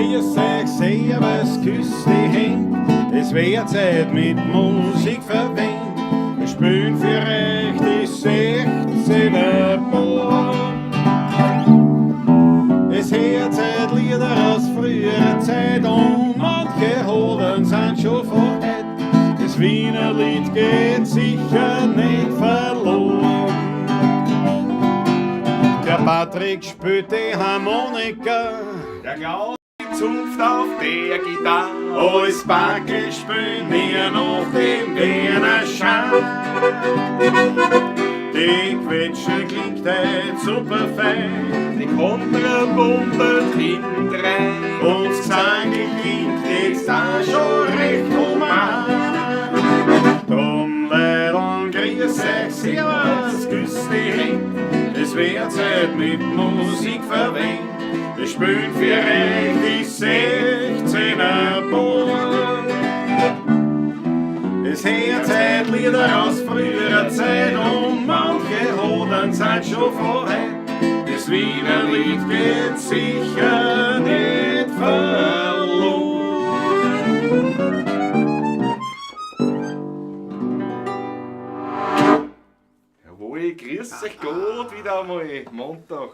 Grüß euch, servus, küss die Händ. Es wär Zeit mit Musik verwöhnt. Wir spielen für euch die 16er Buam. Es hört Zeit Lieder aus früherer Zeit und manche Hoden sind schon von heut. Das Wiener Lied geht sicher nicht verloren. Der Patrick spielt die Harmonika. Der Klaus zupft auf der Gitarre. Alles Backel spielen wir noch den Wiener Schein. Die Quetsche klingt heut super fein. Die Kontrabombe hintendrein. Und das Gesangl klingt jetzt auch schon recht human. Drum Leideln, grüß euch, servus, küss die Händ. Es wär Zeit mit Musik verwöhnt. Wir spielen für euch die 16er Buam. Es hört Zeit Lieder aus früherer Zeit und manche Hoden sind schon von heut. Das Wiener Lied geht sicher nicht verloren. Jawohl, grüß euch Gott wieder einmal. Montag.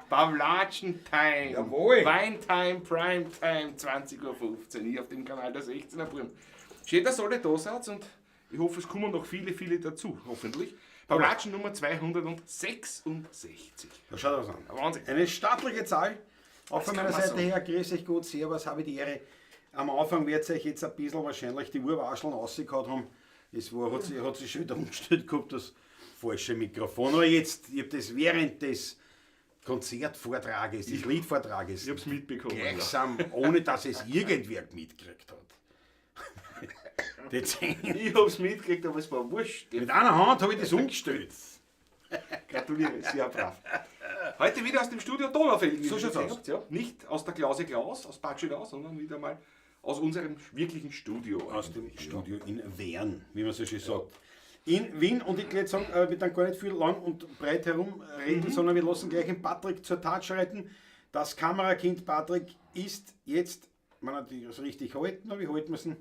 Pawlatschen-Time. Jawohl. Weintime, Primetime, 20:15 Uhr hier auf dem Kanal der 16er Buam. Schön, dass alle da seid und ich hoffe, es kommen noch viele, viele dazu, hoffentlich. Pawlatschen Nummer 266. Da schaut was an. Wahnsinn. Eine stattliche Zahl. Auch von Das meiner kann man Seite sagen. her, grüß euch Gott, servus, habe ich die Ehre. Am Anfang wird euch jetzt ein bisschen wahrscheinlich die Urwascheln rausgehauen haben. Es war, hat sich schon wieder umgestellt gehabt, das falsche Mikrofon. Aber jetzt, ich hab das während des Konzertvortrages, des Liedvortrages, Ich hab's mitbekommen, ja. gleichsam, ohne dass es irgendwer mitgekriegt hat. Dezent. Ich hab's mitgekriegt, aber es war wurscht. Mit einer Hand habe ich das umgestellt. Gratuliere, sehr brav. Heute wieder aus dem Studio Donaufeld, wie So ihr schaut's gesehen aus. habt, ja. Nicht aus der Klause Klaus, aus Bad Schönau, sondern wieder mal aus unserem wirklichen Studio. Aus dem Studio in Wern, wie man so schön sagt. In Wien, und ich würde sagen, wir dann gar nicht viel lang und breit herumreden, sondern wir lassen gleich den Patrick zur Tat schreiten. Das Kamerakind Patrick ist jetzt, man hat das richtig halten, aber wie halten wir's denn?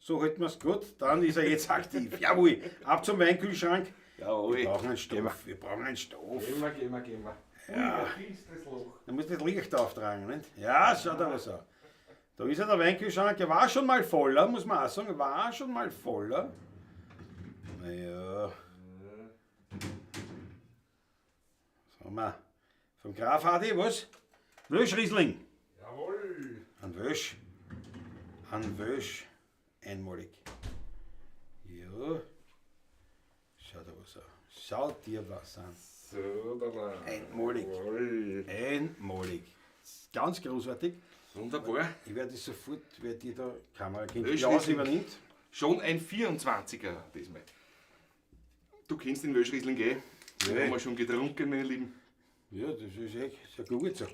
So halten wir's gut, dann ist er jetzt aktiv. Jawohl, ab zum Weinkühlschrank. Jawohl. Wir brauchen einen Stoff, wir brauchen einen Stoff. Gehen wir, gehen wir, gehen wir. Ja. Ui, Da muss das Licht auftragen, nicht? Ja, schaut aber so. Da ist ja der Weinkühlschrank, der war schon mal voller, muss man auch sagen, war schon mal voller. Naja. Was haben wir? Vom Graf Adi, was? Welschriesling. Jawohl. Ein Wösch. Ein Wösch. Einmalig. Ja. Schau dir was an. Schau dir was an. So, da war. Einmalig. Jawohl. Einmalig. Ganz großartig. Wunderbar. Ich werde sofort, wer die da Kamerakind Welsch Klaus Riesling. übernimmt. Schon ein 24er diesmal. Du kennst den Welschriesling, gell? Den Ja. haben wir schon getrunken, meine Lieben. Ja, das ist echt sehr gut so.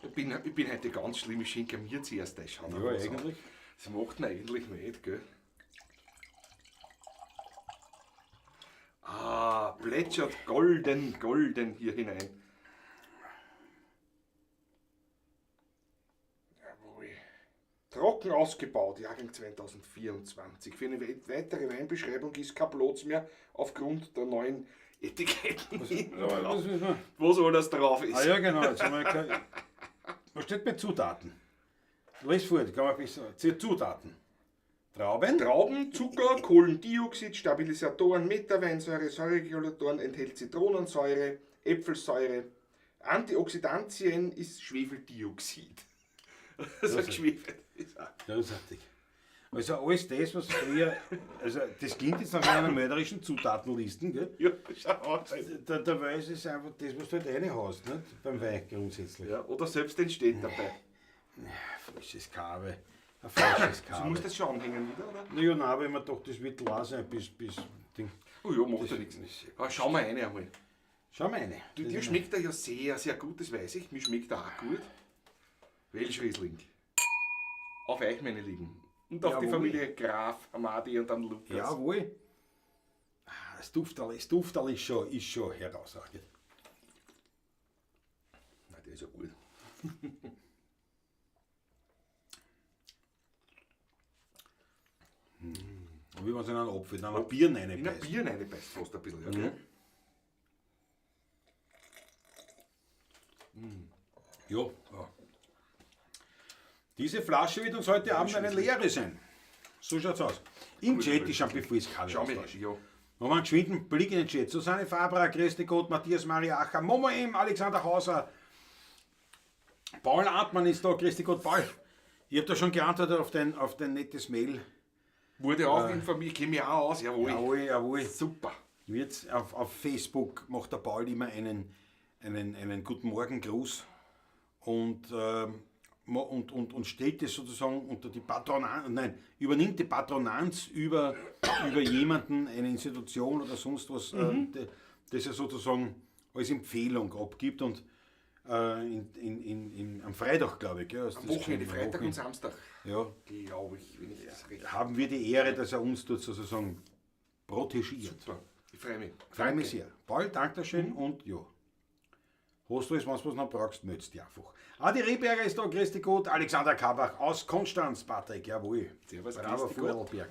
Ich bin heute ganz schlimm, ich schenke mir zuerst das. Schau Ja, mal, was an. eigentlich. Das macht man eigentlich nicht, gell? Ah, plätschert golden, golden hier hinein. Jawohl. Trocken ausgebaut, Jahrgang 2024. Für eine weitere Weinbeschreibung ist kein Platz mehr aufgrund der neuen Etiketten. Was müssen wir? Wo so alles drauf ist. Ah ja, genau. Jetzt haben wir gleich- Was steht bei Zutaten? Lies vor, kann man besser. Zutaten. Trauben? Trauben, Zucker, Kohlendioxid, Stabilisatoren, Metaweinsäure, Säureregulatoren, enthält Zitronensäure, Äpfelsäure. Antioxidantien ist Schwefeldioxid. Also Schwefel ist auch. Großartig. Also alles das, was früher, also das klingt jetzt nach einer mörderischen Zutatenlisten, gell? Ja, schau an. Da weiß es einfach das, was du halt reinhaust, nicht? Beim Wein grundsätzlich. Ja, oder selbst entsteht dabei. Falsches Kabel. Ein falsches Du Kabel. musst das schon anhängen wieder, oder? Naja, nein, aber ich mir doch, das wird leer sein bis Ding. Oh ja, macht ja nichts. Aber schau mal eine einmal. Schau mal eine. Du, dir schmeckt er ja sehr, sehr gut, das weiß ich. Mir schmeckt er auch gut. Welschriesling. Auf euch, meine Lieben. Und auf die Jawohl. Familie Graf, Amadi und dann Lukas. Jawohl. Ah, Das Dufterl, das Dufterl ist schon herausragend. Na, der ist ja gut. wenn es in einen Apfel, in einer Birne In eine reinbeißt. Birne reinbeißt fast ein bisschen, ja, gell? Ja. Diese Flasche wird uns heute Abend eine leere sein. So schaut's aus. Im Chat ist schon bevor es Kaffee Schau mal, austauscht. ja. Machen wir einen geschwinden Blick in den Chat. Susanne Fabra, Christi Gott, Matthias Mariacher, Momo M, Alexander Hauser, Paul Artmann ist da, Christi Gott, Paul. Ich habe da schon geantwortet auf dein nettes Mail. Wurde auch informiert, kenne mich auch aus, jawohl. Jawohl, jawohl. Super. Jetzt auf Facebook macht der Paul immer einen Guten Morgen-Gruß und stellt es sozusagen unter die Patronat, nein, übernimmt die Patronanz über jemanden, eine Institution oder sonst was, das er sozusagen als Empfehlung abgibt und am Freitag, glaube ich, gell, hast Am du das Wochenende, geschrieben, am Freitag und Wochenende. Samstag. Ja, Glaube ich, wenn ich das recht. haben wir die Ehre, dass er uns dort sozusagen protegiert. Super. Ich freue mich. Freue mich sehr. Paul, danke schön und ja. Hast du alles, wenn du was noch brauchst, meldest dich einfach. Adi Rehberger ist da, grüß dich Gott, Alexander Kabach aus Konstanz, Patrick, jawohl. Servus, Bravo, grüß dich Gott. Vorarlberg.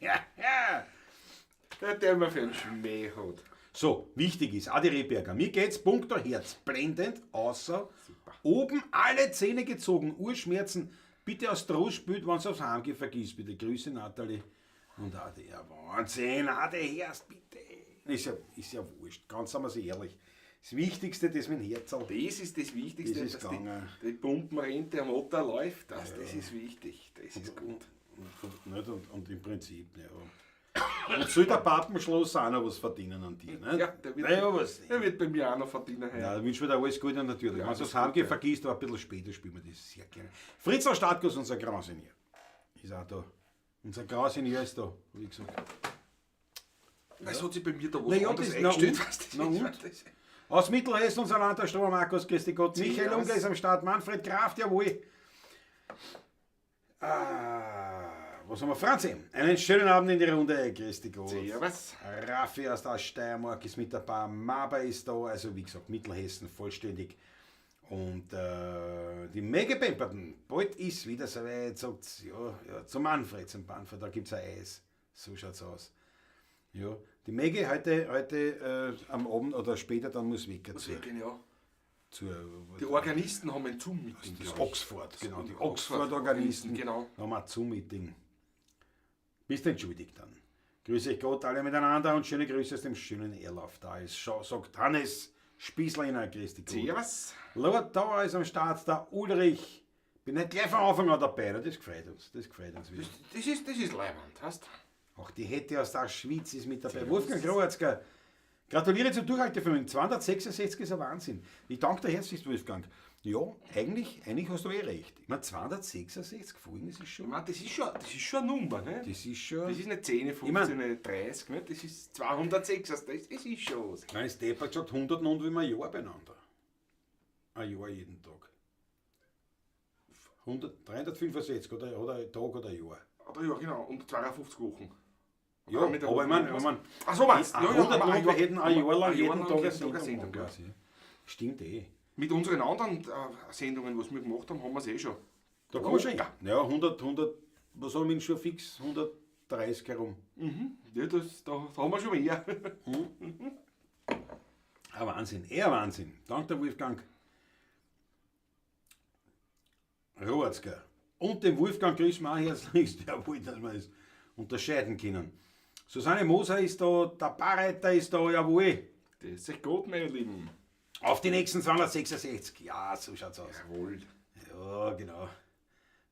Ja. Der immer für einen Schmäh hat. So, wichtig ist, Adi Rehberger, mir geht's punkto Herz, blendend, außer oben alle Zähne gezogen, Urschmerzen, bitte aus Trostbild, wenn's aufs Heim geht, vergiss bitte. Grüße Natalie und Adi. Ja, Wahnsinn, Adi, Herz, bitte. Ist ja wurscht, ganz sind wir sich ehrlich. Das Wichtigste, das mit dem Herzl. Das ist das Wichtigste, Das ist dass gegangen. die Pumpenrente am Otter läuft. Das ist wichtig, das ist gut. Und, nicht? Und im Prinzip, ja. Und soll der Papenschloss auch noch was verdienen an dir, nicht? Ja, der wird, Naja, was? der wird bei mir auch noch verdienen. Ja, da wünschen wir dir alles Gute natürlich. Ja, Wenn du alles das Heimgehen Gute. vergisst, aber ein bisschen später spielen wir das sehr gerne. Fritz aus Stadtguss, unser Grand Senior. Ist auch da. Unser Grand Senior ist da, hab ich gesagt. Es hat sich bei mir da was Na ja, anderes das- na eingestellt. und? weißt du, Na das und? ist- Aus Mittelhessen, unser Landtagsstrom, Markus, grüß dich Gott. Michael Servus. Unger ist am Start, Manfred Kraft, jawohl. Ah, was haben wir? Franzi, einen schönen Abend in die Runde, grüß dich Gott. Servus. Raffi aus der Steiermark ist mit dabei, Maba ist da, also wie gesagt, Mittelhessen vollständig. Und die Mege Pemperton, bald ist wieder soweit, sagt ja, ja, zum Manfred, zum Manfred, da gibt es ein Eis. So schaut's aus. Ja, die Mege heute am Abend oder später dann muss weg Was zu, wirklich, ja. zur, Die Organisten haben ein Zoom-Meeting. das glaub ich. Oxford, genau, die Oxford-Organisten. Genau. Da haben wir ein Zoom-Meeting. Bist entschuldigt dann. Grüße euch Gott alle miteinander und schöne Grüße aus dem schönen Erlauf. Da ist, sagt Hannes Spießlehner, grüß dich Gott. Servus. Lord Tower ist am Start, der Ulrich. Bin nicht gleich von Anfang an dabei, das gefreut uns. Das gefreut uns wieder. Das ist leiwand, weißt du? Auch die Hette aus der Schweiz ist mit dabei. Wolfgang Kroatzker, gratuliere zum Durchhaltevermögen. 266 ist ein Wahnsinn. Ich danke dir herzlich, Wolfgang. Ja, eigentlich hast du eh recht. Ich meine, 266 Folgen, das ist Ich schon. meine, das ist schon eine Nummer, ne? Das ist schon. Das ist nicht 10, 15, Ich mein- nicht 30, ne? Das ist 206, also das ist schon was. Nein, Step hat gesagt, 100 und wie wir ein Jahr beieinander. Ein Jahr jeden Tag. 100, 365 oder Tag oder Jahr. Aber ja, genau, und 52 Wochen. Ja, Oder mit der aber ich Woche meine, was? ich mein, Ach so, meinst du? ja, 100 aber und wir hätten ein Jahr lang jeden Tag eine jeden Sendung, Tag eine Sendung, ja. quasi. Stimmt eh. Mit unseren anderen Sendungen, was wir gemacht haben, haben wir es eh schon. Da kommen wir schon hin. Ja, 100, 100, was haben wir denn schon fix? 130 herum. Ja, da haben wir schon mehr. Ein Wahnsinn, eher Wahnsinn. Dank der Wolfgang Roatzker. Und dem Wolfgang grüßen wir auch herzlichst, jawohl, dass wir es unterscheiden können. Susanne Moser ist da, der Barreiter ist da, jawohl. Das ist echt gut, meine Lieben. Auf die nächsten 266. Ja, so schaut's aus. Jawohl. Ja, genau.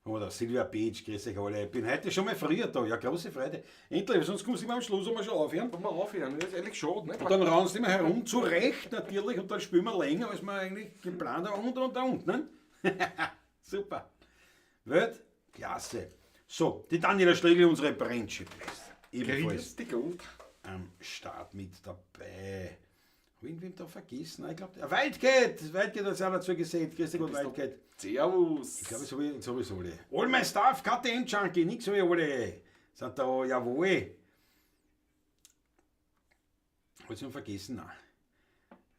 Oder Silvia Beach, grüß euch alle. Ich bin heute schon mal früher da. Ja, große Freude. Endlich, sonst kommst du immer am Schluss einmal schon aufhören. Wollen wir aufhören? Das ist eigentlich schade, ne? Und dann rauen sie immer herum, zu Recht natürlich, und dann spielen wir länger, als wir eigentlich geplant haben. Und, ne? Super. Weltklasse. So, die Daniela Schlegel, unsere Friendship. Ebenfalls Grüß dich gut. am Start mit dabei. Hab ich irgendwem da vergessen? Ich glaube, Waldgate! Waldgate hat sich auch dazu gesehen. Grüß dich Gott, Waldgate. Servus. Ich glaube, das habe ich sowieso alle. All my stuff, KTM Junkie, nix habe ich alle. Sind da, jawohl. Hab ich schon vergessen? Nein.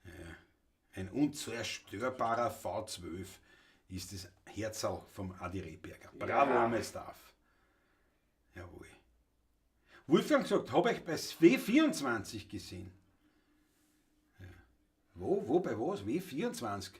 Ja. Ein unzerstörbarer V12 ist das Herzl vom Adi Rehberger. Bravo, Ja. all my stuff. Jawohl. Wolfgang gesagt, habe ich bei W24 gesehen. Ja. Wo, bei was? W24.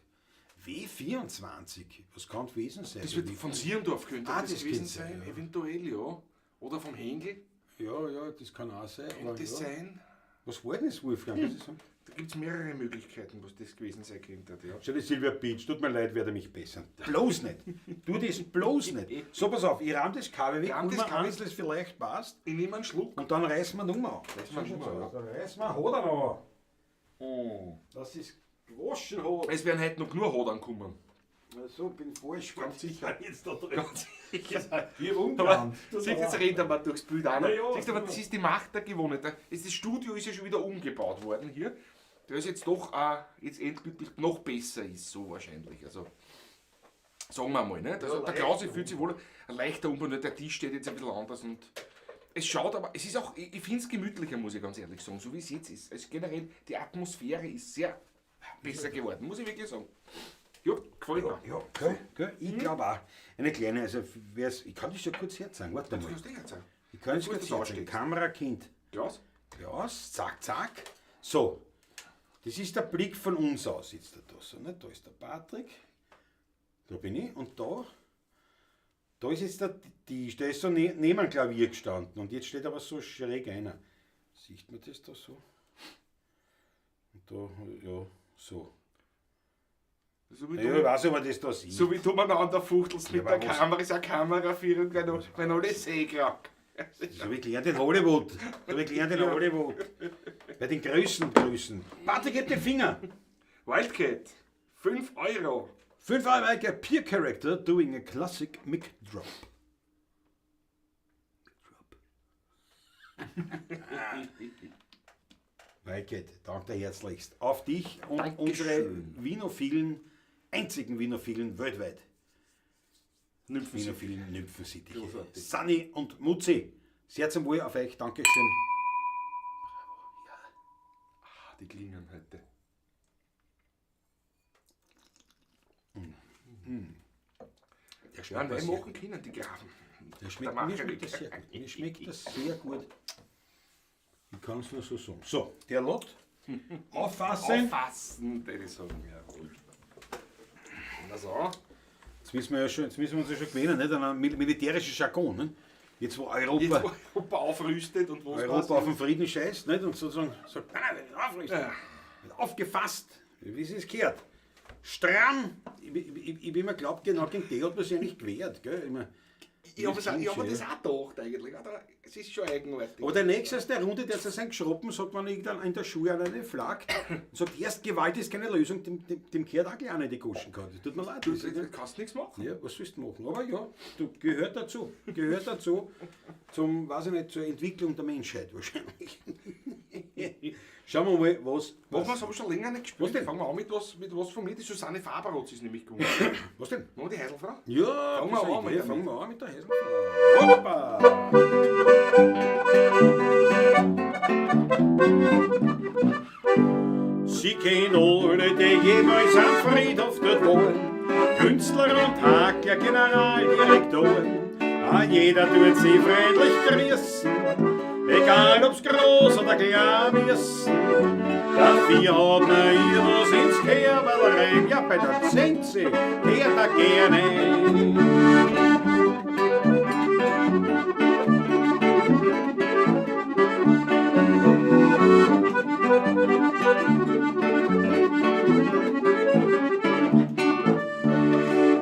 W24? Was kann gewesen sein? Das wird von Sierndorf könnte Ah, das, das gewesen könnte sein, sein, ja. eventuell, ja. Oder vom Hengel Ja, ja, das kann auch sein. aber könnte es ja. sein. Was war denn das, Wolfgang? Was ist das? Da gibt es mehrere Möglichkeiten, was das gewesen sein könnte. Ja. Schau, die Silvia Beach, tut mir leid, werde mich bessern. Bloß nicht. Tu das bloß nicht. So, pass auf, ich rahm das Kabel weg, Rahm hol das mir Kabel. eins, das vielleicht passt, Ich nehme einen Schluck. und dann reißen wir die Nummer an. Reißen wir die Nummer, ja. Dann reißen wir Hodern an. Das ist gewaschen hat. Es werden heute noch nur Hodern kommen. So, bin falsch. Ganz sicher. Jetzt da drin. Ganz sicher. Ich hab Aber umgerannt. siehst du, jetzt rennt er durchs Bild auch noch. Na ja, Siehst du, aber ja. das ist die Macht der Gewohnheit. Das Studio ist ja schon wieder umgebaut worden hier. Der ist jetzt doch jetzt endgültig noch besser ist, so wahrscheinlich. Also, sagen wir mal, ne? Also, Ja, der leicht. Klausi fühlt sich wohl ein leichter Umbau, nur der Tisch steht jetzt ein bisschen anders und es schaut aber, es ist auch, ich finde es gemütlicher, muss ich ganz ehrlich sagen, so wie es jetzt ist. Also generell, die Atmosphäre ist sehr besser geworden, muss ich wirklich sagen. Ja, gefällt mir. Ja, gell, gell? Ich glaube auch. Eine kleine, also wer's, ich kann das ja kurz herzeigen. Warte Das mal. kannst du eh jetzt Ich kann es Gut, kurz dass du herzeigen. aussteckst. Kamerakind. Klaus? Klaus, zack, zack. So, das ist der Blick von uns aus jetzt da. So, ne? Da ist der Patrick, da bin ich und da ist jetzt der Tisch, da ist so neben dem Klavier gestanden und jetzt steht aber so schräg einer. Sieht man das da so? Und da, ja, so. So wie Ja, du ich weiß nicht, ob man das da sieht. So wie du umeinander fuchtelst mit Ja, aber der was- Kamera, ist eine Kameraführung, weil alle sehkrank. Das habe ich gelernt in Hollywood. Das habe ich gelernt in Hollywood. Bei den Größen, Größen. Patrick, gib den Finger. Wildcat, 5 Euro. 5 Euro like a peer character doing a classic mic drop. Mic drop. Wildcat, danke dir herzlichst. Auf dich und Dankeschön. unsere Winophilen, einzigen Winophilen weltweit. Winophilen Nymphensittiche. Großartig. Sunny und Mutzi, sehr zum Wohl auf euch. Dankeschön. Ah, die klingen heute. Der Ja, schmeckt neu mir sehr machen können die Grafen. Der schmeckt, Der mir schmeckt das sehr gut. Mir schmeckt das sehr gut. Ich kann es nur so sagen. So, der Lot. Auffassen. Auffassen, würde ich sagen, jawohl. Na so. Jetzt müssen wir ja schon, jetzt müssen wir uns ja schon gewöhnen, nicht? An einen militärischen Jargon. Nicht? Jetzt wo Europa, Jetzt, wo Europa aufrüstet und was Europa auf den Frieden scheißt, nicht? Und sozusagen sagt, nein, nein, wir aufrüsten. Ja. Wird aufgefasst, wie es es gehört. Stramm. Ich hab immer geglaubt, genau gegen die hat man sich eigentlich gewehrt. Gell? Ich mein, Ich habe hab mir ja. das auch gedacht eigentlich. Aber es ist schon eigenartig. Aber der nächste aus der Runde, der zu sein Geschroppen, sagt man irgendwann in der Schule an eine flaggt und sagt, erst Gewalt ist keine Lösung, dem gehört auch gleich einer in die Goschen. Das tut mir leid. Du, Das ist du nicht- kannst nichts machen. ja, was sollst du machen? Aber ja, du gehört dazu. Gehört dazu zum, weiß ich nicht, zur Entwicklung der Menschheit wahrscheinlich. Schauen wir mal, was. Machen wir es, habe ich schon länger nicht gespielt. Was denn? Fangen wir an mit was von mir. Die Susanne Faberotz ist nämlich gekommen. Was denn? Machen wir die Heidelfrau? Ja, Fangen wir das ist an eine mit Idee. der- Fangen wir an mit der Häselfrau. Hoppa! Sie kennen alle, die jemals am Friedhof dort waren. Künstler und Hakler, Generaldirektoren. Ah, jeder tut sie freundlich grüßen, egal ob's groß oder klein ist. Dafür hat man ihr was ins Kerberl rein, ja bei der Zenzi kehrt er gerne.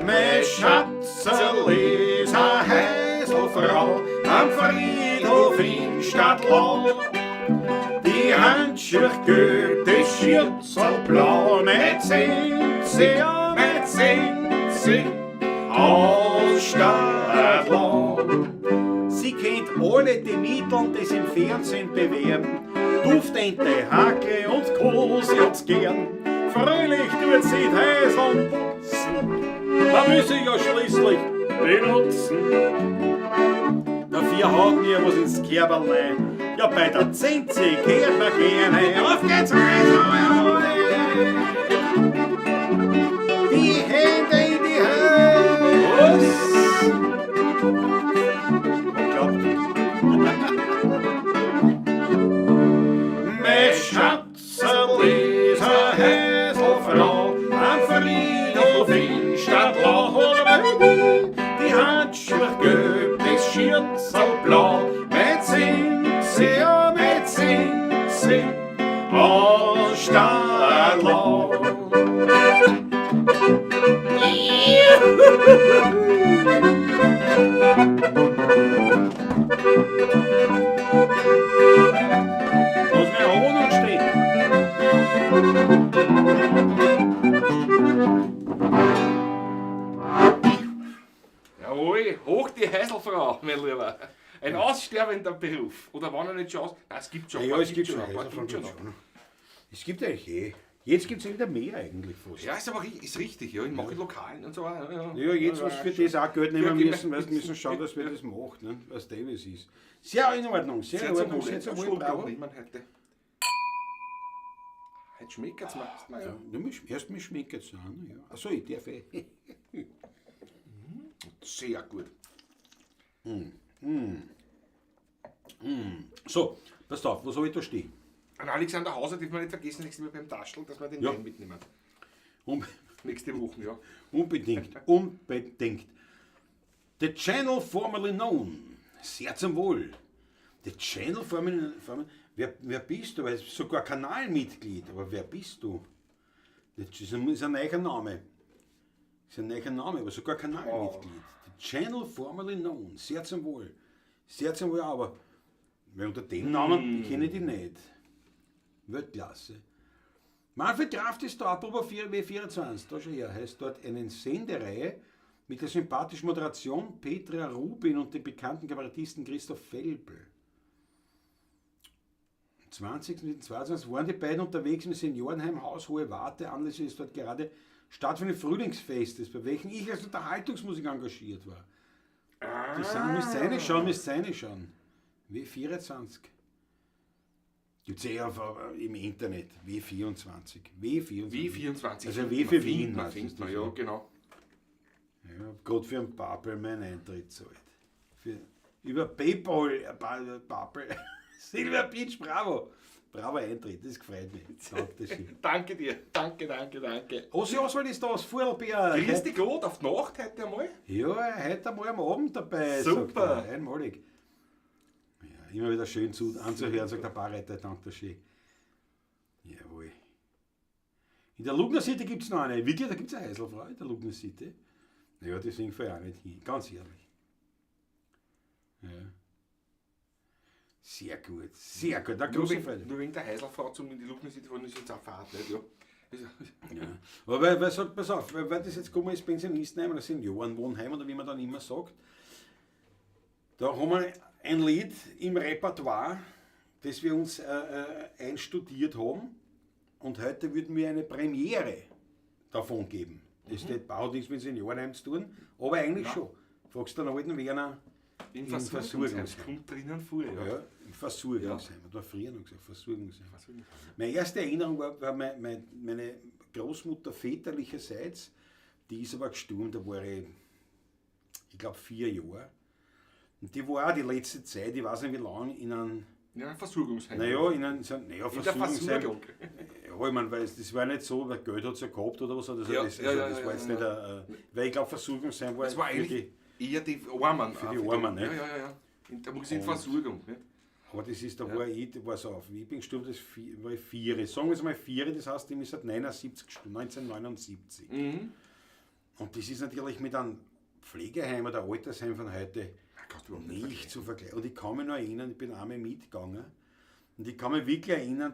Mein Schatzerl ist a Häselfrau am Friedhof in Stadtlau. Die Handschuhe gelb, die Schürzel blau, nicht sind sie, ja, nicht sind sie aus Stadtlau. Sie kennt alle die Mittel, die sie im Fernsehen bewerben. Duftente, Hacke und Co. sie hat's gern. Fröhlich tut sie die Häseln putzen. Man muss sie ja schließlich benutzen. Dafür hat mir was ins Kerberl rein. Ja, bei der Zenzi kehrt man gerne. Auf geht's, Reise! Die Hände in die Höhe! Was? Klappt. Friedhof in Stadlau. Die Handschuhe gelb, das Schürzel blau. Mit sind ja, mit sind sie aus Stadlau. Lass mich Wohnung stehen. Jawohl, hoch die Häuselfrau, mein Lieber. Ein aussterbender Beruf. Oder war noch nicht schon aus? Nein, es gibt schon. Ja, ein paar es gibt schon. ein paar Häuselfrauen gibt's schon gibt's noch. schon. Es gibt eigentlich eh. Jetzt gibt es wieder mehr eigentlich fast. Ja, ist aber ist richtig, ja. In manchen Lokalen und so. Ja, ja. Ja, jetzt, was für das auch Geld nehmen Ja, genau. müssen, weil müssen schauen, dass wir das macht, ne? Was Davis ist. Sehr in Ordnung, sehr, Sehr in zum Ordnung, Wohl. sehr zum Wohl, Schluck bravo. nehmen heute. Heute schmeckt's mir. Ja. Ja, du misch, erst mich schmeckt's an, ja. Achso, ich darf eh. Sehr gut. So, passt auf, was habe ich da stehen? An Alexander Hauser dürfen wir nicht vergessen, nächstes Mal beim Taschel, dass wir den Ja. Wein mitnehmen. Nächste Woche, ja. Unbedingt, unbedingt. The Channel formerly known. Sehr zum Wohl. The Channel formerly, wer bist du? Weil sogar Kanalmitglied, aber wer bist du? Das ist ein neuer Name. Das ist ein neuer Name, aber sogar Kanalmitglied. The Channel formerly known. Sehr zum Wohl. Sehr zum Wohl, aber weil unter dem Namen kenne ich die nicht. Weltklasse. Manfred Kraft ist da, apropos W24, da schon her, heißt dort eine Sendereihe mit der sympathischen Moderation Petra Rubin und dem bekannten Kabarettisten Christoph Felbel. Am 20. und 22. waren die beiden unterwegs im Seniorenheim Haus Hohe Warte. Anlässlich des dort gerade stattfindenden Frühlingsfestes, bei welchem ich als Unterhaltungsmusik engagiert war. Die sind, müsst reinschauen, müsst reinschauen. W24. Gibt es eh im Internet. W24. W24. W24. Also W für Wien. Man heißt findet das, man, ja, genau. Ja, gerade für einen Papel meinen Eintritt zahlt. Über PayPal, Papel. Silver Beach, bravo. Bravo Eintritt, das gefreut mich. Danke schön. Danke dir. Danke, danke, danke. Ossi Oswald ist da aus Vorarlberg. Grüß dich Gott, auf die Nacht heute einmal. Ja, heute einmal am Abend dabei. Super. Sagt er. Einmalig. Ja, immer wieder schön anzuhören, sagt der Barreiter, danke schön. Jawohl. In der Lugner City gibt es noch eine. Wirklich, da gibt es eine Häuselfrau in der Lugner City. Ja, deswegen fahre ich auch nicht hin, ganz ehrlich. Ja. Sehr gut, sehr gut. Da große Freude. Nur wegen der Häuselfrau zum in die Lugner City fahren, ist jetzt auch Fahrt, nicht? Ja. Ja. Aber weil sagt, pass auf, weil das jetzt gekommen ist, Pensionistenheim oder Seniorenwohnheim oder wie man dann immer sagt, da haben wir ein Lied im Repertoire, das wir uns einstudiert haben, und heute würden wir eine Premiere davon geben. Das steht, hat nichts mit Seniorenheim zu tun, aber eigentlich schon. Fragst du den alten Werner Im im Versorgungsheim. Versorgungsheim. Kommt drinnen vor, ja. Ja, im Versorgungsheim. Hat man früher noch gesagt, Versorgungsheim. Versorgungsheim. Meine erste Erinnerung war meine Großmutter väterlicherseits, die ist aber gestorben, da war ich glaube 4 Jahre. Und die war auch die letzte Zeit, ich weiß nicht wie lange, in einem, Ja, ein Versorgungsheim. naja, in einem, so, naja, in der Versorgungsheim. Versorgung. Ja, ich meine, weil das war nicht so, weil Geld hat sie ja gehabt oder was, also Ja, das, ja, also ja, das ja, war jetzt ja, nicht ja. ein, weil ich glaube, Versorgungsheim war Das war für eigentlich die, eher die Armen. für die Armen, ne? Ja, ja, ja. ja. Da muss ich in Versorgung. Ne? Aber das ist, da war ich, da war so auf, ich bin gestorben, das war ich 4, sagen wir es mal 4, das heißt, ich bin seit 79 gestorben, 1979. Mhm. Und das ist natürlich mit einem Pflegeheim oder Altersheim von heute Kannst du überhaupt nicht nicht zu vergleichen. Und ich kann mich noch erinnern, ich bin einmal mitgegangen und ich kann mich wirklich erinnern,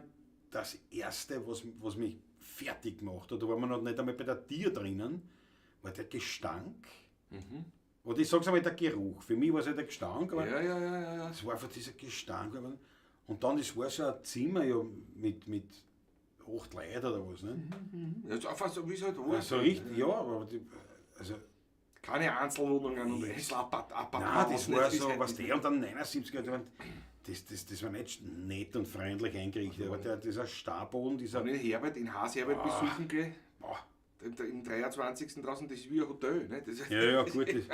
das Erste, was mich fertig gemacht hat, da waren wir noch nicht einmal bei der Tür drinnen, war der Gestank. Oder ich sag's einmal, der Geruch. Für mich war es ja der Gestank, aber Ja, ja, ja, ja, ja. es war einfach dieser Gestank. Und dann, das war so ein Zimmer ja, mit 8 Leuten oder was. Ne? Ja, ist einfach so, wie es halt war. Ja, so richtig, ja, aber die, also, Keine Einzelwohnungen und Einzelappart. nein, das war so, was der und dann 79er, das war nicht nett und freundlich eingerichtet, aber dieser Starboden, dieser. Wenn ich Herbert in Haas Herbert besuchen gehe, Boah. im 23. draußen, das ist wie ein Hotel. Ne? Das, Ja, ja, gut. Das,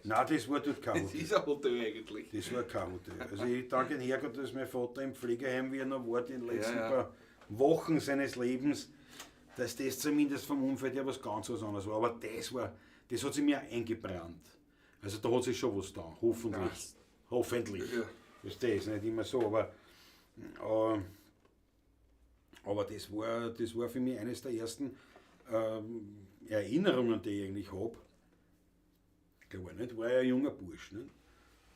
nein, das war dort kein Das Hotel. ist ein Hotel eigentlich. Das war kein Hotel. Also ich danke den Herrgott, dass mein Vater im Pflegeheim, wie er noch war, die letzten Ja, ja. paar Wochen seines Lebens, dass das zumindest vom Umfeld her was ganz was anderes war. Aber das war, das hat sich mir eingebrannt. Also da hat sich schon was da, hoffentlich. Das- Hoffentlich. Ja. Das ist nicht immer so, aber das war für mich eines der ersten Erinnerungen, die ich eigentlich habe. Klar, nicht? War ja ein junger Bursch. Nicht?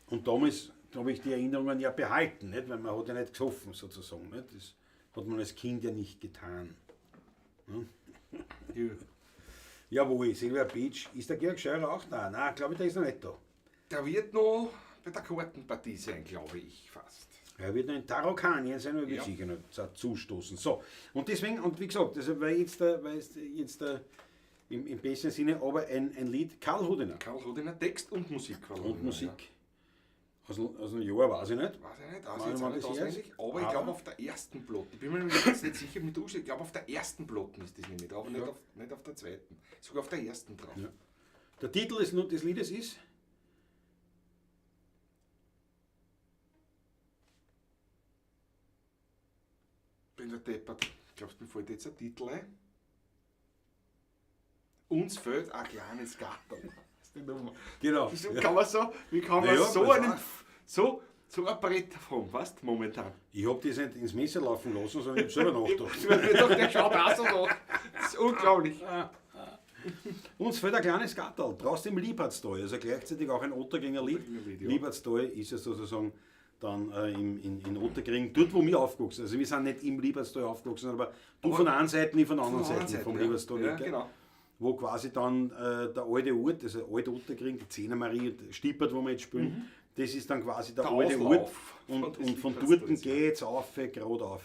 Und damals habe ich die Erinnerungen ja behalten, nicht? Weil man hat ja nicht gesoffen sozusagen. Nicht? Das hat man als Kind ja nicht getan. Hm? Ja. Jawohl, Silvia Beach. Ist der Georg Scheurer auch da? Nein, glaube ich, der ist noch nicht da. Der wird noch bei der Kartenpartie sein, glaube ich fast. Er wird noch in Tarokanien sein, aber wird Ja. sicher noch zustoßen. So, und deswegen, und wie gesagt, also weil jetzt, der, im besten Sinne, aber ein Lied, Karl Hudiner. Karl Hudiner, Text und Musik. Karl Und Hudiner, Musik. Ja. Aus dem Jahr weiß ich nicht. Weiß ich nicht, weiß Wann ich jetzt war auch nicht das auswendig, erst? aber ich glaube auf der ersten Platte. Ich bin mir jetzt nicht sicher mit der Uhrzeit, ich glaube auf der ersten Platte ist das nämlich drauf, Ja. nicht auf der zweiten. Sogar auf der ersten drauf. Ja. Der Titel des Liedes ist? Bin der deppert. Glaubst du, mir fällt jetzt ein Titel ein? Uns fehlt ein kleines Gatterl. Das ist die Nummer. Genau. Wieso kann man so, wie kann man Naja, so pass einen, auf. so ein Brett haben, weißt du, momentan. Ich hab das nicht ins Messer laufen lassen, sondern ich hab selber nachgedacht. Ich hab mir gedacht, der schaut auch so nach. Das ist unglaublich. Uns fehlt ein kleines Gatterl, draußen im Liebertstal, also gleichzeitig auch ein Otterkringer Lied. Otterkringer Lied, ja. Liebertstal ist ja sozusagen dann in Otterkring, dort wo wir aufgewachsen sind. Also wir sind nicht im Liebertstal aufgewachsen, aber du Aber von der einen Seite, ich von der anderen Von der Seite, anderen vom Seite, ja. Liebertstal. Ja, gell? genau. Wo quasi dann der alte Ort, also alte Otterkring, die Zehnermarie, Stippert, wo wir jetzt spielen, das ist dann quasi der Der alte Auslauf Ort. Und von des von dort Liebertstals, ja. geht's auf, gerade auf,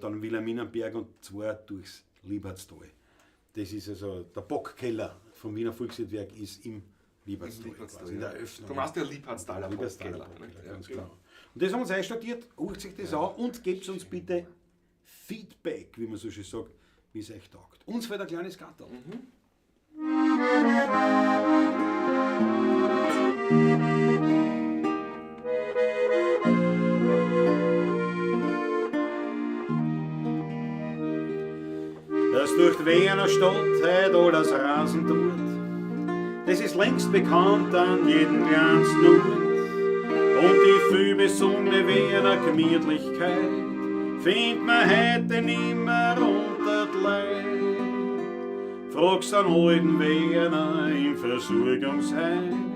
dann Wilhelminenberg und zwar durchs Liebertstal. Das ist also der Bockkeller vom Wiener Volksliedwerk ist im Liebertstal, Liebertstal, quasi, in der ja. Eröffnung. Du meinst ja Liebertstaler Liebertstaler Bockkeller, Bockkeller, ne? Ja, ganz genau. genau. Und das haben wir uns einstudiert, hört sich das an und gebt uns bitte Feedback, wie man so schön sagt, wie es euch taugt. Uns fällt ein kleines Gatterl. Dass durch die Wiener Stadt heut alles rasen tut, das ist längst bekannt an jedem kleinsten Ort. Und die vielbesungene Wiener Gemütlichkeit findet man heute nimmer unter die Leute. Fragst an alten Wiener im Versorgungsheim,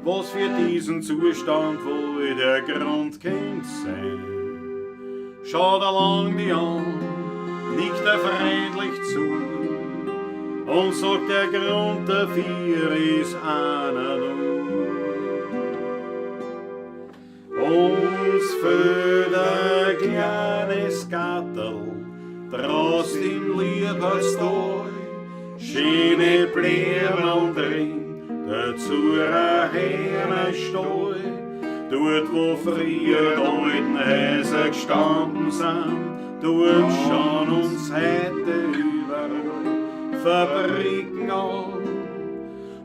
was für diesen Zustand wohl der Grund könnte sein. Schaut er lang die an, nickt er freundlich zu und sagt, der Grund dafür ist einer nur. Uns fehlt ein kleines Gatterl draußen im Liebertstal, schöne Blumen drin, dazu ein Hähnerstall. Dort, wo früher die alten Häuser gestanden sind, dort schauen uns heute überall Fabriken an.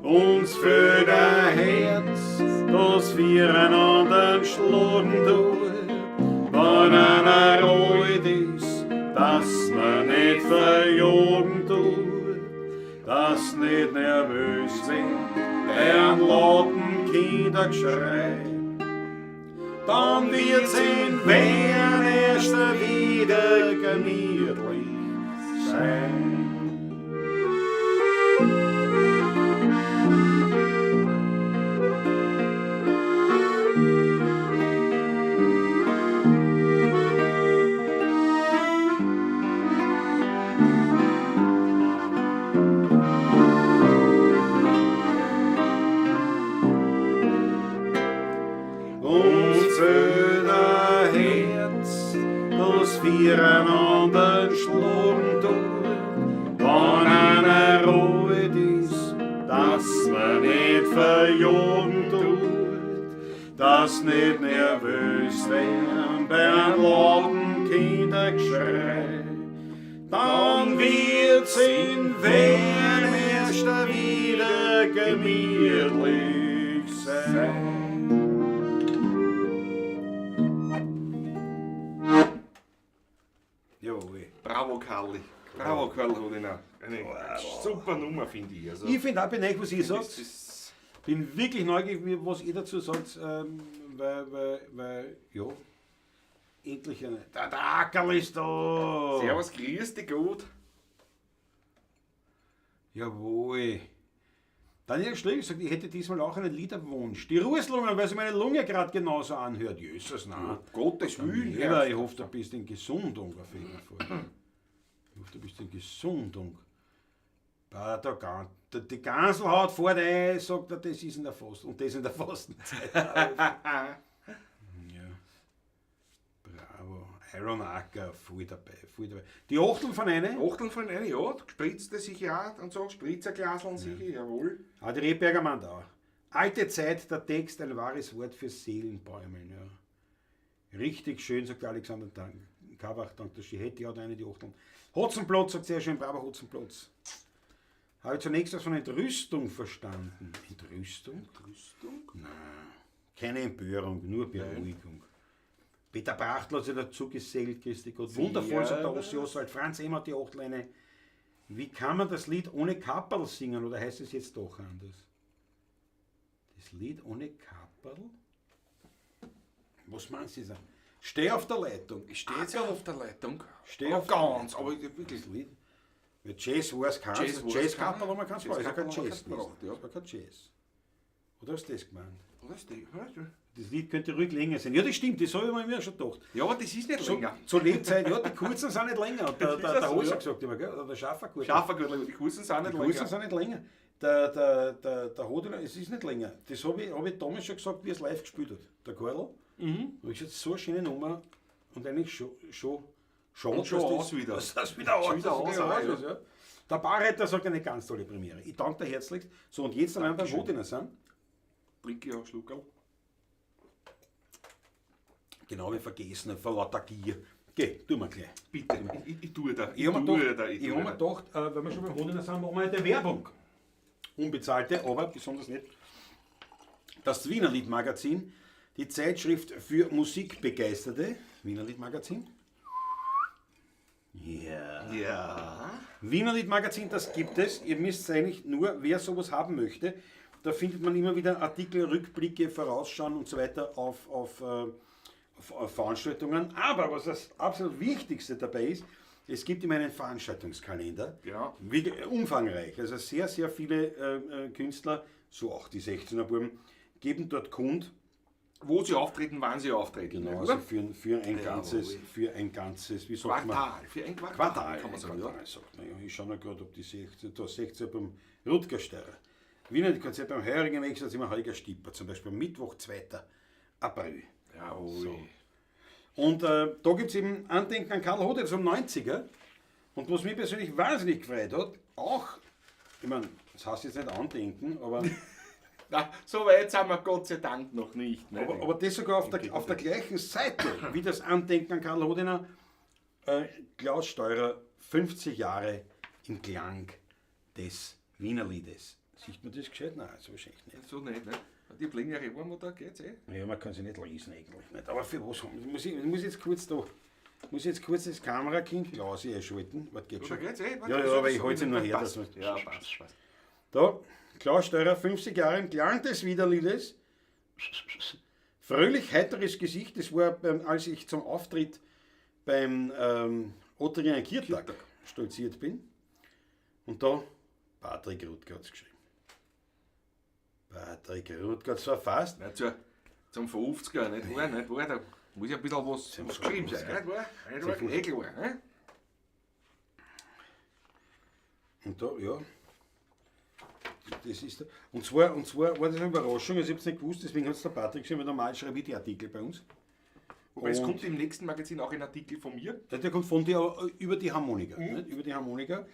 Uns fehlt ein Herz, das wir einander schlagen tut, wenn einer alt ist, dass man nicht verjagen tut, dass nicht nervös wird, bei einem lauten Kindergeschrei. Dann wird's in Wien erst wieder gemütlich sein. Uns fehlt ein Herz, das füreinander schlagen tut, wenn einer alt ist, dass man nicht verjagen tut, dass nicht nervös werden bei einem lauten Kindergeschrei. Dann wird's in Wien erst wieder gemütlich sein. Jawohl. Bravo, Karli. Eine super Nummer, finde ich. Also, Ich finde auch, bin echt, was ihr das sagt. ist, Bin wirklich neugierig, was ihr dazu sagt, weil, ja, endlich eine. Der Ackerl ist da! Servus, grüß dich gut. Jawohl. Daniel Schlegel sagt, ich hätte diesmal auch einen Liederwunsch. Die Rußlungen, weil sie meine Lunge gerade genauso anhört. Jesus, nein. Gottes Willen. Ja, ich hoffe, du bist in Gesundung auf jeden Fall. Ich hoffe, du bist in Gesundung. Bei der Die Ganselhaut vor dir, sagt er, das ist in der Fasten. Und das in der Fastenzeit. Ja. Bravo. Iron Acker, voll dabei, voll dabei. Die Achteln von einer? Achteln von einer, ja, gespritzte sicher auch und so, Spritzerglaseln sicher, jawohl. Ah, die Rehberger Mann da. Alte Zeit, der Text, ein wahres Wort für Seelenbäumeln. Ja. Richtig schön, sagt der Alexander Kabach, dank der Schihetti hat eine, die Achteln. Hotzenplotz, sagt sehr schön, bravo Hotzenplotz. Habe ich zunächst was von Entrüstung verstanden. Entrüstung? Entrüstung? Nein, keine Empörung, nur Beruhigung. Peter Brachtl hat sich dazu gesellt, Christi Gott. Wundervoll, sagt der Ossi Oswald. Franz Emmer hat die Achtleine. Wie kann man das Lied ohne Kapperl singen oder heißt es jetzt doch anders? Das Lied ohne Kapperl? Was meinst du? jetzt? Steh auf der Leitung. Ich stehe jetzt auf der Leitung. Steh Aber auf der ganz, Leitung. aber wirklich. Das Lied. Weil Jazz war es keins. Jazz war's Jazz keiner. Kapperl haben wir keins Jazz gebraucht. Es war kein Kapperl haben wir Jazz keins gebraucht, gewesen. ja. Es war kein Jazz. Oder hast du das gemeint? Oder ist die? Ja, Das Lied könnte ruhig länger sein. Ja, das stimmt, das habe ich mir schon gedacht. Ja, aber das ist nicht länger. Zur Lebzeit, ja, die kurzen sind nicht länger. Und der, Das ist der, ja der so, Hose ja. gesagt immer, gell? Oder der Schaffergurtel. Schaffergürtel, die kurzen sind nicht Die kurzen länger. sind nicht länger. Der Hodler, es ist nicht länger. Das habe ich, hab ich damals schon gesagt, wie er es live gespielt hat. Der Karl. Mhm. Und ich gesagt, so eine schöne Nummer und eigentlich schon schade, Und schon dass aus das, wieder. Dass das wieder aus, Schon wieder dass das aus, wieder auch, aus ist, ja. Der Barretter sagt eine ganz tolle Premiere. Ich danke dir herzlichst. So, und jetzt, wenn wir beim Hodiner sind, Trinke ich auch einen Schluckerl. genau, wir vergessen, vor lauter Gier. Geh, tu mal gleich. Bitte, ich tue da. Ich habe mir tue gedacht, da, ich ich tue hab mir da. gedacht, wenn wir schon beim Hodiner sind, machen wir eine Werbung. Unbezahlte, aber besonders nett. Das Wienerlied Magazin, die Zeitschrift für Musikbegeisterte. Wienerlied Magazin. Ja. Ja. Wienerlied Magazin, das gibt es. Ihr müsst eigentlich nur, wer sowas haben möchte, da findet man immer wieder Artikel, Rückblicke, Vorausschauen und so weiter auf Veranstaltungen. Aber was das absolut Wichtigste dabei ist, es gibt immer einen Veranstaltungskalender. Ja. Umfangreich. Also sehr, sehr viele Künstler, so auch die 16er Buben, geben dort kund. Wo sie auftreten, wann sie auftreten. Genau, oder? also für ein ganzes, wie sagt man? Quartal. Für ein Quartal, Quartal, kann man sagen. Quartal, sagt man. Ja, ich schaue noch gerade, ob die 16, da 16 beim Rutger Steirer. Wiener Konzert beim Heurigen Weg, sind immer Holger Stieper, zum Beispiel am Mittwoch, 2. April. Ja. Jawohl. So. Und da gibt es eben Andenken an Karl Hodek vom 90er. Und was mich persönlich wahnsinnig gefreut hat, auch, ich meine, das heißt jetzt nicht Andenken, aber, Na, so weit sind wir Gott sei Dank noch nicht. Ne? aber das sogar auf der gleichen Seite wie das Andenken an Karl Hodener, Klaus Steurer, 50 Jahre im Klang des Wienerliedes. Sieht man das gescheit? Nein, so wahrscheinlich nicht. So nicht, ne? Die längere Arme da geht's eh. Ja, man kann sie nicht lesen eigentlich nicht. Aber für was haben? Muss ich jetzt kurz da, muss ich jetzt kurz das Kamerakind Klausi einschalten? Warte, geht Oder schon. geht's eh? Ja, ja, aber ich halte sie nur her. Passt. Dass man, Ja, passt, passt. Da, Klaus Steurer, 50 Jahre im Klang des Wienerliedes. Fröhlich heiteres Gesicht, das war, als ich zum Auftritt beim Otteringer Kirtag stolziert bin. Und da, Patrick Rutger hat's geschrieben. Patrick Rutger hat's verfasst. Na, zum 50er, nicht wahr? Nicht wahr? Da muss ja ein bisschen was geschrieben sein, nicht wahr? Nicht wahr? Eh klar, ne? Und da, ja. Das ist da. Und zwar war das eine Überraschung, also ich habe es nicht gewusst, deswegen hat es der Patrick geschrieben, weil normal schreibe ich die Artikel bei uns. Wobei es Und- kommt im nächsten Magazin auch ein Artikel von mir. Ja, der kommt von dir aber über die Harmonika. Nicht? Über die Harmonika.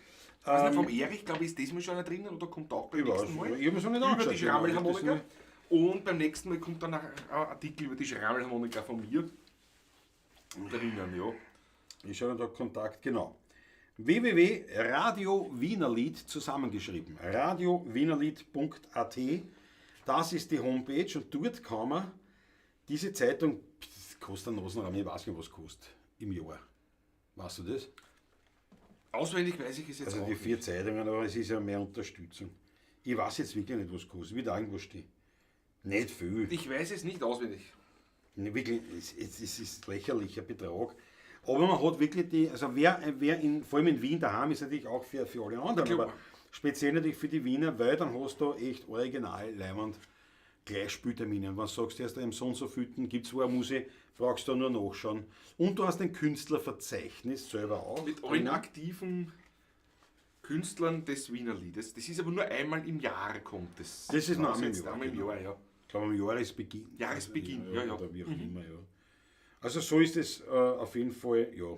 Weiß nicht, vom Erich, glaube ich, ist diesmal schon einer drinnen oder kommt auch beim Ich weiß nächsten Mal. nicht, ich hab mir's noch nicht Über angeschaut, die genau. Schrammelharmonika. Das Und beim nächsten Mal kommt dann ein Artikel über die Schrammelharmonika von mir drinnen, ja. Ich schaue da Kontakt, genau. www.radiowienerlied zusammengeschrieben. radiowienerlied.at. Das ist die Homepage und dort kann man diese Zeitung, das kostet einen Nasenraum, ich weiß nicht, was kostet im Jahr. Weißt du das? Auswendig weiß ich es jetzt Also auch die nicht. 4 Zeitungen, aber es ist ja mehr Unterstützung. Ich weiß jetzt wirklich nicht, was kostet. Wird auch irgendwo stehen. Nicht viel. Ich weiß es nicht auswendig. Nee, wirklich, es ist lächerlicher Betrag. Aber man hat wirklich die, also wer in, vor allem in Wien daheim ist natürlich auch für alle anderen, Klar. aber speziell natürlich für die Wiener, weil dann hast du echt original Leimand gleich Spieltermine. Und wenn du sagst, erst im so und so vielten gibt es wo eine Musik, brauchst du nur nachschauen. Und du hast ein Künstlerverzeichnis selber auch. Mit allen aktiven Künstlern des Wienerliedes. Das ist aber nur einmal im Jahr kommt das. Das ist nur raus einmal im jetzt, Jahr, Einmal im genau. Jahr, ja. Ich glaube am Jahresbeginn. Jahresbeginn, ja, ja. Oder wie auch immer, ja. Also so ist es auf jeden Fall, ja.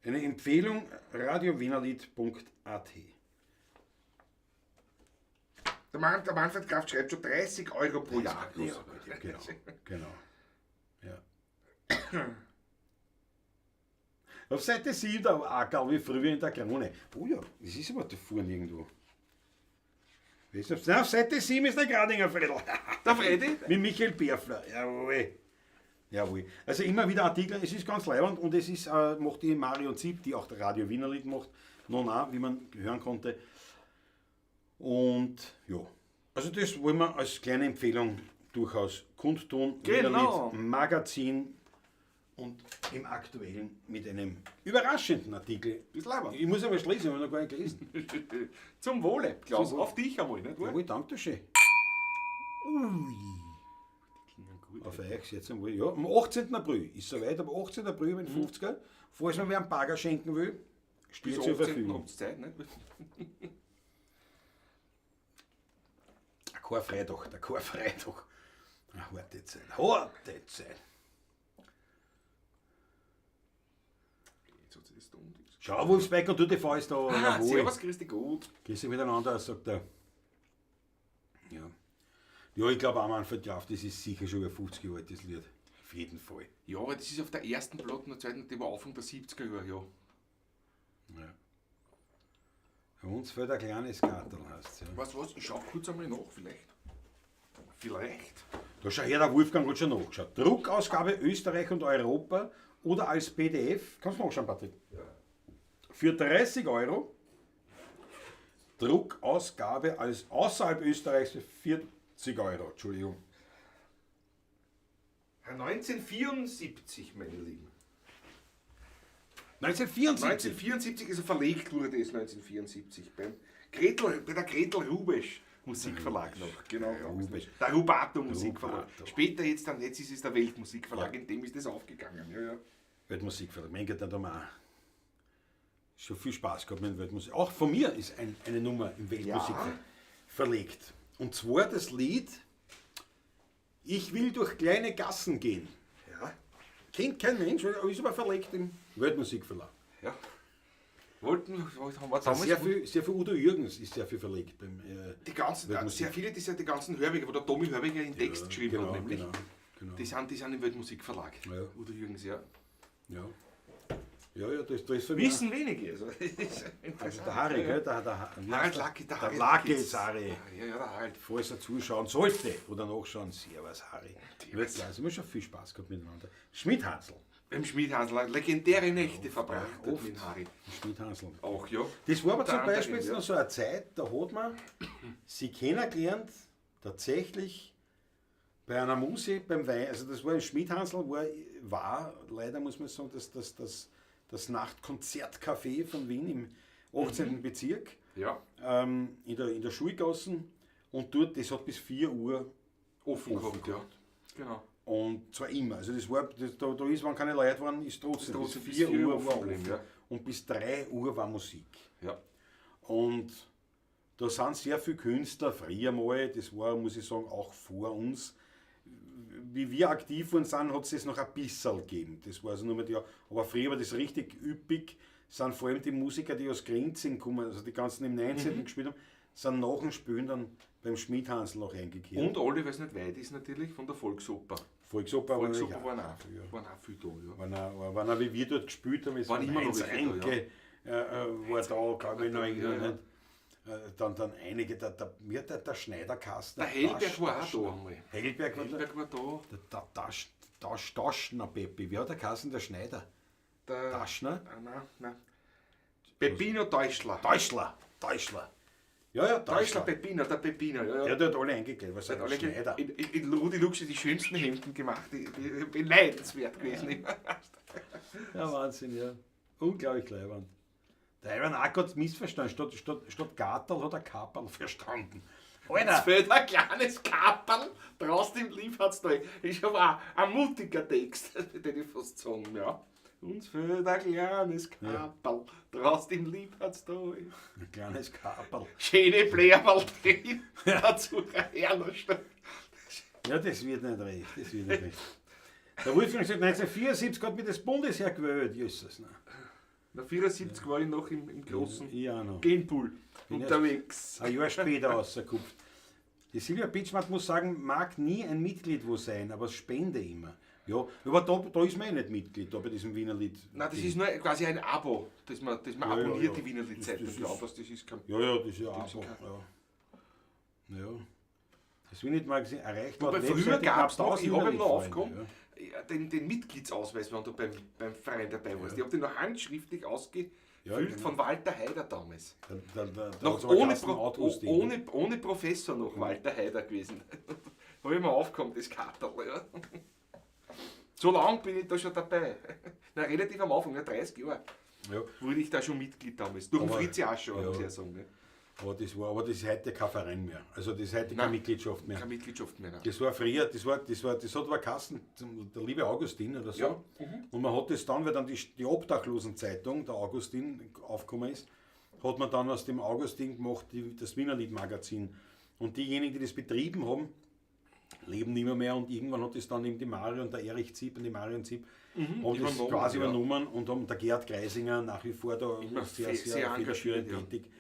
Eine Empfehlung, radiowienerlied.at. Der Manfred Kraft schreibt schon 30 Euro pro Jahr. Ja, genau, genau. Ja. Auf Seite 7 der Ackerl, wie früher in der Krone. Oh ja, das ist aber da vorne irgendwo. Weißt du, auf Seite 7 ist der Gradinger Fredl. Der Fredi? Mit Michael Berfler. Jawohl. Jawohl. Also immer wieder Artikel, es ist ganz leibend und es ist, macht die Marion Zipp, die auch der Radio Wienerlied macht, noch nah, wie man hören konnte. Und ja, also das wollen wir als kleine Empfehlung durchaus kundtun. Genau. Wienerlied Magazin und im Aktuellen mit einem überraschenden Artikel. Ist leibend. Ich muss aber schließen, ich habe noch gar nicht gelesen. Zum Wohle, Klaus. Zum Wohle. Auf dich einmal, nicht wahr? Jawohl, danke schön. Gut. Auf euch, jetzt einmal. Ja, am 18. April ist soweit, am 18. April mit 50er. Falls man wer einen Bagger schenken will, steht Bis zur 18. Verfügung. Habt ihr Zeit, nicht? Der Karfreitag, der Karfreitag. Eine harte Zeit, harte Zeit. Jetzt hat sich das da umgekehrt. Schau, Wolfsberg und du TV ist da. Ah, jawohl. servus, Christi, gut. Grüß dich miteinander, sagt er. Ja. Ja, ich glaube auch Manfred Graf, das ist sicher schon über 50 Jahre alt, das Lied. Auf jeden Fall. Ja, aber das ist auf der ersten Platte, der zweiten, die war Anfang der 70er Jahre, ja. Ja. Bei uns fällt ein kleines Kartel, heißt ja. Weißt du was? Ich schau kurz einmal nach, vielleicht. Vielleicht. Da schau her, der Wolfgang hat schon nachgeschaut. Druckausgabe Österreich und Europa oder als PDF. Kannst du nachschauen, Patrick? Ja. Für 30 Euro. Druckausgabe als außerhalb Österreichs für 40 Euro. Entschuldigung. 1974, meine Lieben. 1974. 1974 ist er verlegt wurde es 1974 beim Gretel, bei der Gretel Rubesch Musikverlag noch. Genau. Rubesch. Der Rubato Musikverlag. Rubato. Später jetzt dann, jetzt ist es der Weltmusikverlag, Ja. in dem ist das aufgegangen. Ja, ja. Weltmusikverlag. Mein Gott, da haben wir auch schon viel Spaß gehabt mit Weltmusik. Auch von mir ist eine Nummer im Weltmusikverlag Ja. verlegt. Und zwar das Lied Ich will durch kleine Gassen gehen. Ja. Kennt kein Mensch, ist aber verlegt im Weltmusikverlag. Ja. Wollten, haben wir damals Sehr viel, sehr viel Udo Jürgens ist sehr viel verlegt beim die ganzen, Weltmusik. sehr viele, die, die ganzen Hörbiger, wo der Tommy Hörbiger den Text geschrieben genau, hat, nämlich. Genau, genau. Die sind im Weltmusikverlag. Ja. Udo Jürgens, ja. Ja. Ja, ja, das ist für mich. Wissen wenige. Also, das ist interessant. Also der Harry, gell? Der Harald Lacke, der der Harald Lacke Lacke ist Harry. Ja, ja, der Harald. Falls er zuschauen sollte oder nachschauen, servus Harry. Weltklasse, wir haben schon viel Spaß gehabt miteinander. Schmidt-Hansl. Beim Schmiedhansl, legendäre Nächte verbracht ja, oft. mit Harry. Schmidt-Hansl. Auch, ja. Das war aber Unter zum anderem, Beispiel jetzt ja. noch so eine Zeit, da hat man sie kennengelernt, tatsächlich bei einer Musik, beim Wein, also das war im Schmiedhansl, war leider muss man sagen, das Nachtkonzertcafé von Wien im 18. Bezirk, Ja, in der Schulgassen und dort, das hat bis 4 Uhr offen, Offen gehabt, ja. Genau. und zwar immer. Also das war, das, da ist, wenn keine Leute waren, ist trotzdem, Trotzdem bis 4 Uhr offen war geblieben, offen. ja. Und bis 3 Uhr war Musik. Ja. Und da sind sehr viele Künstler früher mal, das war, muss ich sagen, auch vor uns. Wie wir aktiv waren, sind, hat es das noch ein bisschen gegeben. Das war also nur mit, ja, aber früher war das richtig üppig, sind vor allem die Musiker, die aus Grinzing kommen, also die ganzen im 19. gespielt haben, sind nach dem Spielen dann beim Schmiedhansl noch eingekehrt. Und alle, weil es nicht weit ist natürlich, von der Volksoper. Volksoper, Volksoper natürlich waren auch. auch, Ja. waren auch viel da, ja. Wenn auch wie wir dort gespielt haben, es Waren immer noch Heinz welche da, Reinke, war da, kann ich mich noch erinnern. Ja, ja. nicht? Dann einige, der Schneiderkasten. Der Hellberg war auch da einmal. Hellberg war da. Hellberg war da. Der Taschner Peppi. Wie hat der Kassen, der Schneider? Der, Taschner? Ah, nein, nein. Peppino Teuschler. Teuschler, Teuschler. Ja, ja, Teuschler Teuschler. Peppino, der Peppino. Ja, ja. Ja, der hat alle eingekleidet, was Hat ein alle Schneider. in Rudi Luxi die schönsten Hemden gemacht, die beneidenswert gewesen. Immer. Ja, Wahnsinn, ja. Unglaublich leiwand. Der Ivan Ack hat missverstanden. Statt Gartel hat er Kaperl verstanden. Es Alter! fehlt ein kleines Kaperl draußen im Liefhardstal. Ist aber auch ein mutiger Text, den ich fast sagen, ja. Uns fehlt ein kleines Kaperl draußen im Liebhardstal. Ein kleines Kaperl. Schöne Bläberl drin, dazu ein Herrler. Ja, das wird nicht recht. Das wird nicht recht. Der Wolfgang sagt, 1974 hat mich das Bundesheer gewählt. Jesus, ne. Na, 74 war ich noch im großen Ich auch noch. Genpool Bin unterwegs. Ein Jahr später rausgekupft. Die Silvia Pitschmann muss sagen, mag nie ein Mitglied wo sein, aber spende immer. Ja, aber da ist man eh nicht Mitglied, da bei diesem Wiener Lied. Nein, das ist nur quasi ein Abo, das man Ja, ja, abonniert, ja. die Wiener Lied-Zeitung. Das Ich glaube, ist- das ist kein. Ja, ja, das ist ja Dem Abo. Ja. Ja. Das Wiener Lied Magazin erreicht Wobei laut früher Webseite gab es knapp noch, ich 1000 habe eben noch Wiener aufgekommen, ja, den Mitgliedsausweis, wenn du beim Verein dabei warst. Ich habe den noch handschriftlich ausgefüllt Ja, genau. von Walter Haider damals. Ja. Da Noch hat's aber ohne, geheißen, Autos, ohne Professor noch Walter Haider gewesen. Habe ich mir aufgekommen, das Katerl. Ja. So lange bin ich da schon dabei. Na, relativ am Anfang, ja, 30 Jahre, Ja. wurde ich da schon Mitglied damals. Durch den Aber- Fritzi auch schon, ja. muss ich ja sagen. Ne? Aber das ist heute kein Verein mehr. Also das ist heute keine Nein. Mitgliedschaft mehr. Keine Mitgliedschaft mehr. Nein. Das war früher, das hat aber Kassen, der liebe Augustin oder so. Ja. Und man hat das dann, weil dann die Obdachlosenzeitung, der Augustin, aufgekommen ist, hat man dann aus dem Augustin gemacht, das Wiener Lied-Magazin. Und diejenigen, die das betrieben haben, leben nicht mehr und irgendwann hat das dann eben die Mario und der Erich Zipp und die Marion Zipp haben das übernommen, quasi ja. übernommen und haben der Gerhard Greisinger nach wie vor da Immer sehr, sehr sehr federführend engagiert, ja. Mhm. tätig.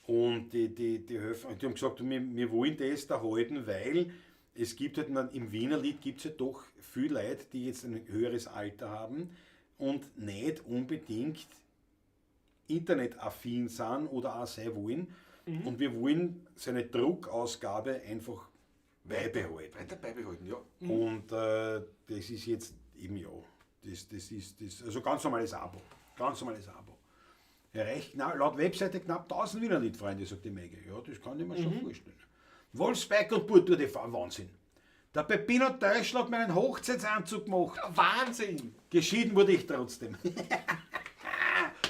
Und die helfen, die haben gesagt, wir wollen das da halten, weil es gibt halt im Wiener Lied gibt es ja doch viele Leute, die jetzt ein höheres Alter haben und nicht unbedingt internetaffin sind oder auch sein wollen. Mhm. Und wir wollen seine Druckausgabe einfach beibehalten. Weiter beibehalten, ja. Und das ist jetzt eben ja, das ist das, also ganz normales Abo. Ganz normales Abo. Erreicht laut Webseite knapp 1000 Wiener Liedfreunde, sagt die Maggie. Ja, das kann ich mir schon vorstellen. Wolfsberg und Burtur TV, Wahnsinn. Der Peppino Teuschl hat meinen Hochzeitsanzug gemacht. Wahnsinn! Geschieden wurde ich trotzdem.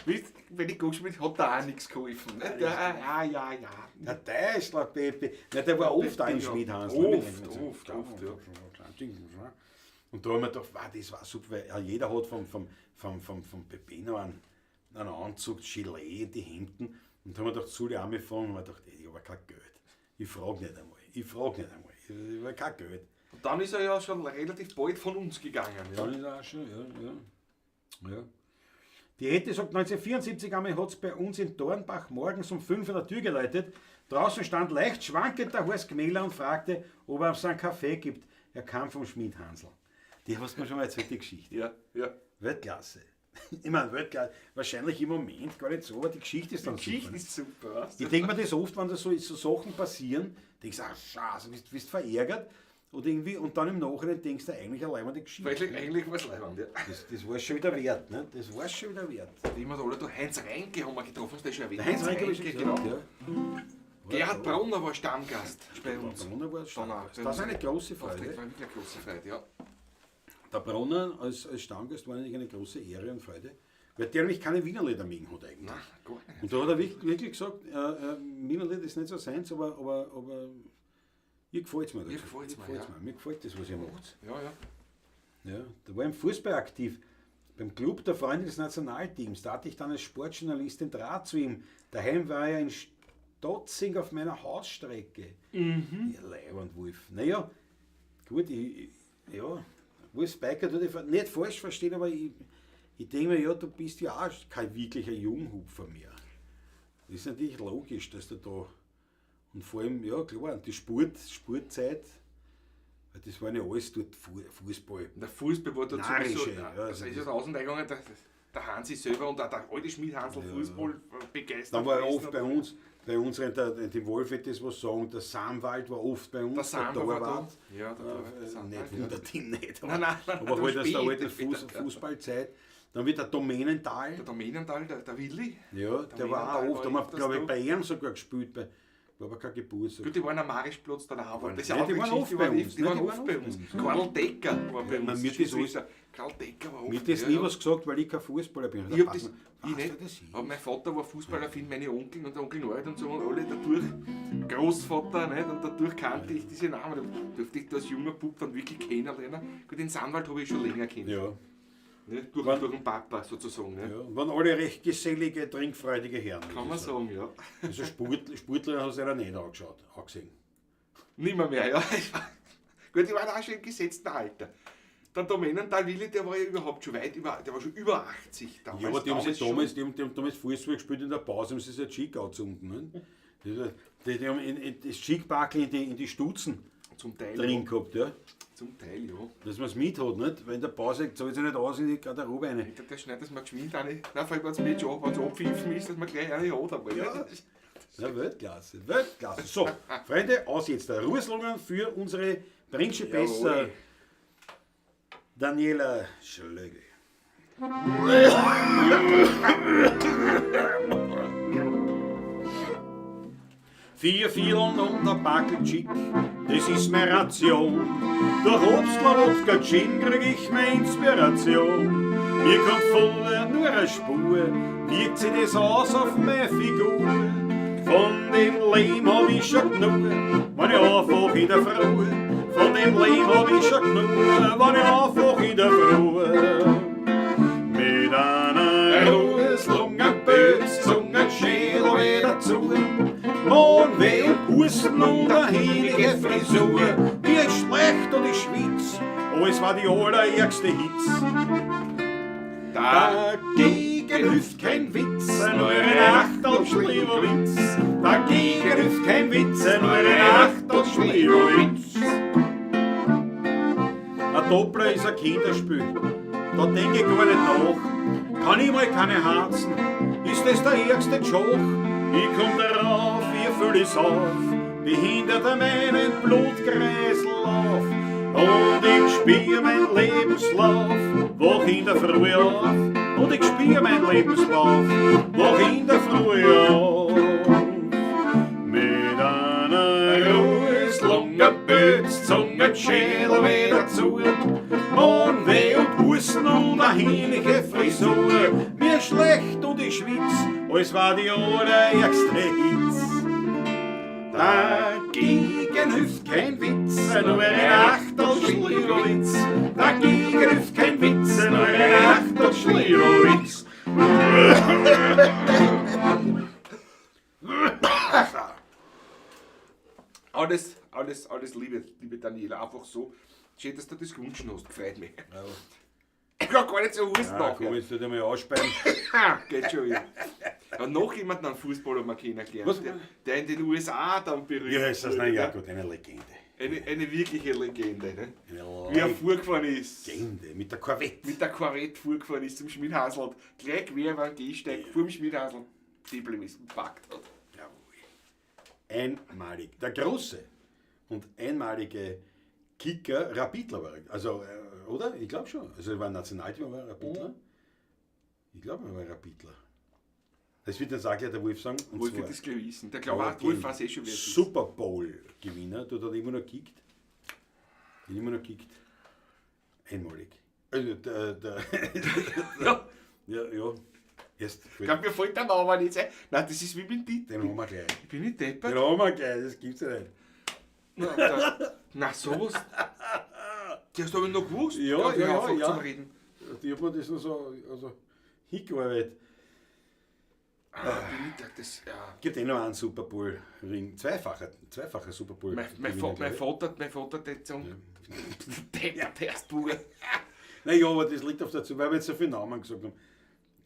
Wisst, wenn ich gespielt hat da auch nichts geholfen. Ne? Der, ja. Der Teuschler, Pepe. Na, der war oft da im Peppino. Schmidhansl. Oft, oft, ja. Und da haben wir gedacht, wow, das war super, weil ja, jeder hat vom Peppino einen Anzug, Gilet, die Hemden. Und da haben wir gedacht, soll ich auch mal fragen? Und wir gedacht, ey, ich habe kein Geld. Ich frage nicht einmal. Ich frage nicht einmal. Ich habe kein Geld. Und dann ist er ja schon relativ bald von uns gegangen. Ja. Dann ist er auch schon, ja. Die Ete sagt, 1974 einmal hat es bei uns in Dornbach morgens um 5 an der Tür geläutet. Draußen stand leicht schwankend der Horst Gmäler und fragte, ob er uns einen Kaffee gibt. Er kam vom Schmidhansl. Die hast du mir schon mal erzählt, die Geschichte. Ja, ja. Weltklasse. Ich meine, Weltklasse. Wahrscheinlich im Moment gar nicht so, aber die Geschichte ist dann Die Geschichte super. ist super, weißt du? Ich denke mir das oft, wenn da so Sachen passieren, denkst du, ach, scheiße, bist verärgert. Oder irgendwie, und dann im Nachhinein denkst du eigentlich allein mal die Geschichte. Eigentlich war es leibend, ja. Das war schon wieder wert, ne? Das war schon wieder wert. Die haben alle da Heinz Reinke haben wir getroffen, hast du das schon erwähnt? Der Heinz Reinke, Reinke, genau. genau. Ja. Gerhard Brunner war Stammgast bei uns. Brunner war Dann auch Stammgast. bei Das ist uns. eine große Auftritt Freude. war wirklich eine große Freude, ja. Der Brunner als Stammgast war natürlich eine große Ehre und Freude, weil der nämlich keine Wienerlieder mögen hat eigentlich. Nein, gar nicht. Und da hat er wirklich gesagt, Wienerlied ist nicht so seins, aber ihr gefällt's mir. Ihr gefällt's mir, ja. Mir gefällt das, was ihr macht. Ja, ja. Ja, da war ich im Fußball aktiv. Beim Club der Freunde des Nationalteams. Da hatte ich dann als Sportjournalist den Draht zu ihm. Daheim war er in Stotzing auf meiner Hausstrecke. Mhm. Ja, Leiband Wolf. Naja, gut, ja, Wolf Biker tut ich nicht falsch verstehen, aber ich denke mir, ja, du bist ja auch kein wirklicher Junghupfer mehr. Das ist natürlich logisch, dass du da. Und vor allem, ja klar, die Sportzeit, weil das waren ja alles dort Fußball. Der Fußball war dort Narische, sowieso, ja, also also ist ja draußen eingegangen, der Hansi selber und auch der alte Schmidhansl Fußball begeistert. Dann war er gewesen. oft bei uns, dem Wolf hätte das was sagen, der Samwald war oft bei uns, Der Samwald war da. Torwart. Ja, der Torwart, der Samwald, Nicht ja. wundert ihn nicht, aber, Nein, nein, nein, aber halt aus der später, alten später, ja. Fußballzeit. Dann wird der Domänental. Der Domänental, der Willi. Ja, der war auch oft. Da haben wir, glaube ich, bei ihm sogar gespielt. Bei, war aber kein Geburtstag. Gut, die waren am Marischplatz dann auch. Aber das ist ja, auch die waren oft bei uns. Die waren oft bei uns. Karl Decker war bei uns. Mir das, Karl Decker war oft. Mir das nie was gesagt, weil ich kein Fußballer bin. Ich hab das, ich nicht. Aber mein Vater war Fußballer, meine Onkel und der Onkel Norbert und so und alle dadurch, Großvater, nicht? Und dadurch kannte ich diese Namen. Da durfte ich da als junger Bub dann wirklich kennenlernen. Gut, den Sandwald habe ich schon länger kennt. Ja. Ne? Durch den Papa sozusagen. Ne? Ja, waren alle recht gesellige, trinkfreudige Herren. Kann man sagen, ja. Also Sportler hast du ja nicht angesehen. Nimmer mehr, ja. Gut, die waren auch schon im gesetzten Alter. Der Domänental Willi, der war ja überhaupt schon weit über, der war schon über 80 damals. Ja, aber die haben damals Fußball gespielt in der Pause, haben sie sich ein Tschick angezogen. Ne? Die haben das Tschickbackel in die Stutzen zum Teil drin gehabt, ja. Zum Teil, ja. Dass man es mit hat, nicht? Weil in der Pause zahlt sich nicht aus in die Garderobe rein. Ich glaube, der schneidet das mal geschwind eine. Nein, vor allem, wenn es mit schon, wenn es abpfiffen ist, dass man gleich eine hat. Aber ja. Ja, Weltklasse, Weltklasse. So, Freunde, aus jetzt. Der Ruheslungen für unsere Principessa Daniela Schlögl. Vier Vierteln und ein Backel Tschick, das ist meine Ration. Durch Obstler, Wodka, Gin krieg ich meine Inspiration. Mir kommt voller nur eine Spur, wirkt sich das aus auf meine Figur. Von dem Lehm hab ich schon genug, wenn ich aufwach in der Früh. Von dem Lehm hab ich schon genug, wenn ich aufwach in der Früh. Mit einer Ruheslunge, Bötszunge, Schädel wieder zu. Magenweh und Husten und eine hinige Frisur. Mir ist schlecht und ich schwitz, alles war die allerärgste Hitz. Dagegen hilft kein Witz, nur eine Achtel Schliwowitz. Dagegen hilft kein Witz, nur eine Achtel Schliwowitz. Ein Doppler ist ein Kinderspiel, da denk ich gar nicht nach. Kann ich mal keine Harzen, ist das der ärgste Joch? Ich komm darauf, ihr füll es auf, behindert meinen Blutkreislauf. Und ich spiel mein Lebenslauf, wach in der Früh auf. Und ich spiel mein Lebenslauf, wach in der Früh auf. Mit einer Ruheslunge, Bötszunge, Schädel wieder zu. Magenweh und Husten und eine hinige Frisur. Mir schlecht und ich schwitz, alles war die allerärgste Hitz. Dagegen hilft kein Witz, nur eine Achtel Schliwowitz. Dagegen hilft kein Witz, nur eine Achtel Schliwowitz. Alles, alles, alles Liebe, liebe Daniela, einfach so. Schön, dass du das gewünscht hast, gefreut mich. Ja. Ich kann gar nicht so husten. Ja, komm, jetzt tut er mal ausspeien. Geht schon wieder. Ja, noch jemanden an Fußball haben wir kennengelernt, der in den USA dann berühmt wurde. Ja, ist das nicht? Ja, gut, eine Legende. Eine wirkliche Legende, ne? Eine Wie er vorgefahren ist. Legende, mit der Corvette. Mit der Corvette vorgefahren ist zum Schmidhasel. Gleich quer über den Gehsteig, vor dem Schmidhasel, die Blimmis gepackt hat. Jawohl. Einmalig. Der große und einmalige Kicker, Rapidler war er. Also, oder? Ich glaube schon. Also, er war ein Nationalteam, war er Rapidler. Mhm. Ich glaube, er war Rapidler. Das wird jetzt auch gleich der Wolf sagen. Und Wolf wird das gleich wissen. Der glaubt auch, Wolf weiß eh schon, wer es ist. Super Bowl-Gewinner, dort hat er immer noch gekickt. Hat immer noch gekickt. Einmalig. Also, ja. Ja, ja. Erst ich glaube, mir fällt der Name nicht ein. Nein, das ist wie mit dem Den haben wir gleich. Ich bin nicht deppert. Den haben wir gleich, das gibt's ja nicht. Na, na sowas. Die hast du aber noch gewusst. Ja, ja, ja, ja. Zum Reden. Die hat mir das noch so also, hingearbeitet. Ah, das, ja. Gibt eh noch einen Super Bowl-Ring. Zweifacher Super Bowl. Mein Vater, der sagen, der ist Bube. Nein, ja, aber das liegt auf der Zunge, weil wir jetzt so viele Namen gesagt haben.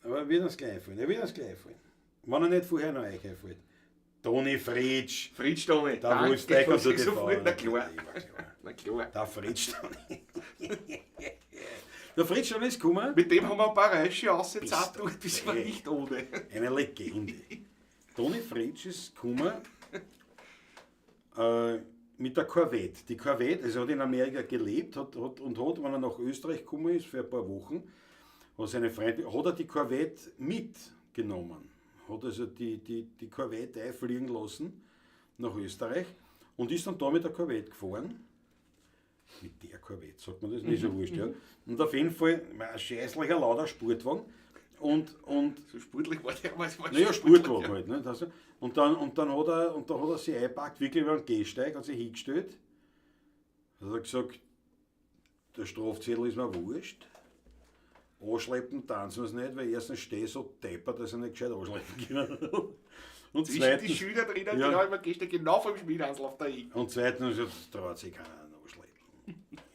Aber er wird uns gleich einfallen. Er wird uns gleich einfallen. Wenn er nicht vorher noch euch einfällt. Toni Fritsch. Fritsch Toni. Da Wolf Stecker zu TV. Na klar. Na klar. Der Fritsch Toni. Der Fritsch Toni ist gekommen. Mit dem haben wir ein paar Reiche ausgezahlt und das war nicht ohne. Eine Legende. Toni Fritsch ist gekommen mit der Corvette. Die Corvette, also hat in Amerika gelebt hat, wenn er nach Österreich gekommen ist für ein paar Wochen, Hat seine Freunde, hat er die Corvette mitgenommen. Hat also die Corvette einfliegen lassen nach Österreich und ist dann da mit der Corvette gefahren. Mit der Corvette, sagt man das? Nicht so wurscht, ja. Und auf jeden Fall ein scheißlicher lauter Sportwagen. Und So sportlich war der, aber es war naja, schon sportlich, Sportwagen ja. halt. Ne? Das, und dann hat er sich eingepackt, wirklich über den Gehsteig, hat sich hingestellt. Hat er gesagt, der Strafzettel ist mir wurscht. Anschleppen tanzen wir es nicht, weil erstens stehe ich so deppert, dass ich nicht gescheit anschleppen kann. Und Zwischen die zweitens, Schüler drinnen, ja. genau immer Gehsteig, genau vor dem Schmidhansl auf der Ecke. Und zweitens, das traut sich keiner anschleppen.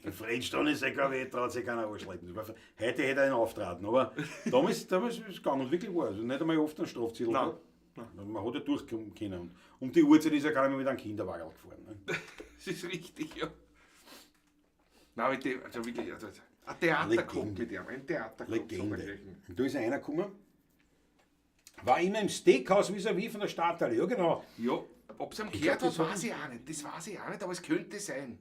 In Friedstein ist er kein traut sich keiner anschleppen. Das war- Heute hätte er einen auftraten, aber damals ist es gegangen und wirklich war. Also nicht einmal oft einen Strafzettel Nein. gehabt. Man hat ja durchkommen können. Und um die Uhrzeit ist ja keiner mehr mit einem Kinderwagen gefahren. Ne? Das ist richtig, ja. Nein, mit dem, also wirklich, also ein Theater kommt mit dem, ein Theater kommt Legende. Und da ist einer gekommen, war immer im Steakhouse vis-à-vis von der Stadthalle. Ja, genau. Ja, ob es am glaub, gehört hat, das hat weiß ich auch nicht. Das weiß ich auch nicht, aber es könnte sein.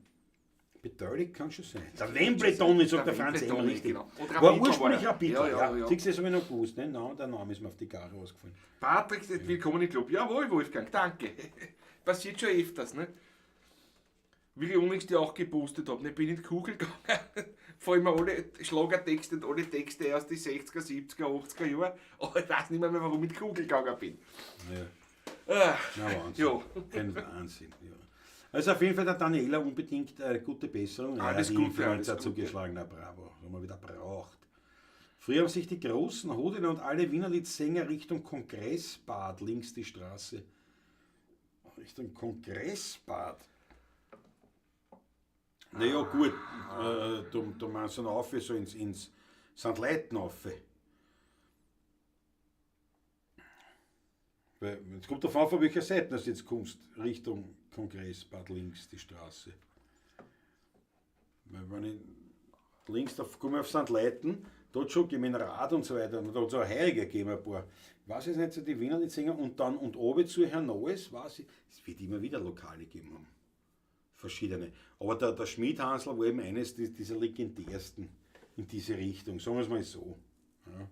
Beteiligt kann schon sein. Der Wembley Toni, sagt der Der Franz Wembley Emmer Toni, richtig. genau. Und War Rapidler ursprünglich war er. Rapidler, Ja, ja, ja, ja. Siehst du, das habe ich noch gewusst, ne? Nein, der Name ist mir auf die Karre ausgefallen. Patrick, willkommen im Club. Jawohl, Wolfgang, danke. Passiert schon öfters, ne? Wie ich unlängst ja auch gepostet habe, ne? Bin in die Kugel gegangen, fallen mir alle Schlagertexte und alle Texte aus die 60er, 70er, 80er Jahre, aber ich weiß nicht mehr, warum ich in die Kugel gegangen bin. Ja. Ah, Na, Wahnsinn. Ja. Ein Wahnsinn, ja. Also auf jeden Fall der Daniela unbedingt gute Besserung. Alles ja, die Gute, Influenza alles Gute. zugeschlagen, na bravo, haben wir wieder braucht. Früher haben sich die großen Hodiner und alle Wienerlied-Sänger Richtung Kongressbad, links die Straße. Richtung Kongressbad. Naja, gut, du meinst dann auf, so ins St. Leiten auf. Weil, es kommt davon an, von welcher Seite du jetzt kommst, Richtung Kongressbad links die Straße. Weil wenn ich links, da komme ich auf St. Leiten, dort schon gehen mit dem Rad und so weiter, und da hat es auch Heurige gegeben, ein paar. Ich weiß jetzt nicht, so die Wiener Sänger und dann und oben zu Herrn Neues, weiß ich, es wird immer wieder Lokale gegeben haben. Verschiedene. Aber der Schmidhansl war eben eines dieser legendärsten in diese Richtung, sagen wir es mal so. Ja.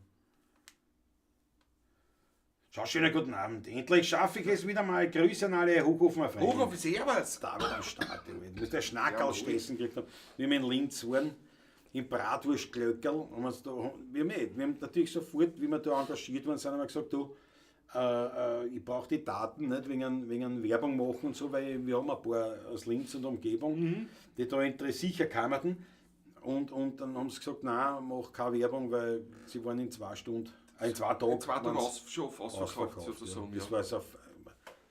Schau, schönen guten Abend. Endlich schaffe ich es wieder mal. Grüße an alle Hochofener Freunde. Hochofen, servus! David am Start. Du musst der Schnack Jawohl. ausstessen gekriegt haben. Wie wir in Linz waren, im Bratwurstglöckerl. Haben wir's da, wir, haben eh, wir haben natürlich sofort, wie wir da engagiert worden sind, haben wir gesagt, du, ich brauche die Daten nicht wegen Werbung machen und so, weil wir haben ein paar aus Linz und Umgebung, die da sicher kamen. Und dann haben sie gesagt, nein, mach keine Werbung, weil sie waren in 2 Stunden, in 2 Tagen. In 2 Tagen waren's schon ausverkauft, ausverkauft, sozusagen. Ja. Das Ja. war es auf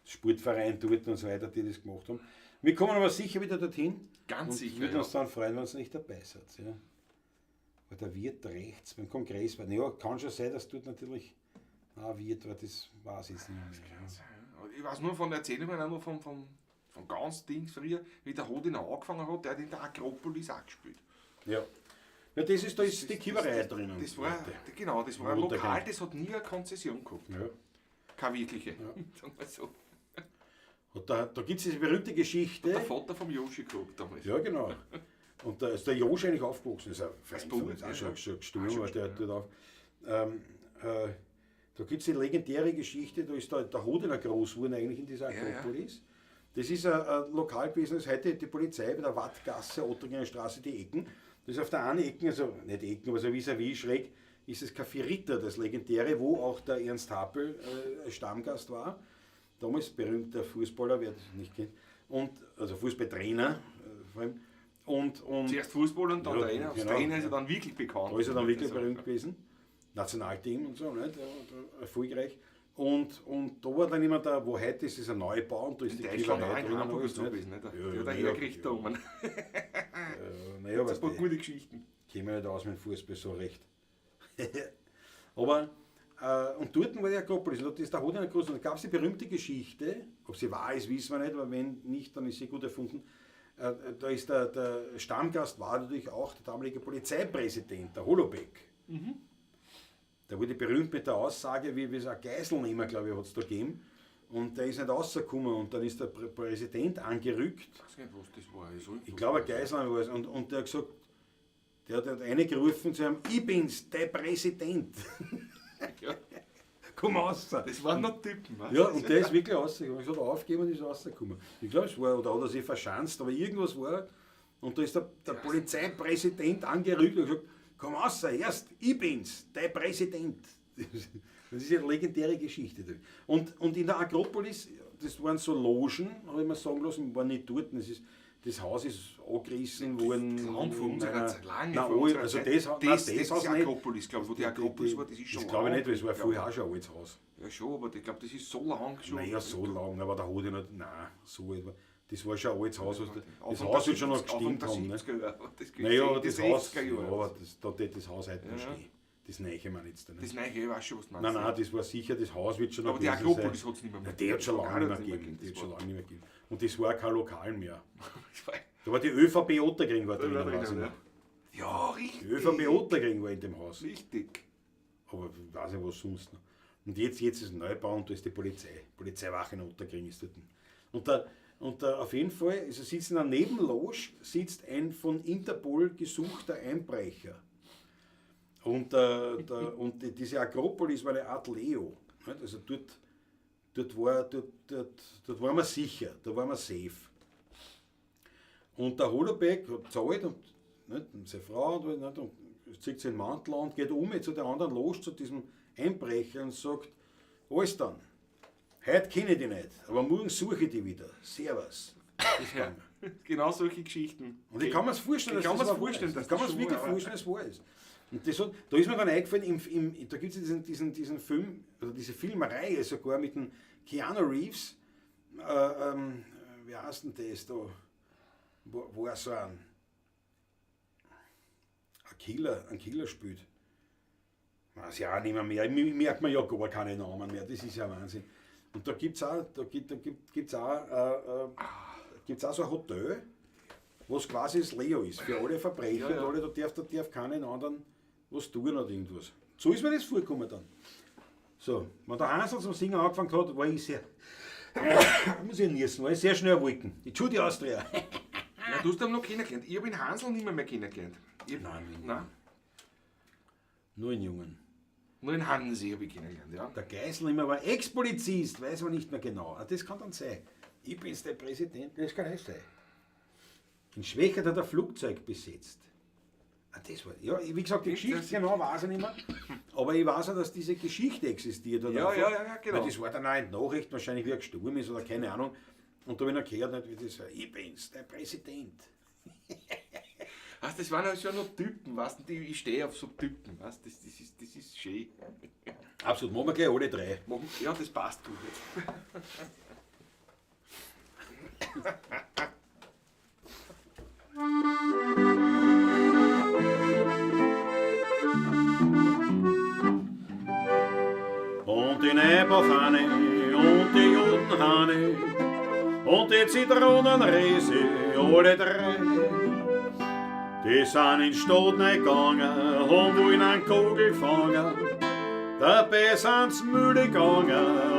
Sportverein dort und so weiter, die das gemacht haben. Wir kommen aber sicher wieder dorthin. Ganz und sicher, Würden ja. uns dann freuen, wenn ihr nicht dabei seid. Ja. Weil der Wirt rechts beim Kongress war. Naja, kann schon sein, dass dort natürlich ein Wirt war, das weiß ich jetzt nicht mehr. Ja. Ich weiß nur von Erzählungen, auch noch von ganz Dings früher, wie der Hodiner angefangen hat, der hat in der Akropolis auch gespielt. Ja. Ja, das ist, da ist die Kieberei drinnen. Das war, heute. genau, das war ein Runtergehen. Lokal, das hat nie eine Konzession gehabt. Ja. Keine wirkliche. Sagen wir so. Und da gibt es diese berühmte Geschichte. Der Vater vom Joschi gehabt damals. Ja, genau. Und da ist der Josch eigentlich aufgewachsen, ist ein Freund von Bub, uns, auch ja. schon gestorben, Auch schon aber der dort auf. Da gibt es die legendäre Geschichte, da ist der Hodiner groß geworden eigentlich in dieser Ja, ja. Akropolis. Das ist ein Lokal gewesen, das ist heute die Polizei bei der Wattgasse, Ottringer Straße, die Ecken. Das ist auf der einen Ecken, also nicht Ecken, aber so vis-à-vis schräg, ist das Café Ritter, das legendäre, wo auch der Ernst Happel Stammgast war. Damals berühmter Fußballer, wer das nicht kennt. Und, also Fußballtrainer vor allem. Zuerst Fußballer und dann Ja, Trainer. Als genau. Trainer ist er dann wirklich bekannt. Da ist er dann wirklich Also, berühmt gewesen. Nationalteam und so, nicht? Ja, erfolgreich. Und da war dann jemand da, wo heute ist, ist ein Neubau und da ist In die Deutschland Kielerei auch in drinnen Hamburg alles, ist so nicht? gewesen, nicht? Ja, Der ja, hat er naja, hergekriegt da ja. oben. Naja, Ein weißt paar du, gute Geschichten. käme nicht aus mit dem Fußball so recht. Aber und dort war die Akropolis, und dort ist der Hodiner groß, und da gab es die berühmte Geschichte, ob sie wahr ist, wissen wir nicht, aber wenn nicht, dann ist sie gut erfunden. Da ist der Stammgast war natürlich auch der damalige Polizeipräsident, der Holobeck. Der wurde berühmt mit der Aussage, wie es ein Geiselnehmer, glaube ich, hat's da gegeben. Und der ist nicht rausgekommen und dann ist der Präsident angerückt. Ich weiß nicht, was das war. Ich, Ich glaube, ein Geiselnehmer war es. Und der hat gesagt, Der hat halt reingerufen zu ihm, ich bin's, der Präsident. Ja. Komm raus. Das waren noch Typen. Was? Ja, und der ist wirklich rausgekommen. Ich hat aufgegeben und ist rausgekommen. Ich glaube, es war, oder hat er sich verschanzt, aber irgendwas war. Und da ist der Polizeipräsident angerückt und gesagt, komm raus, erst, ich bin's, der Präsident. Das ist eine legendäre Geschichte. Und in der Akropolis, das waren so Logen, habe ich mir sagen lassen, waren nicht dort. Das Haus ist angerissen worden. Lang vor unserer Zeit. Lange nein, vor unserer also Zeit. Das, Das, nein, das Haus ist nicht. Akropolis, glaube ich, wo die Akropolis war, das ist schon Das glaube ich lang. nicht, weil es war Ja. vorher auch schon ein altes Haus. Ja, schon, aber ich glaube, das ist so lang schon. Naja, so lang, aber da hat ich nicht. Nein, so alt war. Das war schon ein altes Haus. Was, das Anfang Haus der wird schon noch 70er, Anfang gestimmt der haben. Ne? 70er Jahre. Das Naja, aber die das Haus, 60er ja, Jahre. aber da tät das Haus heute noch Ja. stehen. Das neue man jetzt nicht. Das neue, ich weiß schon, was du meinst. Nein, nein, das war sicher, das Haus wird schon noch Aber die gewesen Akropolis sein. hat es nicht mehr Nein, die hat schon lange nicht mehr Hat's nicht mehr gegeben. Die gegeben, hat schon das lange nicht mehr gegeben. Und das war kein Lokal mehr. war- Da war die ÖVP Otterkring war Das war drinnen, weiß ich drinnen, noch. ja. Ja, richtig. Die ÖVP Otterkring war in dem Haus. Richtig. Aber ich weiß nicht, was sonst noch. Und jetzt ist ein Neubau und da ist die Polizei. Polizeiwache in Otterkring ist dort. Und da auf jeden Fall, also sitzt in einer Nebenloge, sitzt ein von Interpol gesuchter Einbrecher. Und, diese Akropolis war eine Art Leo. Nicht? Also dort waren wir sicher, da waren wir safe. Und der Holobeck hat gezahlt und, nicht, und seine Frau und, nicht, und zieht seinen Mantel an und geht um zu der anderen Loge, zu diesem Einbrecher und sagt, alles dann, heute kenne ich dich nicht, aber morgen suche ich dich wieder. Servus. Ja. Genau solche Geschichten. Und ich kann mir's vorstellen, Ich dass kann das mir's wahr vorstellen, ist. dass Ich kann das mir's schon wirklich wahr war. vorstellen, dass es wahr ist. Und das hat, da ist mir dann eingefallen, da gibt es diesen Film, oder diese Filmreihe sogar mit dem Keanu Reeves, wie heißt denn das da, wo er so ein Killer spielt. Weiß ich auch nicht mehr, ich merke mir ja gar keine Namen mehr, das ist ja Wahnsinn. Und da gibt es auch, da gibt, da gibt, gibt's auch, gibt's auch so ein Hotel, was quasi das Leo ist, für alle Verbrecher Ja, ja. und alle, da darf keinen anderen was tun oder irgendwas. So ist mir das vorgekommen dann. So, wenn der Hansel zum Singen angefangen hat, war ich sehr, muss ich niesen, war ich sehr schnell Wolken. Die Judy Austria. Ja, du hast ihn noch kennengelernt. Ich habe den Hansel nicht mehr kennengelernt. Nein, nicht. Nein. Nur einen Jungen. Nur den Hansi habe ich kennengelernt, ja. Der Geiselnehmer war Ex-Polizist, weiß man nicht mehr genau. Ah, das kann dann sein. Ich bin's der Präsident, das kann nicht sein. In Schwechat hat er Flugzeug besetzt. Ah, das war, ja, wie gesagt, die Geschichte genau weiß ich nicht mehr. Aber ich weiß auch, dass diese Geschichte existiert. Hat Ja, einfach. ja, ja, ja, genau. Weil das war dann auch in den Nachrichten, wahrscheinlich, wie er gestorben ist oder keine Ahnung. Und da habe ich noch gehört, nicht, wie das war. Ich bin's, der Präsident. Weißt, das waren halt schon noch Typen, weißt du, ich stehe auf so Typen, weißt, das ist schön. Absolut, machen wir gleich alle drei. Ja, das passt gut jetzt. Und die Nebaufhane und die Judenhane und die Zitronenrese, alle drei. Die sind in Stadt gegangen und wollen einen Kugel fangen. Dabei sind's müde gegangen,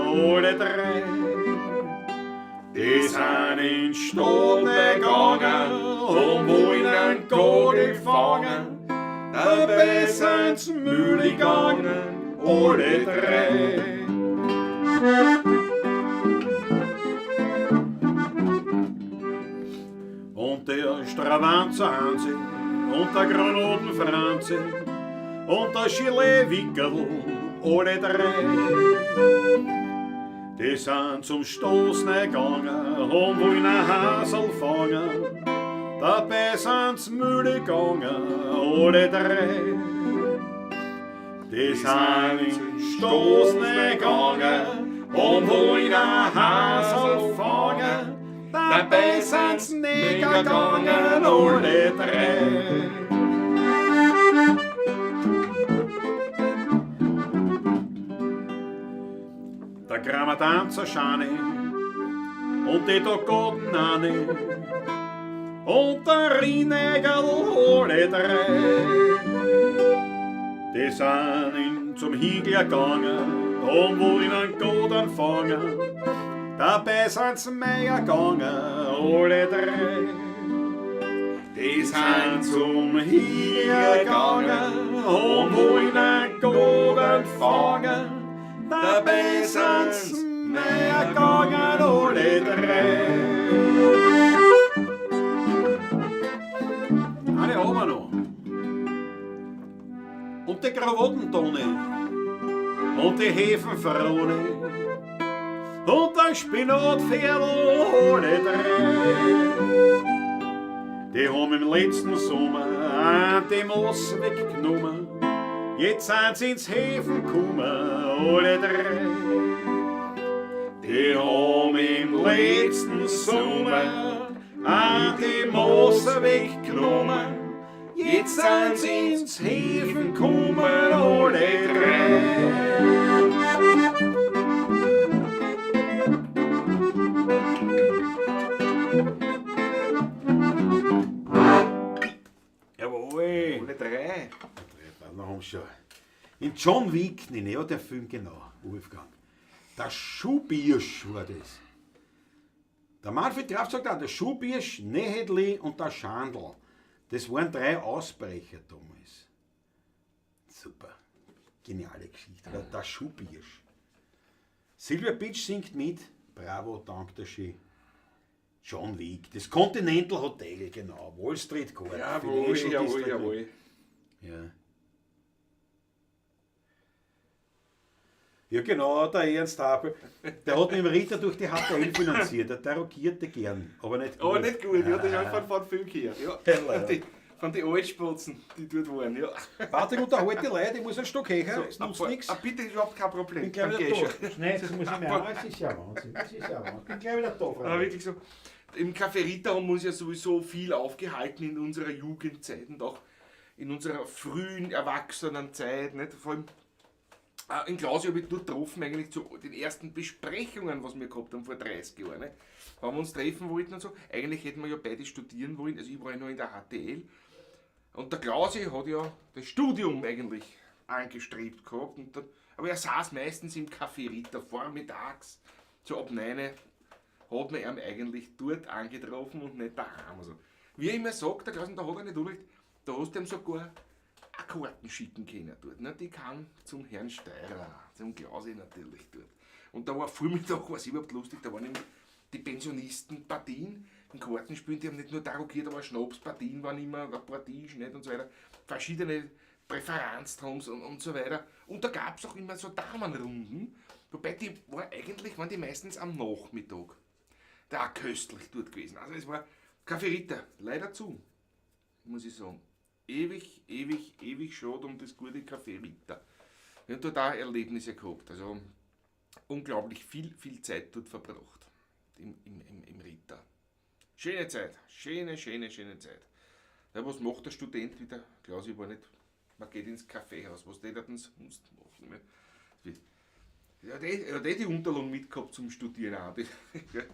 alle drei. Die sind in Stadt gegangen und wollen einen Kugel fangen. Dabei sind's müde gegangen, alle drei. Und der Stravanzer Hansi und der Granaten Franzi und der Gilet-Wickel, alle drei. Die sind zum Stoß gegangen und wollen ein Hasel fangen. Dabei sind's müde gegangen, alle drei. Die sind in Stoß gegangen und wollen ein Hasel fangen. Dabei sind's nicht gegangen, alle drei. Der Grammatanzer Schani und die Dogoden und der Rinegel, alle drei. Die sind in zum Higler gegangen und wollen einen Godan fangen. Dabei sind's Meier gegangen, alle drei. Die sind zum Hier gegangen und wollen einen guten fangen. Dabei sind's mehr gegangen alle drei. Eine haben wir noch. Und die Krawattentone und die Hefenfrone und ein Spinatpferdl alle drei. Die haben im letzten Sommer die Moos weggenommen. Jetzt sind sie ins Häfen gekommen, alle drei. Die haben im letzten Sommer die Moos weggenommen. Jetzt sind sie ins Häfen gekommen, alle drei. Jawohl. Alle drei. Drei haben schon. In John Wick, nee, ja, der Film genau, Wolfgang. Der Schuhbirsch war das. Der Manfred Graf sagt auch, der Schuhbirsch, Nehedli und der Schandl. Das waren drei Ausbrecher damals. Super. Geniale Geschichte. Der Schuhbirsch. Silvia Bitsch singt mit. Bravo, danke schön. John Wick. Das Continental Hotel, genau. Wall Street Court. Jawohl, jawohl, jawohl. Ja. Ja, genau, der Ernst Happel. Der hat mit dem Ritter durch die HTL finanziert. Der tarokierte gern, aber nicht gut. Aber nicht gut, ja, das ist von Film gehört. Ja. Ja. Von den Altspatzen, die dort waren. Ja. Patrick, unterhalte die Leute, ich muss einen Stock höher, es nutzt nichts. Ah, bitte, ist überhaupt kein Problem. Ich bin gleich Dann wieder geh da. schon. Nein, das muss ich mir auch. Das ist ja Wahnsinn. Das ist ja Wahnsinn. Ich bin gleich wieder da, Aber Freunde. wirklich so, im Café Ritter haben wir uns ja sowieso viel aufgehalten in unserer Jugendzeit und auch in unserer frühen Erwachsenenzeit. Nicht? Vor allem in Klausi habe ich dort getroffen, eigentlich zu den ersten Besprechungen, was wir gehabt haben vor 30 Jahren. Ne? Wenn wir uns treffen wollten und so. Eigentlich hätten wir ja beide studieren wollen, also ich war ja noch in der HTL. Und der Klausi hat ja das Studium eigentlich angestrebt gehabt. Und dann, aber er saß meistens im Café Ritter vormittags, so ab 9 hat man ihn eigentlich dort angetroffen und nicht daheim. Also, wie er immer sagt, der Klausi, da hat er nicht unrecht, da hast du ihm sogar auch Karten schicken können dort. Ne? Die kam zum Herrn Steirer, zum Klausi natürlich dort. Und da war Vormittag, war es überhaupt lustig, da waren eben die Pensionistenpartien im Kartenspielen, die haben nicht nur tarokiert, aber Schnapspartien waren immer ein paar Tisch, nicht, und so weiter. Verschiedene Präferenztrums und so weiter. Und da gab es auch immer so Damenrunden, wobei die war eigentlich, waren die meistens am Nachmittag. Da auch köstlich dort gewesen. Also es war Café Ritter, leider zu, muss ich sagen. Ewig, ewig, ewig schade um das gute Café Ritter. Wir haben dort auch Erlebnisse gehabt. Also unglaublich viel, viel Zeit dort verbracht. Im Ritter. Schöne Zeit. Schöne, schöne, schöne Zeit. Ja, was macht der Student wieder? Klaus, ich war nicht. Man geht ins Kaffeehaus. Was der denn sonst machen? Ne? Ja, der hat die Unterlagen mitgehabt zum Studieren auch. Das,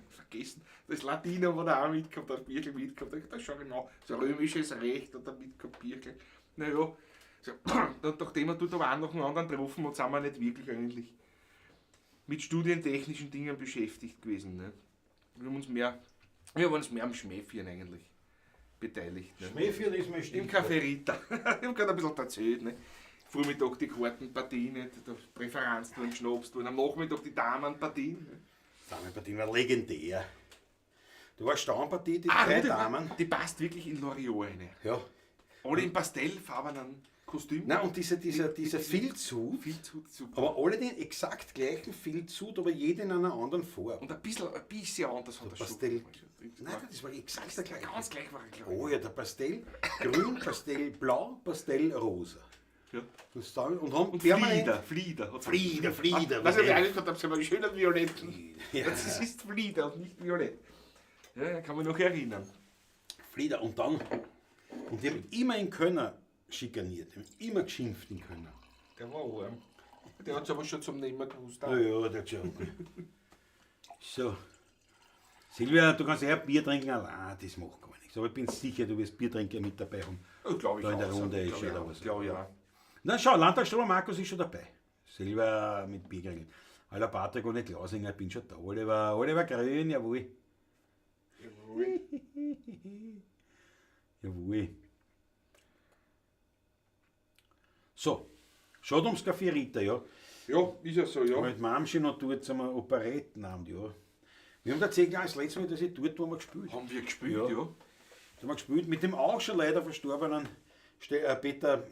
vergessen. Das Latinum hat er auch mitgehabt, das Birkel mitgehabt. Das schau ich mal. So römisches Recht hat er mitgehabt, Birkel. Naja, so, und nachdem er dort aber einen nach dem anderen getroffen hat, sind wir nicht wirklich eigentlich mit studientechnischen Dingen beschäftigt gewesen. Ne? Wir haben uns mehr, wir waren uns mehr am Schmähführen eigentlich beteiligt. Ne? Schmähführen ist mein Im Stichwort. Café Ritter. Ich habe gerade ein bisschen erzählt. Ne? Vormittag die Kartenpartien, nicht? Die Präferenz tun, Schnaps tun. Am Nachmittag die Damenpartien. Ne? Damenpartien war legendär. Du warst Stammpartie, die drei Rudi, Damen. Die passt wirklich in Loriot rein. Ja. Alle in pastellfarbenen Kostüm. Nein, und dieser Filzhut, Filzhut, super. aber alle den exakt gleichen Filzhut, aber jede in einer anderen Farbe. Und ein bisschen anders hat er schon. Pastell. Nein, das war exakt der gleiche. Ganz gleich war er, glaube ich. Oh ja, der Pastell grün, Pastell blau, Pastell rosa. Ja. Das da, und haben Und permanent Flieder, Flieder. Flieder, Flieder. Das habe ich eigentlich gedacht, habe ich schönen violetten. Ja. Das ist Flieder und nicht violett. Ja, kann man noch erinnern. Flieder. Und dann, und die haben immer in Könner schikaniert, die haben immer geschimpft in Könner. Der war arm. Der hat es aber schon zum Nehmen gewusst. Ja, ja, der hat schon. So. Silvia, du kannst eher Bier trinken allein, das macht gar nichts. Aber ich bin sicher, du wirst Biertrinker mit dabei haben. Glaube ich Da in der auch. Runde ist Glaub schon ich da auch. was. Glaube ich auch. Na schau, Landtagsstrom Markus ist schon dabei. Silvia mit Bier kriegen. Aller Patrick ohne Klausinger, ich bin schon da. Oliver, Oliver Grün, jawohl. Jawohl. Jawohl. So, schaut ums Café Rita, ja. Ja, ist ja so, ja. Mit Mamschi noch dort sind wir Operettenabend, ja. Wir haben tatsächlich auch das letzte Mal, dass ich dort war, wir gespielt. Haben wir gespielt, ja. Ja. Da haben wir gespielt mit dem auch schon leider verstorbenen Peter,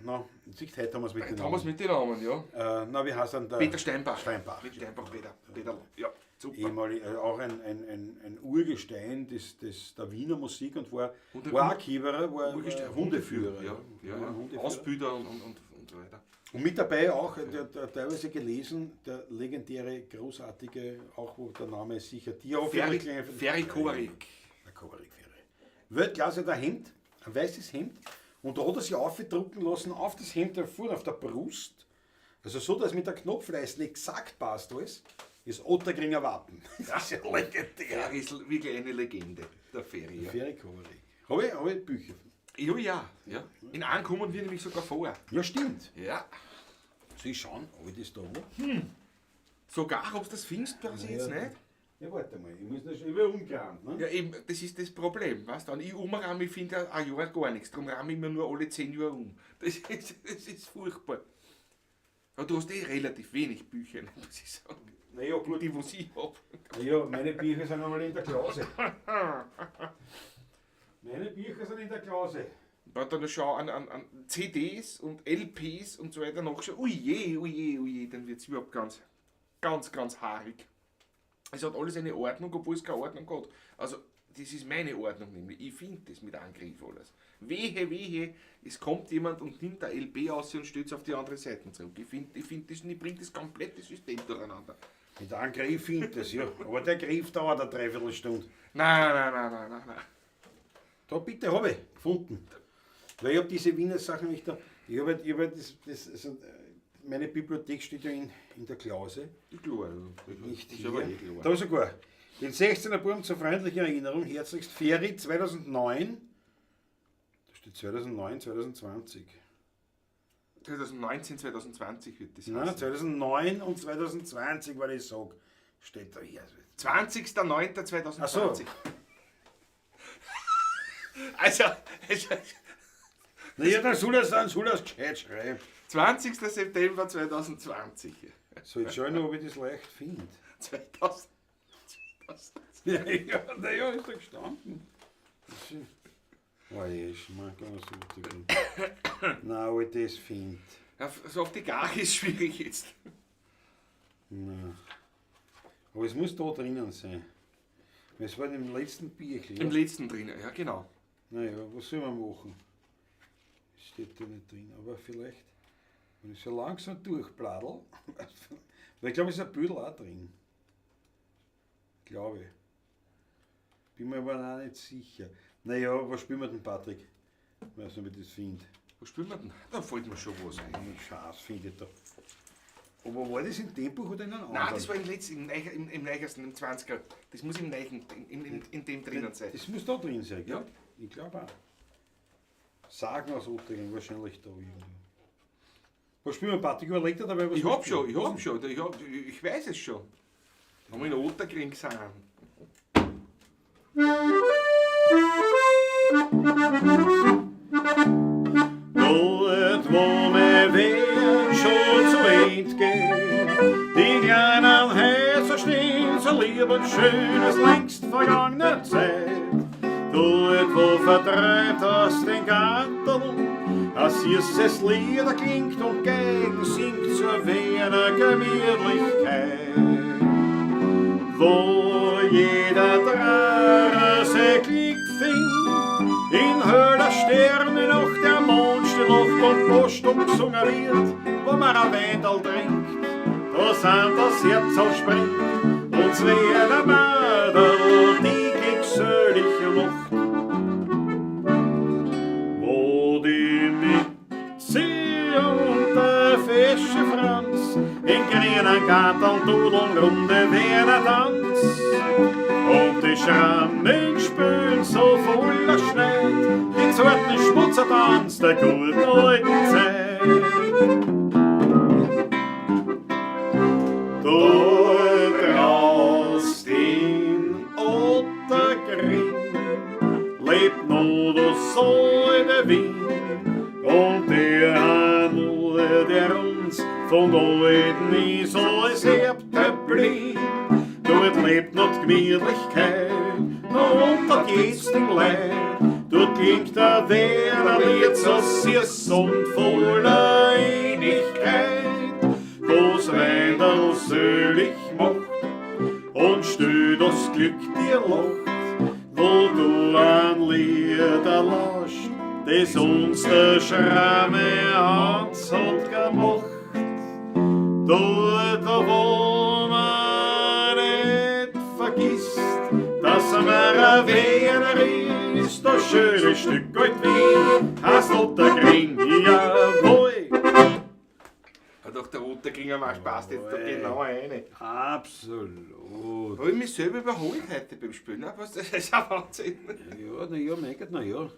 na, siehst, heute haben wir es mit Heute den haben wir es Namen. mit den Namen, ja. Na, wie heißt denn der? Peter Steinbach. Steinbach. Mit Steinbach, Peter. Peter, ja, super. Ehemalig, auch ein Urgestein der Wiener Musik und war, Und ein war auch Kiewerer, war, Urgestein, war Hundeführer. Ja, ja, War ja. Hundeführer. Ausbilder und so weiter. Und mit dabei auch, der teilweise gelesen, der legendäre, großartige, auch wo der Name sicher dir hoffentlich Ferry Kovarik. Der Kovarik, Ferry. Weltklasse, der Hemd, ein weißes Hemd. Und da hat er sich aufdrucken lassen, auf das Hemd da vorne, auf der Brust. Also so, dass mit der Knopfleiste exakt passt alles, ist Ottakringer Wappen. Das ist ja legendär. Ferry ist wirklich eine Legende, der Ferry. Ja. Ferry Kovarik. Habe ich Bücher. Ja, ja, ja. In einem kommen wir nämlich sogar vor. Ja, stimmt. Ja. Soll ich schauen, ob ich das da habe? Sogar, ob du das findest, weiß ich jetzt nicht. Ja, warte mal, ich muss noch schon über umkramen. Ne? Ja, eben, das ist das Problem, weißt du? Wenn ich umrahme, ich finde ja ein Jahr gar nichts. Darum rahme ich mir nur alle 10 Jahre um. Das ist furchtbar. Aber du hast eh relativ wenig Bücher, muss ich sagen. Naja, gut. Die, was ich hab. Naja, meine Bücher sind einmal in der Klause. Meine Bücher sind in der Klause. Wenn dann schon an CDs und LPs und so weiter nachschauen, oje, oje, oje, dann wird es überhaupt ganz, ganz, ganz haarig. Es hat alles eine Ordnung, obwohl es keine Ordnung hat. Also, das ist meine Ordnung nämlich. Ich finde das mit Angriff alles. Wehe, wehe, es kommt jemand und nimmt der LP aus und stellt es auf die andere Seite zurück. Ich finde find das, ich bringt das komplette System durcheinander. Mit einem Griff findet das, ja. Aber der Griff dauert eine Dreiviertelstunde. Nein, nein, nein, nein, nein, nein. Da bitte habe ich gefunden. Weil ich habe diese Wiener Sachen nicht da. Ich habe halt, das, also, meine Bibliothek steht ja in der Klause. Ist klar. Nicht ist hier. aber eh klar. Da sogar. Den 16er Buben zur freundlichen Erinnerung, herzlichst Ferry 2009. Da steht 2009, 2020. 2019, 2020 wird das Nein, heißen. 2009 und 2020, weil ich sage, steht da hier. 20.09.2020. Ach so. Also, Na ja, dann soll er es gescheit schreiben. 20. September 2020. So, jetzt schau ich noch, ob ich das leicht finde. 2000. Ja, ja, na ja, ist da gestanden. Das ist- Oh, je, man kann so gut. Nein, ob ich das finde. Ja, so auf die Gare ist schwierig jetzt. Nein. Aber es muss da drinnen sein. Es war im letzten Bierchen. Im letzten drin, ja genau. Naja, was soll man machen? Es steht da nicht drin, aber vielleicht, wenn ich so langsam durchbladel, weil ich glaube, es ist ein Büdel auch drin. Glaube ich. Bin mir aber auch nicht sicher. Naja, was spielen wir denn, Patrick? Ich weiß nicht, ob ich das finde. Was spielen wir denn? Da fällt mir schon was ein. Einen Schatz finde ich da. Aber war das in dem Buch oder in einem anderen? Nein, das war im letzten, im neuesten, im 20er. Das muss im neuen, in dem drinnen sein. Das muss da drin sein, gell? Ja. Ich glaube auch. Sagen aus Ottering, wahrscheinlich da irgendwo. Was spielen wir, Patrick? Überleg dir dabei, was Ich wir hab schon, spielen. ich hab schon, ich weiß es schon. Haben wir in Ottakring gesehen. Dort, wo mir Weg schon zu weit geht, die kleinen Häuser stehen so lieb und schön, es längst vergangene Zeit. Dort, wo vertreibt aus den Garten, als süßes Lieder klingt und Geigen singt zur Wiener Gemütlichkeit. Wo jeder Drache sein Glück findet, in höherer Sterne noch der Mond still oft und Post und gesungen wird, wo man ein Weindal trinkt, da sind das Herz springt und Wiener Madel die glückselig macht. Wo die Mitzi und der fesche Franz in grünen Garten dudeln runde Wiener Tanz. Und die Schrammen spülen so voller Schneid, die zarten Schmutzertanz der guten alten Zeit. Dort draußen in Ottakring lebt noch Wien. Und der Handel, der uns von Leuten ist alles erbt geblieben. Dort lebt noch die Gemütlichkeit, noch unter die jetzigen Leid. Dort klingt der Wiener Lied so süß und voller Innigkeit. Wo's Reindl selig macht und still das Glück dir lacht, wo du ein Lieder lauscht, das uns der Schramme Hans hat gemacht. Dort, wo man nicht vergisst, dass man ein Wiener ist, das schöne Stück alt Wien, heißt Ottakring, jawohl. Ja, doch, der Ottakringer Marsch passt jetzt da genau rein. Absolut. Habe ich mich selber überholt heute beim Spielen. Ne? Was, das ist ja Wahnsinn. Ja, na ja, mein Gott, na ja.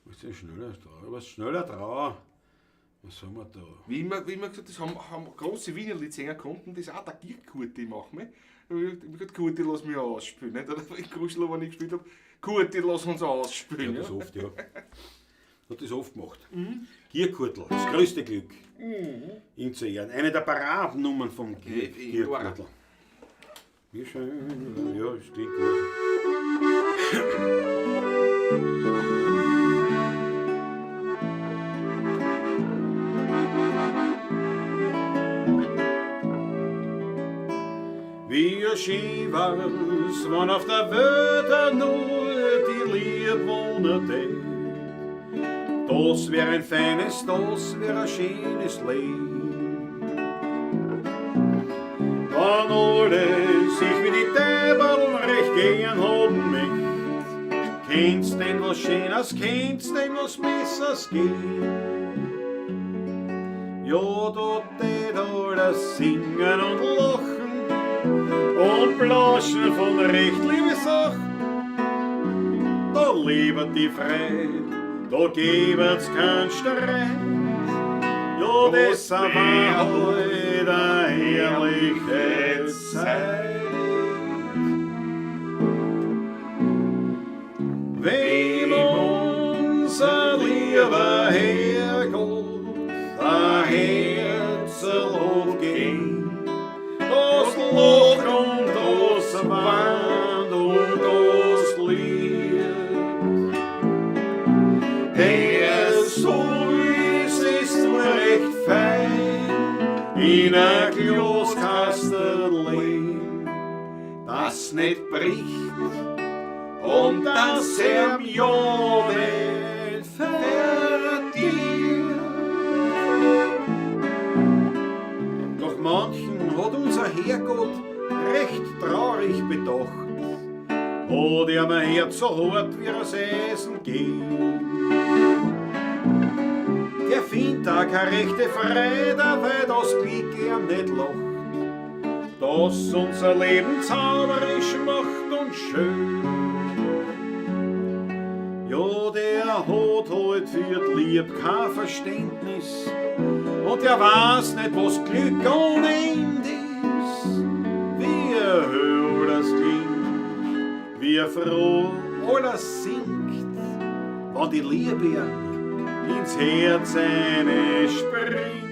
Was ist schneller drauf? Was schneller drauf? Was haben wir da? Wie immer gesagt, das haben große Wiener Liedsänger konnten, das auch der Gierkurti machen. Ich hab gesagt, Kurti, lass mich ausspielen. Nicht? Oder in Kruschler, wenn ich gespielt hab, Kurti, lass uns ausspielen. Ja, das oft, ja. Hat das oft gemacht. Mhm. Gierkurtl, das größte Glück. Mhm. Ihm zu Ehren. Eine der Paradennummern vom Gierkurtl. Wie schön, ja, das klingt gut. Wie schön war's, wann auf der Welt nur die Lieb wohnen tät. Das wär ein feines, das wär ein schönes Leben. Wann alle sich wie die Teibeln recht gehen haben möcht, kennst denn was Schönes, kennst denn was Besseres gehen. Ja, da tät alles singen und lachen und blaschen von recht liebe Sachen. Da lebet die Freude, da gebet's kein Streit. Ja, das war heut eine herrliche Zeit. Wem unser lieber Herrgott ein Herzl hat gegeben, das lacht und das weint und das liebt. Der so ist, ist nur recht fein, in ein Glaskasten lehn, das nicht bricht und das er ja nicht verdient. Doch manchen hat unser Herrgott recht traurig bedacht, hat er mir Herz so hart wie das Eisen geht. Der findet auch keine rechte Freude, weil das Glück ihm nicht lacht, das unser Leben zauberisch macht und schön. Ja, der hat halt für die Lieb kein Verständnis und der weiß nicht, was Glück ohne Ende ist. Wie höher das klingt, wie froh alles singt, wenn die Liebe ins Herz eine springt.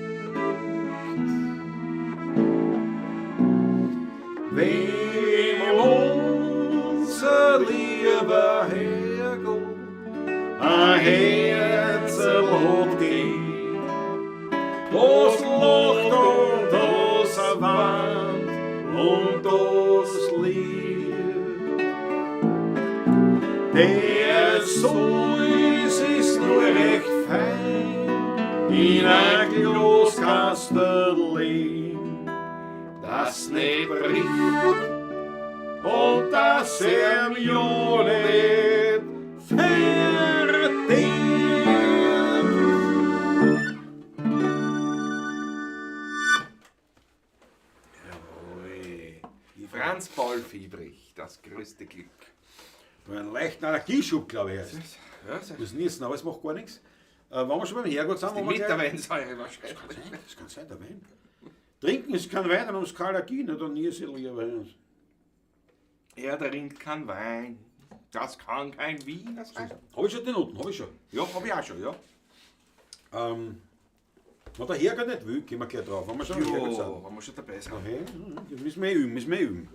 Wem unser lieber Herrgott ein Herzl hat gegeben, das lacht und das weint und das liebt. Der so ist, ist nur recht fein, in ein Glaskasten lehn, das nicht bricht und das er ja nicht verdient. Jawohl. Franz Paul Fiebrich, das größte Glück. Einen leichten Allergieschub, glaube ich. Heißt. Ja, das Muss niesen, aber es macht gar nichts. Wenn wir schon beim Herrgott sind, die wollen wir mit der gleich- Weinsäure wahrscheinlich. Das kann sein, das kann sein, der Wein. Trinken ist kein Wein, dann haben sie keine Allergie, ne? Dann niese ich lieber. Er trinkt kein Wein. Das kann kein Wiener sein. Habe ich schon die Noten, habe ich schon. Ja, habe ich auch schon, ja. Wenn der Herrgott nicht will, gehen wir gleich drauf. Wenn wir schon am Herrgott Ja, sind. wenn wir schon dabei sind. Okay, das müssen wir eh üben, müssen wir eh üben.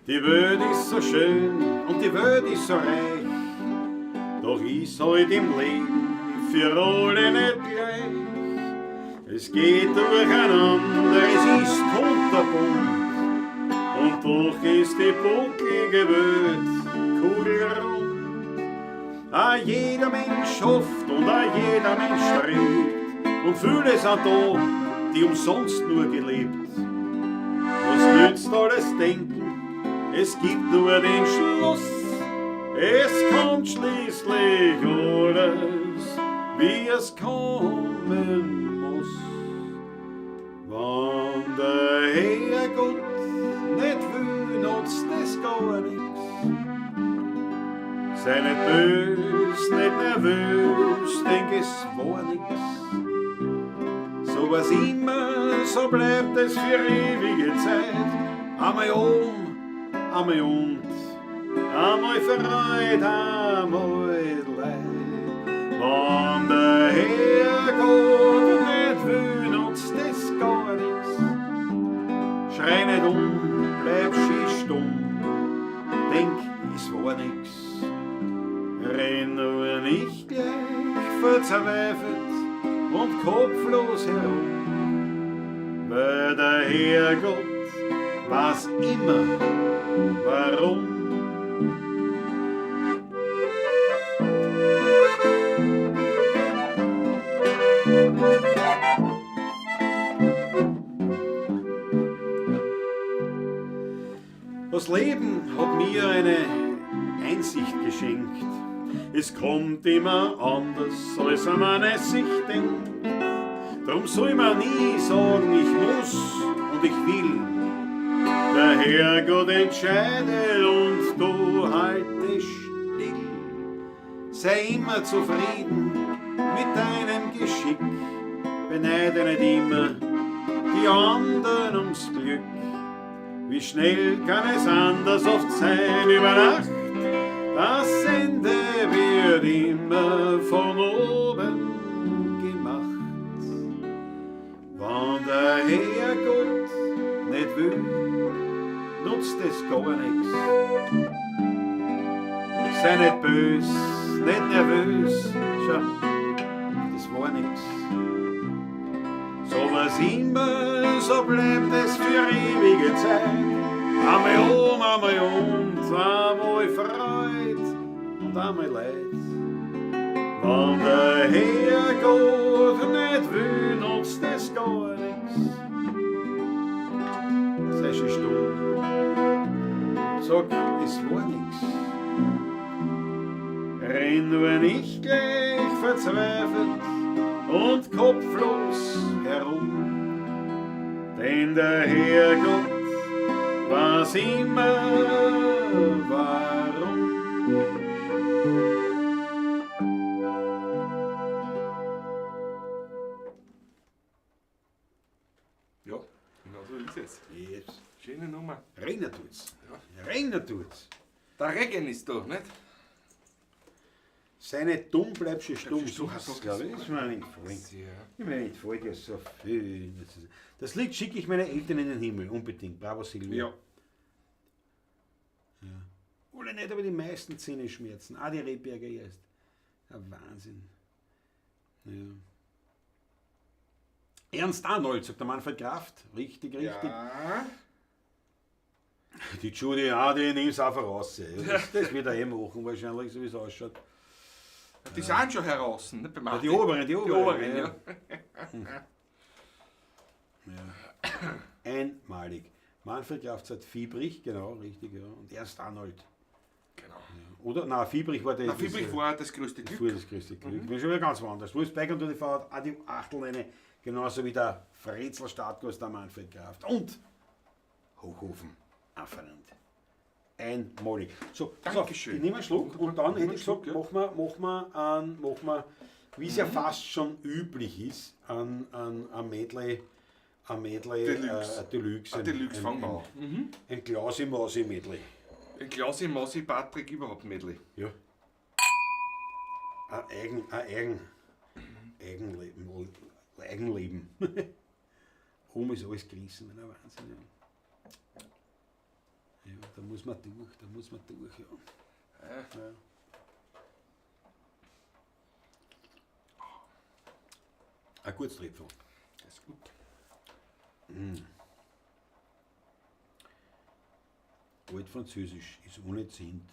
Die Welt ist so schön und die Welt ist so reich, doch ist halt im Leben für alle nicht gleich. Es geht durcheinander, es ist kunterbunt und doch ist die bucklige Welt kugelrund. A jeder Mensch hofft und a jeder Mensch strebt und viele sind da, die umsonst nur gelebt. Was nützt alles Denken? Es gibt nur den Schluss. Es kommt schließlich alles, wie es kommen muss. Wenn der Herrgott nicht will, nutzt es gar nix. Sei nicht bös, nicht nervös, denk es war nix. So war's immer, so bleibt es für ewige Zeit. Einmal oben, einmal unten, einmal Freude, einmal Leid. Wenn der Herrgott nicht will, nutzt es gar nix. Schrei nicht um, bleib schön stumm, denk, es war nix. Renn nur nicht gleich verzweifelt und kopflos herum, weil der Herrgott weiß immer, warum. Das Leben hat mir eine Einsicht geschenkt. Es kommt immer anders, als man es sich denkt. Drum soll man nie sagen, ich muss und ich will. Der Herrgott entscheidet und du halte still. Sei immer zufrieden mit deinem Geschick. Beneide nicht immer die anderen ums Glück. Wie schnell kann es anders oft sein über Nacht? Das Ende wird immer von oben gemacht. Wenn der Herrgott nicht will, nutzt es gar nix. Sei nicht bös, nicht nervös, schau, das war nix. So war's immer, so bleibt es für ewige Zeit. Einmal um, einmal und, einmal Freud und einmal Leid. Wenn der Herrgott nicht will, nutzt es gar nix. Sei schön stumm, sag, es war nix. Renn nur nicht gleich verzweifelt und kopflos herum, denn der Herrgott weiß immer warum. Ja, genau so ist es. Yes. Schöne Nummer. Regnen tut's. Regnen tut's. Der Regen ist da, nicht? Sei nicht dumm, bleib schön stumm. Stumm, So doch, glaube ich. Das ist mir nicht gefallen. Sehr. Ich meine, nicht gefällt ja so viel. Das Lied schicke ich meine Eltern in den Himmel, unbedingt. Bravo, Silvia. Ja. Oder nicht, aber die meisten Zähneschmerzen. Auch die Rehberger erst. Ja, Wahnsinn. Ja. Ernst Arnold, sagt der Manfred Kraft. Richtig, richtig. Ja. Die Judy, ja, die nimm's einfach raus. Das wird er eh machen, wahrscheinlich, so wie es ausschaut. Die sind schon heraus, ne? Bei Ja, die oberen, die Die oberen. oberen, ja. Ja. Einmalig. Manfred Kraft sagt Fiebrich, genau, richtig, ja. Und Ernst Arnold. Genau. Ja. Oder? Nein, Fiebrich war der. Na, Fiebrich war das größte Das Glück. war das größte Glück. Ich bin schon wieder ganz woanders. Luis Beck und TV hat auch die Achtel eine, genauso wie der Fretzel Startgast der Manfred Kraft. Und Hochhofen, Afferland. Einmalig. So, pass auf, Dankeschön. ich nehme einen Schluck und dann hätte ich gesagt, Schluck, machen wir wie es ja fast schon üblich ist, an Medley, ein Medley Deluxe. Deluxe. Ein Deluxe, fangen wir an. Ein Klausi-Mausi-Medley. Ein Klausi, Mausi, Patrick, überhaupt Medley. Ja. Ein Eigenleben. Eigenleben. Oben ist alles gerissen, ein Wahnsinn. Ja. Ja, da muss man durch, ja. Ja. Ein gutes Tröpfel. Das ist gut. Altfranzösisch ist ohne Zint.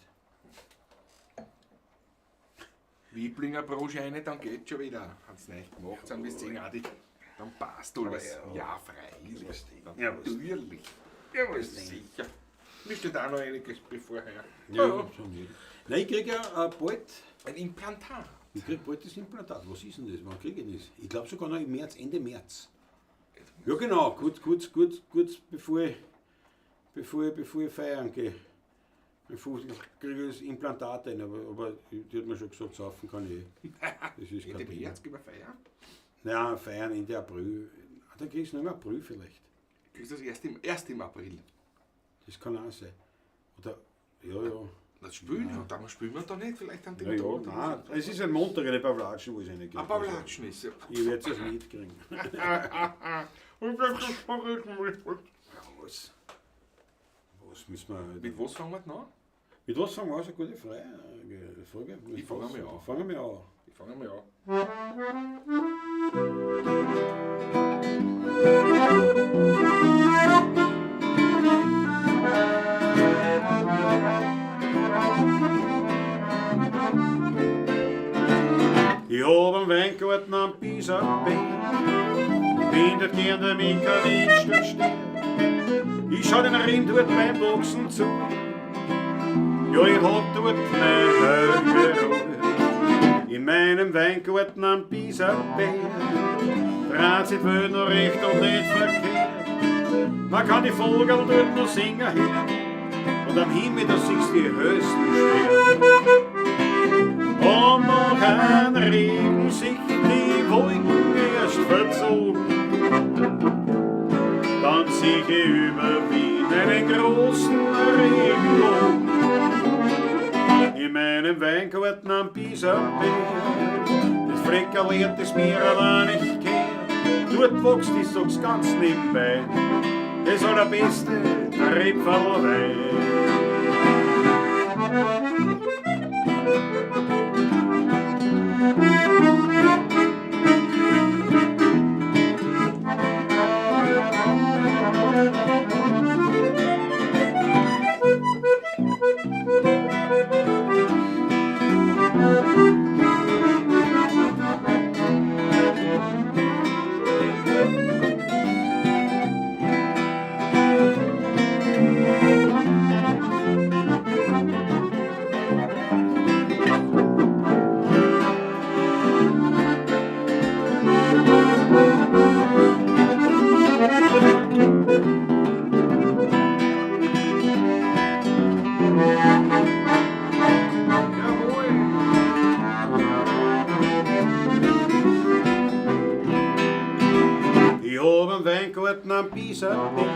Wieblinger Pro-Scheine, dann geht's schon wieder. Haben's nicht gemacht, sind bis 10 Uhr, dann passt alles. Ja, freilich. Natürlich. Ja, was sicher. Mir steht auch noch einiges bevorher. Ja, schon nicht. Nein, ich kriege ja bald ein Implantat. Ich kriege bald das Implantat. Was ist denn das? Wann kriege ich das? Ich glaube sogar noch im März, Ende März. Ja genau, kurz bevor ich feiern gehe. Kriege ich das Implantat ein, aber die hat mir schon gesagt, saufen kann ich eh. Das ist Ende März gehen wir feiern? Nein, feiern Ende April. Dann kriegst du noch im April vielleicht. Kriegst du das erst im April? Das kann auch sein. Oder, ja. Das spielen ja, dann spielen wir da nicht, vielleicht an dem Tag. Nein, es ist ein Montag, eine Pavlatschen, wo es reingeht. Ein Pavlatschen ist ja. Ich werde es mitkriegen. Was? Was müssen wir. Mit was fangen wir denn an? Mit was fangen wir an? Das ist eine gute Frage. Ich fange mal an. Fangen wir an. Ich fange mal an. Ich hab einen Weingarten am Bieserberg. Ich bin dort gern, damit kein Windstuhl steht. Ich schau den Rind dort beim Boxen zu. Ja, ich hab dort meine Ruhe. In meinem Weingarten am Bieserberg dreht sich die Welt noch recht und nicht verkehrt. Man kann die Vögel dort noch singen hören. Und am Himmel, da siehst du die höchsten Sterne. Und nach einem Regen sich die Wolken erst verzogen. Dann sieh ich über Wien einen großen Regenbogen. In meinem Weingarten am Bieserberg, das Fleckerl, das mir allein nicht kehrt. Dort wächst, ich sag's ganz nebenbei, das allerbeste Tröpferl Wein. Am Bieserberg,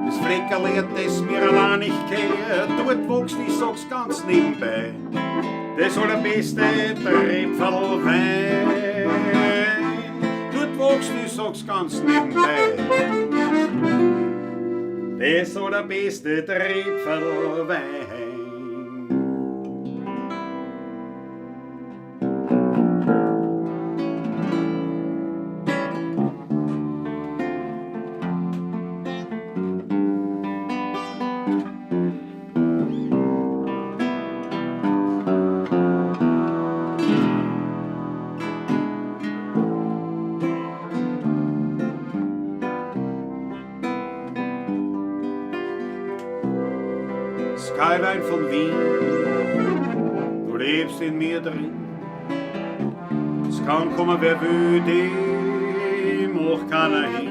das Fleckerl, das mir allein nicht kehrt, dort wächst, ich sag's ganz nebenbei, das allerbeste Tröpferl Wein. Dort wächst, ich sag's ganz nebenbei, das allerbeste Tröpferl Wein. Skyline von Wien, du lebst in mir drin. Es kann kommen, wer will, dem macht keiner hin.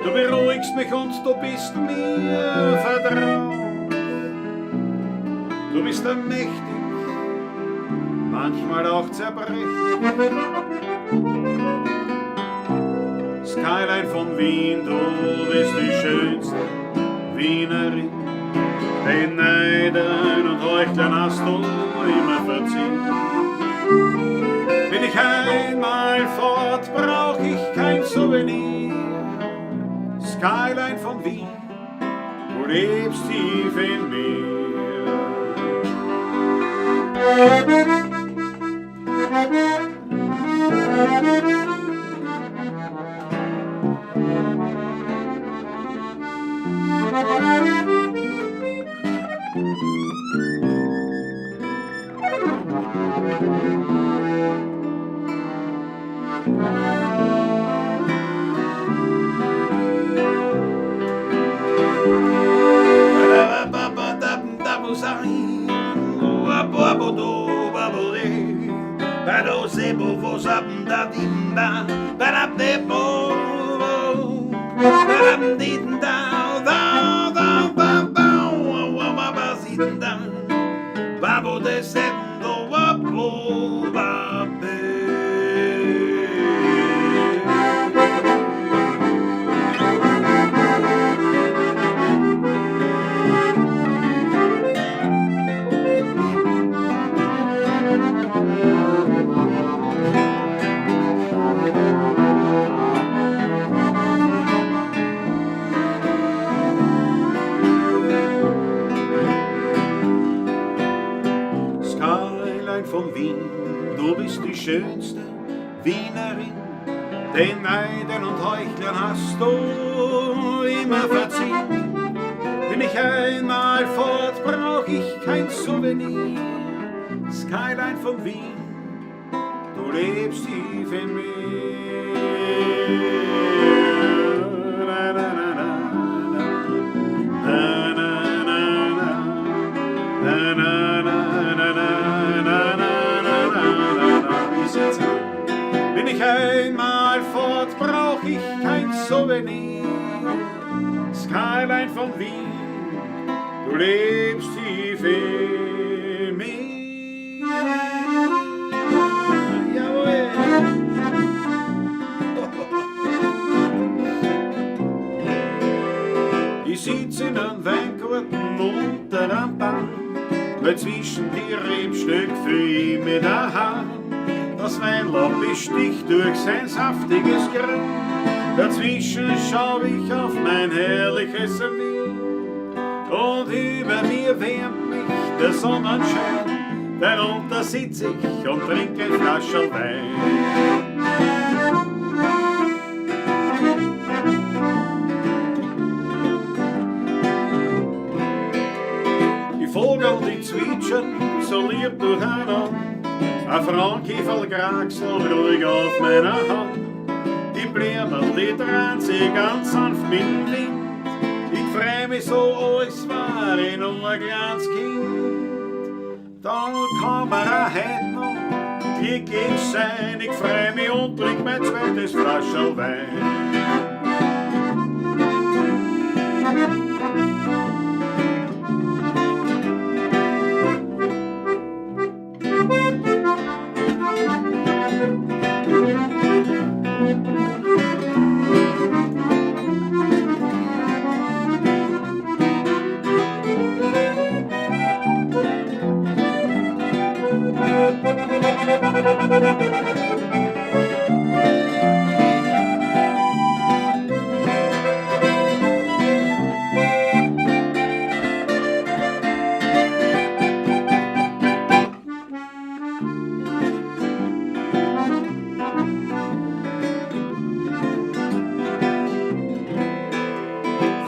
Du beruhigst mich und du bist mir vertraut. Du bist der mächtig, manchmal auch zerbricht. Skyline von Wien, du bist die schönste Wienerin. Den Neidern und Heuchlern hast du immer verziehen. Bin ich einmal fort, brauch ich kein Souvenir. Skyline von Wien, du lebst tief in mir. Skyline von Wien, du bist die schönste Wienerin. Den Neidern und Heuchlern hast du immer verziehen. Bin ich einmal fort, brauch ich kein Souvenir. Skyline von Wien, du lebst tief in mir. Na, na, na, na, na, na, na, na, na, na, na, na, na, na, na, na, na, na. Ich sitz an. Bin ich einmal fort, brauch ich kein Souvenir. Skyline von Wien, du lebst tief in mir. Jawohl. Ich sitz in einem Weingarten unter einem Baum, weil zwischen die Rebstöck fühl ich mich daheim. Das Weinlaub besticht durch sein saftiges Grün, dazwischen schau ich auf mein herrliches Wien. Und über mir wärmt mich der Sonnenschein, darunter sitz ich und trink ein Flascherl Wein. Die Vogel, die zwitschern so lieb durcheinander, ein Frauenkäferl kraxelt ruhig auf meiner Hand. Die Blumen, die drehen sich ganz sanft mit dem Wind. Ich freu mich so, als war ich noch ein kleines Kind. Dann kann man auch heut noch glücklich sein. Ich freu mich und trink mein zweites Flascherl Wein.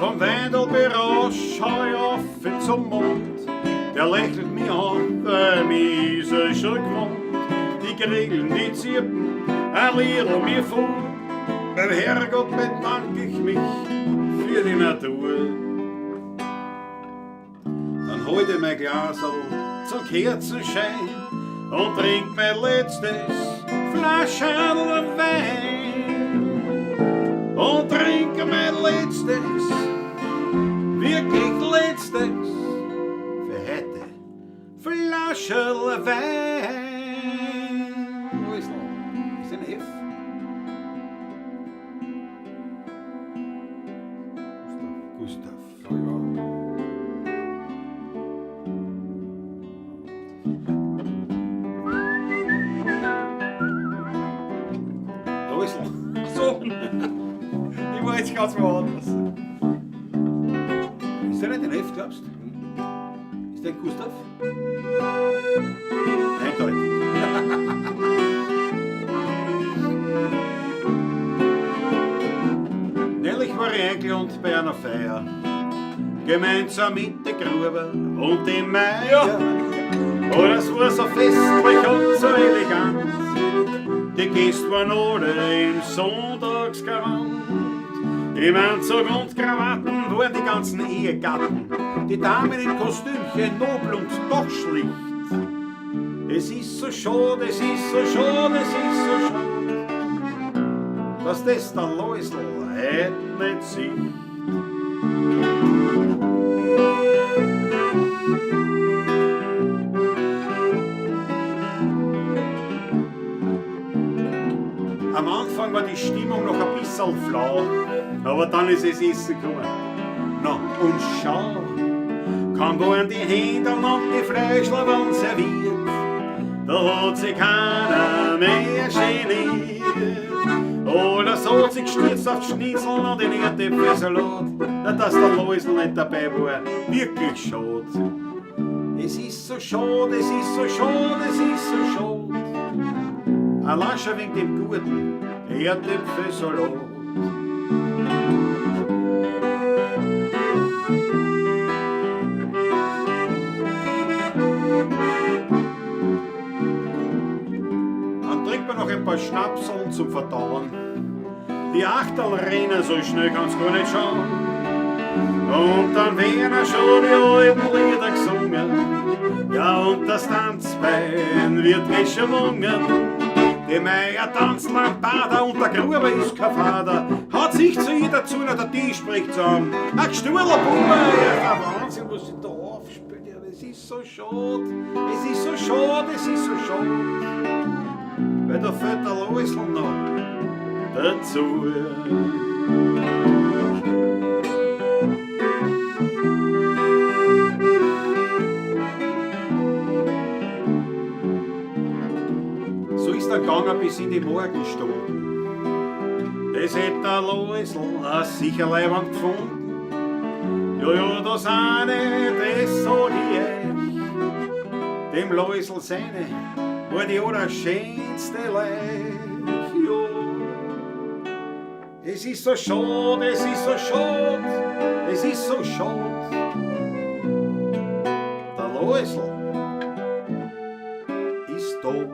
Vom Wendel berauscht schau ich auf zum Mond, der lächelt mich an, weil mich ist er schon gewohnt. Die Grillen, die zirpen, ein Liedl mir vor. Beim Herrgott bedank ich mich für die Natur. Dann holt ich mein Glaserl zum Kerzenschein und trink mein letztes Flascherl Wein. Und trink mein letztes, wirklich letztes, für heute Flascherl Wein. Ganz woanders. Ist der nicht in F, glaubst du? Ist der in Gustav? Eindeutig. Neulich war ich eingeladen bei einer Feier. Gemeinsam mit der Gruber und dem Meier. Oh, das war so festlich und so elegant. Die Gäste waren alle im Sonntagsgewand. Im Anzug und Krawatten waren die ganzen Ehegatten. Die Damen im Kostümchen, nobel und doch schlicht. Es ist so schade, es ist so schade, es ist so schade, dass das der Loisl heut nicht sieht. Am Anfang war die Stimmung noch ein bisschen flau, aber dann ist es Essen gekommen. Na, und schau, kaum waren die Händel und die Fleischl waren serviert, da hat sich keiner mehr geniert. Oder so hat sich gestürzt auf die Schnitzel und den Erdäpfelsalat. Na, dass der Loisl nicht dabei war, wirklich schade. Es ist so schade, es ist so schade, es ist so schade. Allein schon wegen dem guten Erdäpfelsalat. Dann trinkt man noch ein paar Schnapseln zum Verdauen. Die Achterl rennen, so schnell kannst gar nicht schauen. Und dann werden schon die alten Lieder gesungen. Ja, und das Tanzbein wird geschwungen. Die Meier tanzt Lambada und der Gruber ist kein Vater. Hat sich zu ihr dazu, na der Tisch spricht zusammen. Ein Gstuhler Bube, ja, der Wahnsinn, was sich da aufspielt. Ja, es ist so schade, es ist so schade, es ist so schade. Weil da fehlt der Loisl noch dazu. So ist er gegangen bis in die Morgenstunden. Das hätt der Loisl auch sicher leibend gefunden. Ja, ja, das eine, das sag ich euch. Dem Loisl seine war die allerschönste Leich. Ja. Es ist so schade, es ist so schade, es ist so schade. Der Loisl ist tot.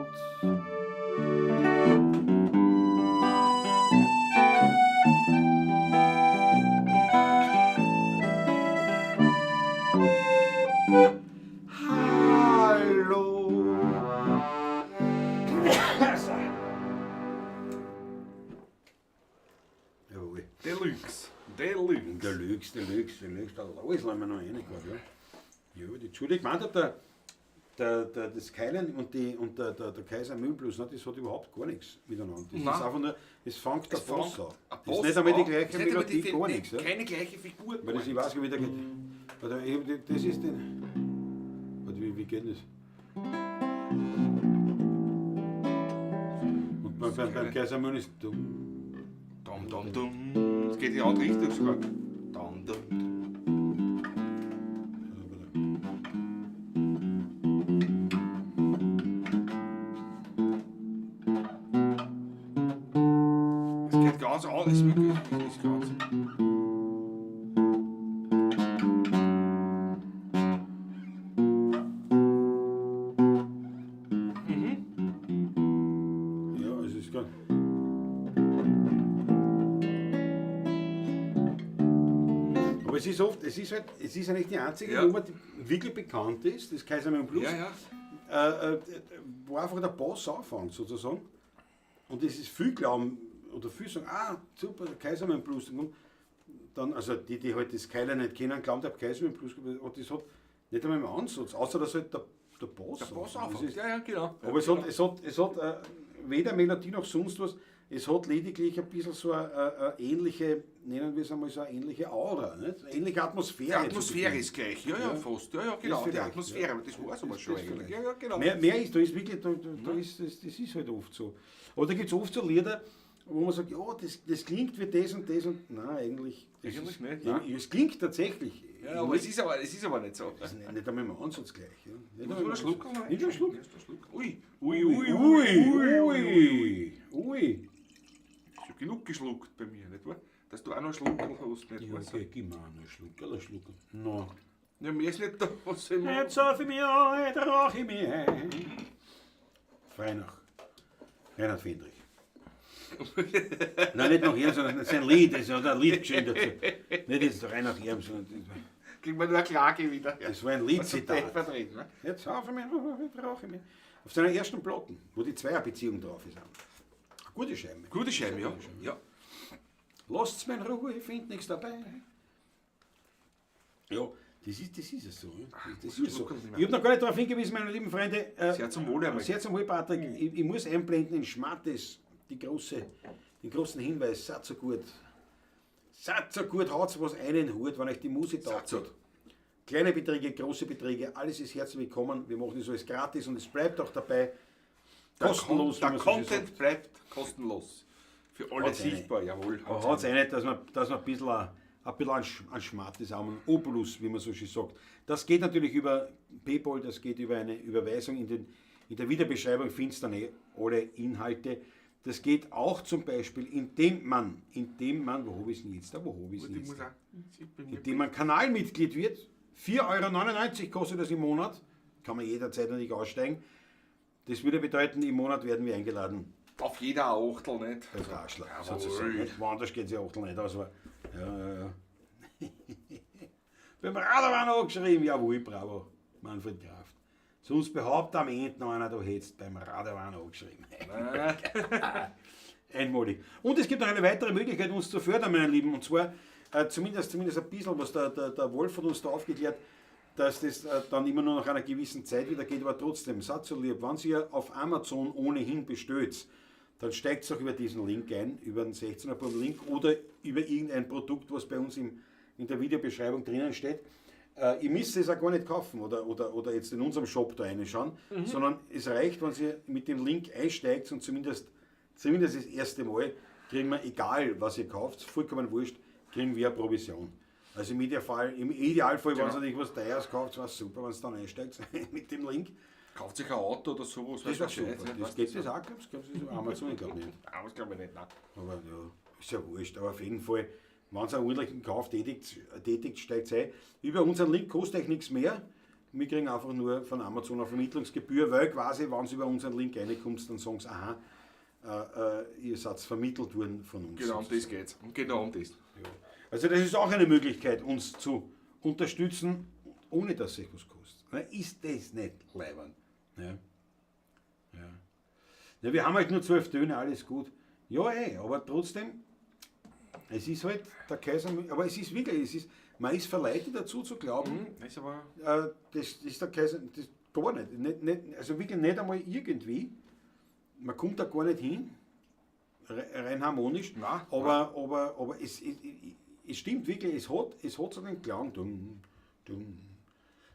Hallo. Jawohl. Deluxe. Deluxe. Deluxe, Deluxe, Deluxe. Da Loisl haben wir noch reingehört, ja. Ja, die Entschuldigung, gemeint hat, das Keilen und, der Kaiser Mühlenblues, ne, das hat überhaupt gar nichts miteinander. Das Nein. ist einfach nur, es fängt der Es Bass fängt an. ein Das ist Bass nicht einmal die an. gleiche Es ist nicht einmal die Melodie, gar Fi- nichts. Ja. Keine gleiche Figur. Weil das, ich weiß gar nicht, wie der geht. Warte, ich hab die- das ist den. Warte, wie geht das? Und beim Kaiser Mühlen ist dumm. Dum, dum, dum. Es geht in die andere Richtung sogar. Dum, dum, dum. Es geht ganz anders, es ist wirklich, es ist ganz. Ja, es ist ganz. Aber es ist oft, es ist halt, es ist eigentlich die einzige Ja. Nummer, die wirklich bekannt ist, das Kaiser Mühlen Blues. Ja, ja. Wo einfach der Bass anfängt sozusagen. Und das ist viel glauben, oder viel sagen, ah, super, der Kaiser Mühlen Blues. Und dann, also die, die halt das Keiler nicht kennen, glauben, der Kaiser Mühlen Blues, und das hat nicht einmal im Ansatz, außer dass halt der Bass Der Bass anfängt. Das anfängt. ist- Ja, ja, genau. Aber es hat weder Melodie noch sonst was, es hat lediglich ein bisschen so eine ähnliche, nennen wir es einmal so eine ähnliche Aura, nicht? Eine ähnliche Atmosphäre. Die Atmosphäre zu ist gleich, ja, ja, fast. Ja, ja, genau. Das Die vielleicht, Atmosphäre, ja. aber das war es aber Das- schon das eigentlich. vielleicht. Ja, ja, genau. Mehr, mehr ist, da ist wirklich, da, da, da ist, das ist halt oft so. Aber da gibt es oft so Lieder, wo man sagt, ja, das klingt wie das und das und nein, eigentlich. Das Eigentlich ist, nicht, nein. Es klingt tatsächlich. Ja, aber es ist aber nicht so. Das ist nicht einmal im Ansatz gleich. Ja. Nicht Muss einmal man einen im Schluck Ansatz. haben? Nicht einen Schluck. Nimmst du einen Schluck? Ui, ui, ui, ui, Ui, ui, ui. Ich hab genug geschluckt bei mir, nicht wahr? Dass du auch noch einen Schluck hast, nicht Ja, wahr? okay, gib mir auch noch einen Schluck, einen Schluck. No. Ja, mehr ist nicht da, was soll ich machen? Jetzt sauf ich mir ein, jetzt rauch ich mir ein. Frei nach Reinhard Fendrich. Nein, nicht nach ihm, sondern sein Lied, das hat ein Lied geschrieben dazu. Nicht jetzt rein nach ihm, sondern Kriegt man nur eine Klage wieder. das war ein Was Liedzitat. verdrehen, ne? Jetzt sauf ich mir, jetzt rauch ich mir. Auf seiner ersten Platten, wo die Zweierbeziehung drauf ist. Eine gute Scheibe. Gute Scheibe, ja. Ja. Lasst's mir in Ruhe, ich finde nichts dabei. Ja, das ist es so. Ja. Das ist so. Ich habe noch gar nicht darauf hingewiesen, meine lieben Freunde. Sehr zum Wohle einmal. Sehr zum Wohl, Patrick. Ich muss einblenden in Schmattes den großen Hinweis. Seid so gut. Seid so gut, haut's was einen Hut, wenn euch die Musik taugt. so gut. Kleine Beträge, große Beträge, alles ist herzlich willkommen. Wir machen das alles gratis und es bleibt auch dabei. Kostenlos. Der wie man so schön Content sagt. bleibt kostenlos. Für alle Haut's rein. sichtbar, jawohl. Aber hat's eh nicht, dass man ein bisschen, ein Schmattes haben, ein Obolus, wie man so schön sagt. Das geht natürlich über PayPal, das geht über eine Überweisung. In der Videobeschreibung findest du dann eh alle Inhalte. Das geht auch zum Beispiel, indem man, wo hab ich's denn jetzt da, wo hab ich's denn Ich jetzt muss da? auch. Ich bin mir Indem man Kanalmitglied wird, 4,99 € kostet das im Monat, kann man jederzeit natürlich aussteigen. Das würde bedeuten, im Monat werden wir eingeladen. Auf jeder Achtel nicht. Beim Draschler, Jawohl. sozusagen. Nicht? Woanders geht es ja Achtel nicht aus. Aber, ja. Beim Radovan angeschrieben, jawohl, bravo, Manfred Kraft. Sonst behauptet am Ende noch einer, du hättest beim Radovan angeschrieben. Einmalig. Und es gibt noch eine weitere Möglichkeit, uns zu fördern, meine Lieben. Und zwar zumindest ein bisschen, was der Wolf hat uns da aufgeklärt, dass das dann immer nur nach einer gewissen Zeit wieder geht, aber trotzdem, seid so lieb, wenn ihr auf Amazon ohnehin bestellt, dann steigt auch über diesen Link ein, über den 16er Link oder über irgendein Produkt, was bei uns in der Videobeschreibung drinnen steht. Ihr müsst es auch gar nicht kaufen oder jetzt in unserem Shop da reinschauen, sondern es reicht, wenn ihr mit dem Link einsteigt und zumindest das erste Mal kriegen wir, egal was ihr kauft, vollkommen wurscht, kriegen wir eine Provision. Also im Idealfall, wenn ihr natürlich was Teures kauft, war es super, wenn es dann einsteigt mit dem Link. Kauft sich ein Auto oder sowas. Das war weiß ich super. nicht, Das weißt geht du? das auch, glaubst du? Glaubst du, Amazon? Ich glaube nicht. Nein, das glaube ich nicht. Nein. Aber ja, ist ja wurscht. Aber auf jeden Fall, wenn ihr einen ordentlichen Kauf tätigt, steigt es ein. Über unseren Link kostet euch nichts mehr. Wir kriegen einfach nur von Amazon eine Vermittlungsgebühr, weil quasi, wenn du über unseren Link reinkommst, dann sagen sie, aha, ihr seid vermittelt worden von uns. Genau um das geht's. Und genau um das. Ja. Also das ist auch eine Möglichkeit, uns zu unterstützen, ohne dass es was kostet. Na, ist das nicht leibend? Ja. Ja. Ja, wir haben halt nur 12 Töne, alles gut. Ja, aber trotzdem, es ist halt der Kaiser, aber es ist wirklich, man ist verleitet dazu zu glauben, Ist aber das ist der Kaiser, das gar nicht, also wirklich nicht einmal irgendwie, man kommt da gar nicht hin, rein harmonisch, Nein, aber es stimmt wirklich, es hat so den Klang, dum, dum,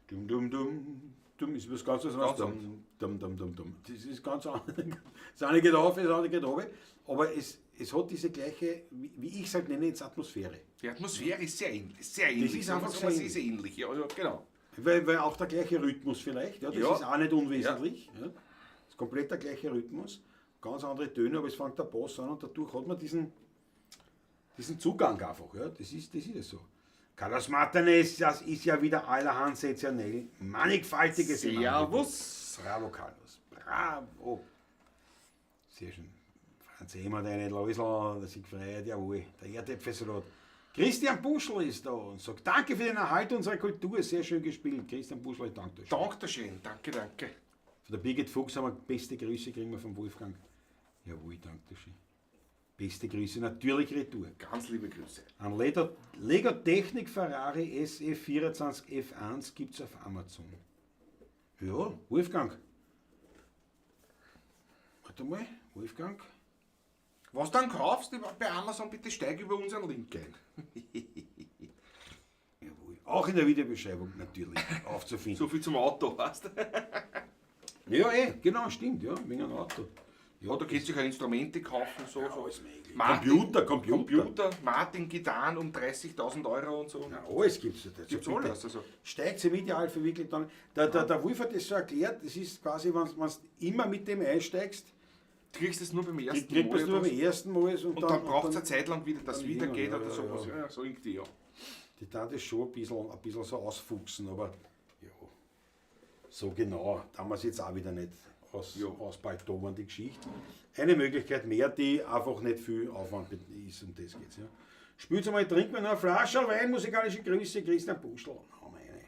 dum, dum, dum, dum, ist was ganz anderes, Ganz dum, dum, dum, dum, dum. Das ist ganz anders. Das eine geht auf, das andere geht runter, aber es hat diese gleiche, wie ich es halt nenne, jetzt Atmosphäre. Die Atmosphäre ist sehr ähnlich. Sehr ähnlich. ist einfach Aber sehr es ist ähnlich. Ja, also, genau. Weil auch der gleiche Rhythmus vielleicht, ja, das Ja. ist auch nicht unwesentlich. Ja. Das ist komplett der gleiche Rhythmus, ganz andere Töne, aber es fängt der Bass an und dadurch hat man diesen Zugang einfach. Ja. Das ist es so. Carlos Martinez, das ist ja wieder allerhand sensationell. Mannigfaltiges im Angebot. Servus. Bravo, Carlos. Bravo. Sehr schön. Franz Ehmer, deine Läusl, der sich gefreut, jawohl. Der Erdäpfelsalat. Christian Buschl ist da und sagt, danke für den Erhalt unserer Kultur. Sehr schön gespielt. Christian Buschl, ich danke dir. Dankeschön, danke, danke. Von der Birgit Fuchs haben wir beste Grüße, kriegen wir vom Wolfgang. Jawohl, danke schön. Beste Grüße, natürlich retour. Ganz liebe Grüße. Ein Lego Technik Ferrari SE24 F1 gibt's auf Amazon. Ja, Wolfgang. Warte mal, Wolfgang. Was du dann kaufst bei Amazon, bitte steig über unseren Link ein. Jawohl. Auch in der Videobeschreibung natürlich aufzufinden. So viel zum Auto, weißt du? Ja, genau, stimmt, ja, wegen einem Auto. Ja, da kannst du sich auch Instrumente kaufen, so. Ja, so. alles möglich. Martin, Computer, Computer. Computer, Martin Gitarren um 30.000 Euro und so. Ja, alles gibt es. Gibt's alles. Also. Steigt im Idealfall wirklich dann. Der Wolf hat das so erklärt, das ist quasi, wenn du immer mit dem einsteigst, Du kriegst es nur beim ersten kriegt man es Mal. nur oder beim ersten Mal. Und dann braucht es eine Zeit lang wieder, dass es dann wieder geht irgendwann, oder ja, sowas. ja. Ja, so irgendwie, ja. Die tat das schon ein bisschen so ausfuchsen, aber ja, so genau, damals jetzt auch wieder nicht ausbaltobern, die Geschichte. Eine Möglichkeit mehr, die einfach nicht viel Aufwand ist, um das geht's. Ja. Spült's einmal, trinkt man noch eine Flasche Wein, musikalische Grüße, Christian Buschl. Oh, meine.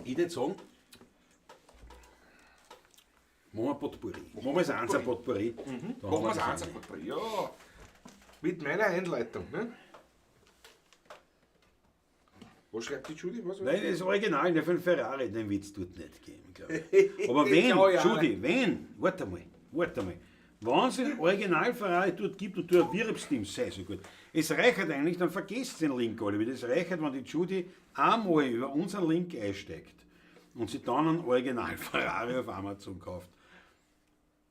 Ich würde sagen, machen wir Potpourri. Machen wir das Einser Potpourri. Da haben Machen wir das das eine. Einser Potpourri, ja. Mit meiner Einleitung, ne? Was schreibt die Judy? Was? Nein, das Original, der von Ferrari, den Witz tut nicht geben, glaube ich. Aber wenn, Glaub ich auch Judy, wenn, warte mal, wenn es den Original Ferrari dort gibt und du erwirbst ihn, sei so gut. Es reicht eigentlich, dann vergesst den Link alle wieder. Es reicht, wenn die Judy einmal über unseren Link einsteigt und sie dann einen Original Ferrari auf Amazon kauft.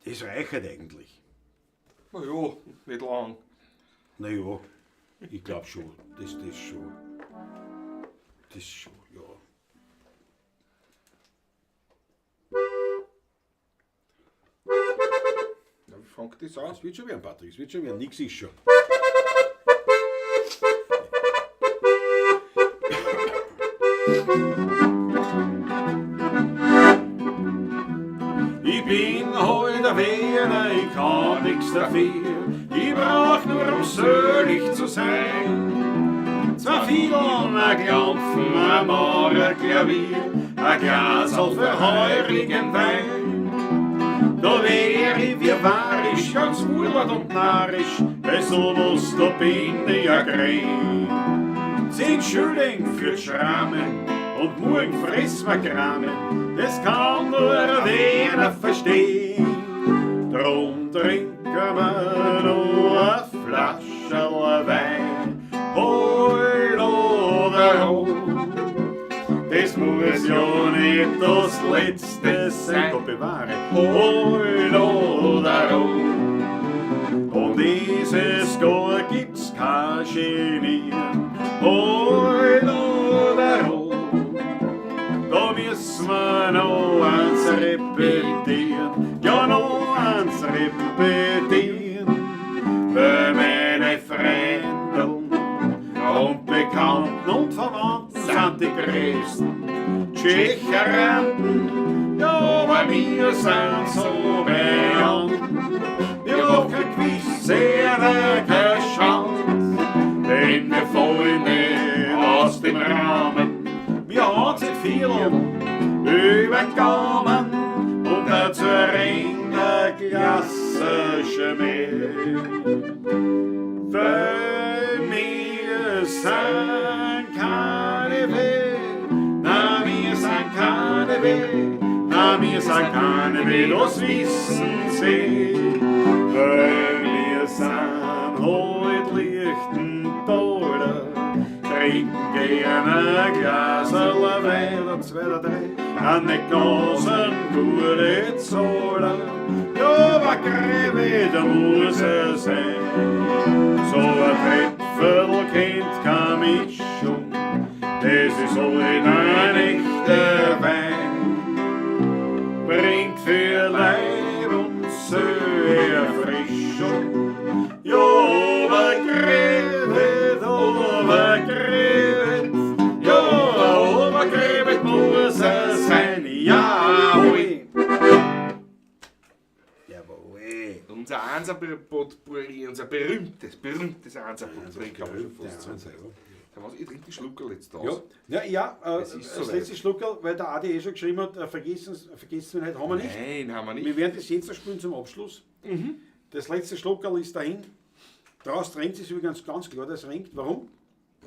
Das reicht eigentlich. Na ja, nicht lang. Naja, ich glaube schon, das schon. Das schon, ja. Na, wie fängt das an? Es wird schon werden, Patrick, es wird schon werden. Nix ist schon. Ich bin halt ein Wiener, ich kann nix dafür. Ich brauch nur, um selig zu sein. Zwei Fiedeln, ein Klampfen, ein Maurer-Klavier, ein Glasl für heurigen Wein. Da wär ich wie warisch, ganz wohlwart und narrisch, bei sowas, da bin ich ja grün. 10 Schilling für die Schramme und morgen fress wir Kramen, das kann nur ein Wiener verstehen. Drum trinken wir noch eine Flasche Wein, hol oder hol. Das muss ja nicht das Letzte sein, Gott bewahre, hol oder hol. Und dieses Jahr gibt's kein Genieren, hol oder hol. Da müssen wir noch eins repetieren, ja noch eins repetieren. Weil meine Freunde und Bekannten und Verwandten sind die größten Tschecheranten. Ja, aber wir sind so bekannt. Wir machen gewiss sehr keine Schand, denn wir fallen nicht aus dem Rahmen. Wir haben seit vielen übergegangen und dazu rennt der klassische Meer. Weil wir sind keine Weh, na wir sind keine Weh, na wir sind keine Weh, das wissen Sie. Weil wir sind heut lichten Taler, trinken gern ein Glaserl Wein oder zwei oder drei, an die ganzen gute Zahler. Ja, aber Gräbe, da muss es sein. So ein Tröpfel kennt keine Mischung, das ist halt ein echter Wein. Bringt für Leib und Seele Erfrischung. Ja, aber Gräbe, aber Gräbe, ja, aber Gräbe muss es sein. Jawohl. Jawohl. Unser Einser-Potpourri, unser berühmtes Einser-Potpourri, kann man schon fast sagen. Einser, ja. Sag mal, ich trinke die Schluckerl jetzt aus. Ja, ja, ja, Es ist das soweit. letzte Schluckerl, weil der Adi eh schon geschrieben hat, vergessen wir nicht, haben wir nicht. Nein, haben wir nicht. Wir werden das jetzt spielen zum Abschluss. Das letzte Schluckerl ist dahin. Draußen ringt es übrigens ganz klar, das ringt. Warum?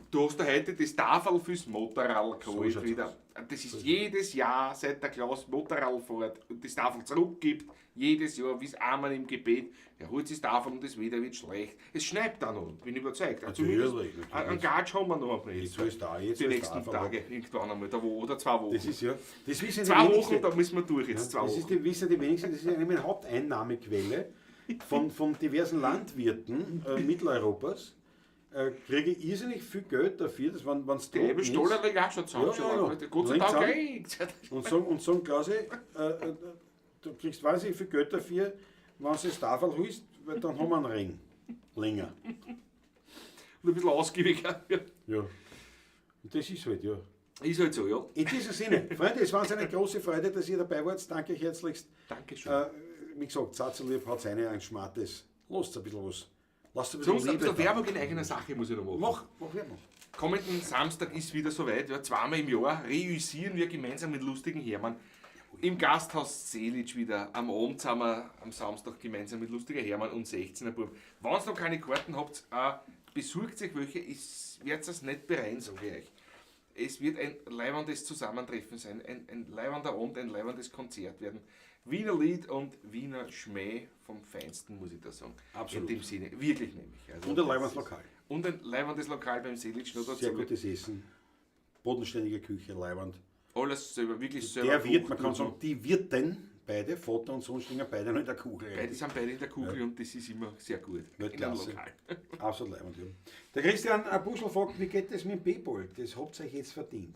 Du hast da heute das Tafel fürs Motorrad geholt schaut's wieder. aus. Das ist jedes Jahr, seit der Klaus Motorrad fährt und das Tafel zurückgibt, jedes Jahr, wie es einmal im Gebet, er holt sich das Tafel und das Wetter wird schlecht. Es schneit da noch, bin ich überzeugt. Also Natürlich, zumindest natürlich. Einen Gatsch haben wir noch einmal Jetzt soll's da, jetzt Die soll's nächsten da, Tage, irgendwann einmal, da wo, oder 2 Wochen. Das ist ja, das wissen die 2 Wochen, wenigsten. da müssen wir durch jetzt, 2 Das ist Wochen. die, wissen die wenigsten, das ist eine meine Haupteinnahmequelle von diversen Landwirten Mitteleuropas. Kriege ich irrsinnig viel Geld dafür, das wenn es Die trocken Ebbe ist. Stoller liegt auch schon zusammen. Ja, ja, ja. Gott sei Links Dank, an. ey. Und sagen Klausi, du kriegst wahnsinnig viel Geld dafür, wenn du das Tafel holst, weil dann haben wir einen Ring. Länger. Und ein bisschen ausgiebiger. Ja. Und das ist halt, ja. Ist halt so, ja. In diesem Sinne, Freunde, es war uns eine große Freude, dass ihr dabei wart. Danke euch herzlichst. Dankeschön. Wie gesagt, Satzerlieb hat seine ein Schmattes. Lasst ein bisschen was. Lasst ein bisschen Sonst ein Liebe bisschen da. Werbung in eigener Sache muss ich noch machen. Mach Werbung. Kommenden Samstag ist wieder soweit, ja, zweimal im Jahr reüssieren wir gemeinsam mit lustigen Hermann im Gasthaus Selic wieder. Am Abend sind wir am Samstag gemeinsam mit lustiger Hermann und 16er Bub. Wenn ihr noch keine Karten habt, besorgt euch welche, ich werdet es nicht bereuen, sage ich euch. Es wird ein leibendes Zusammentreffen sein, ein leibender Abend, ein leibendes Konzert werden. Wiener Lied und Wiener Schmäh vom Feinsten, muss ich da sagen. Absolut. In dem Sinne, wirklich nämlich. Also Und ein das leibendes ist- Lokal. Und ein leibendes Lokal beim Selic noch dazu. Sehr gutes Essen. Bodenständige Küche, leiwand. Alles selber, wirklich selber. Der Wirt, man gekocht kann und sagen, die Wirten, beide, Vater und Sohn, stehen beide noch in der Kugel. Beide sind beide in der Kugel und das ist immer sehr gut. In einem Weltklasse. Lokal. Absolut leibend, ja. Der Christian Buschel fragt, wie geht das mit dem Paypal? Das habt ihr euch jetzt verdient.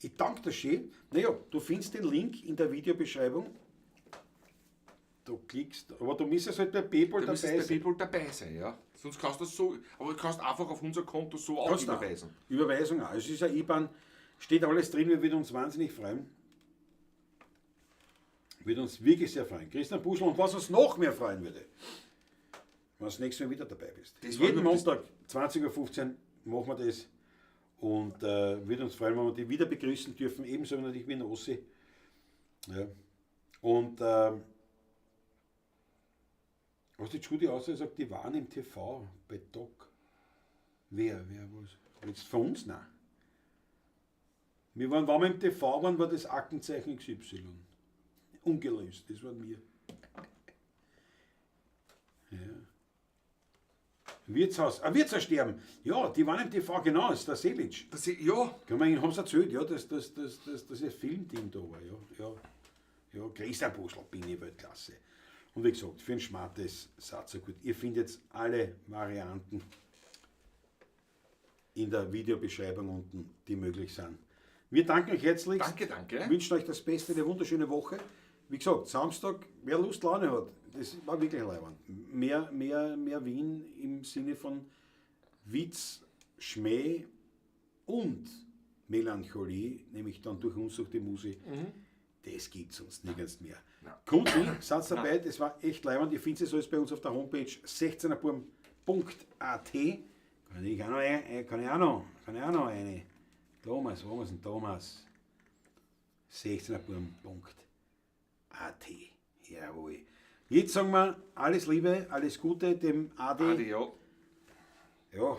Ich danke dir schön. Naja, du findest den Link in der Videobeschreibung. Du klickst, aber du müsstest halt bei Paypal Da dabei müsstest bei sein. Paypal dabei sein, ja. Sonst kannst du das so, aber du kannst einfach auf unser Konto so auch Kannst du auch. überweisen. Überweisung auch. Es ist ein IBAN, steht alles drin, wir würden uns wahnsinnig freuen. Würde uns wirklich sehr freuen. Christian Buschel, und was uns noch mehr freuen würde, wenn du das nächste Mal wieder dabei bist. Das war Jeden wirklich- Montag, 20:15 Uhr machen wir das. Und würde uns freuen, wenn wir die wieder begrüßen dürfen, ebenso natürlich wie in Ossi. Ja. Und was die Judy aussagt, sagt, die waren im TV bei Doc. Wer, was? Jetzt von uns? Nein. Wir waren, wenn wir im TV waren, war das Aktenzeichen XY. Ungelöst, das waren wir. Ja. Wirtshaus, Wirtshaus sterben. Ja, die waren im TV, genau, das ist der Selic. Das, ja, Kann man ihnen, haben sie erzählt, ja, dass das, das, das, das ein Filmteam da war, ja. Ja, ja, Christian Buschel, bin ich Weltklasse. Und wie gesagt, für ein schmartes Satz, gut. Ihr findet alle Varianten in der Videobeschreibung unten, die möglich sind. Wir danken euch herzlich. Danke, danke. Wünschen euch das Beste, eine wunderschöne Woche. Wie gesagt, Samstag, wer Lust, Laune hat, das war wirklich leibend. Mehr Wien im Sinne von Witz, Schmäh und Melancholie, nämlich dann durch uns, durch die Musik. Das gibt es sonst nirgends mehr. Nein. Kommt hin, seid dabei, das war echt leibend. Ihr findet es alles bei uns auf der Homepage 16erburm.at. Kann ich auch noch, kann ich auch noch, kann ich auch noch eine. Thomas, wo haben wir denn Thomas? 16erburm.at. Jawohl. Jetzt sagen wir alles Liebe, alles Gute dem Adi. Adi, ja. Ja,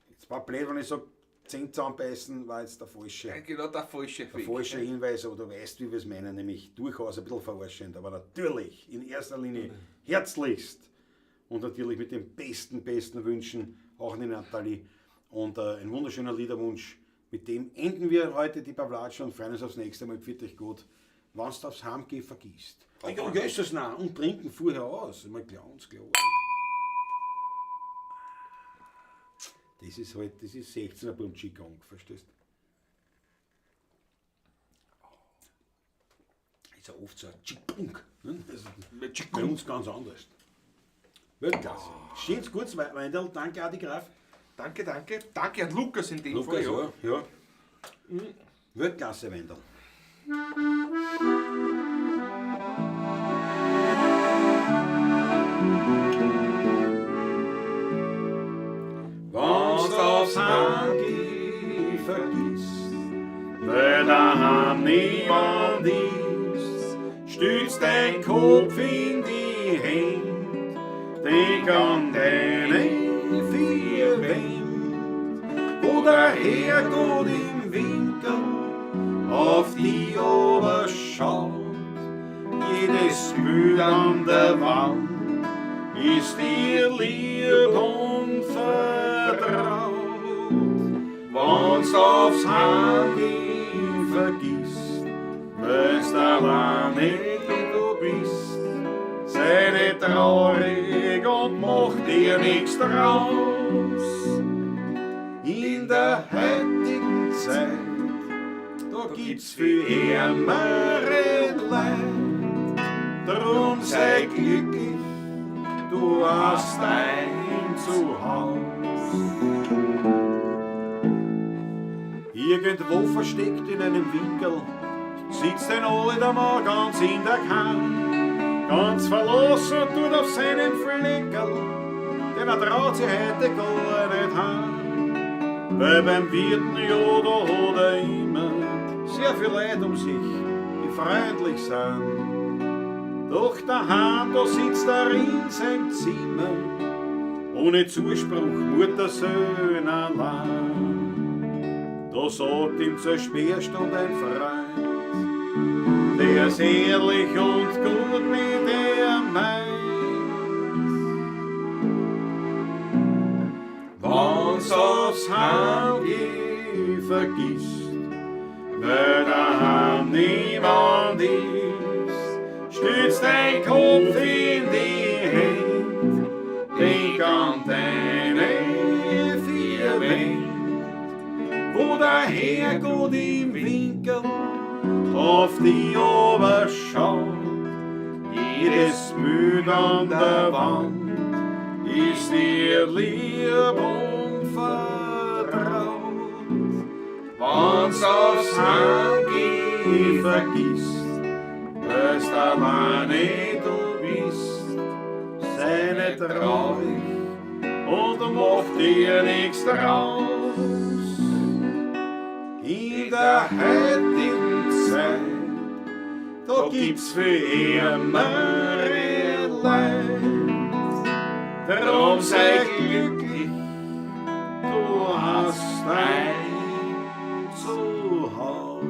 jetzt war blöd, wenn ich sage, Zähne zusammenbeißen, war jetzt der falsche. Ja, genau der falsche Der Weg. falsche Hinweis, aber du weißt, wie wir es meinen, nämlich durchaus ein bisschen verarschend, aber natürlich in erster Linie herzlichst und natürlich mit den besten, besten Wünschen, auch an die Nathalie und ein wunderschöner Liederwunsch. Mit dem enden wir heute die Pavlatsch und freuen uns aufs nächste Mal. Pfiat euch gut. Wenn du aufs Heimgehen vergisst. Ja, Jesus, nein. Und trinken vorher aus. Mal ganz klar. Das ist halt, das ist 16er beim Qigong, verstehst du? Ist ja oft so ein Qigong. Ne? Das ist bei Qigong. uns ganz anders. Weltklasse. Schönes kurz, Weindl. Danke, Adi Graf. Danke, danke. Danke an Lukas in dem Lukas, Fall. Ja. ja. Ja. Weltklasse, Weindl. Wenn's aufs Handy vergisst, weil daheim niemand ist, stützt dein Kopf in die Hände, denk an deine vier Wände, wo der Herrgott im Winkel auf die schaut, jedes Bild an der Wand ist dir lieb und vertraut. Wenn's aufs Heimgehen vergisst, weil's alleine du bist, sei nicht traurig und mach dir nichts draus. In der heutigen Zeit, da gibt's viel ärmere Leid. Drum sei glücklich, du hast dein Zuhause. Irgendwo versteckt in einem Winkel sitzt ein alter Mann ganz in der Kammer, ganz verlassen und tut auf seinem Fleckerl, denn er traut sich heute gar nicht heim. Weil beim Wirten, ja, da hat er immer sehr viel Leid um sich, die freundlich sind. Doch daheim, da sitzt er in seinem Zimmer, ohne Zuspruch, Muttersöhn allein. Da sagt ihm zur Sperrstunde ein Freund, der ist ehrlich und gut mit ihm meint. Wenn's aufs Heimgehen vergisst, weil daheim niemand ist, stützt dein Kopf in die Hände, denk an deine vier Wände, wo der Herrgott im Winkel auf die schaut. Jedes Bild an der Wand ist dir lieb und vertraut. Wenn's aufs Heimgehen vergisst, weil's alleine du bist, sei nicht traurig und mach dir nichts draus. In der heutigen Zeit, da gibt's für ärmere Leid. Drum sei glücklich, du hast dein Zuhause.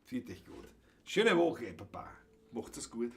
Find dich gut. Schöne Woche, Papa. Macht's es gut.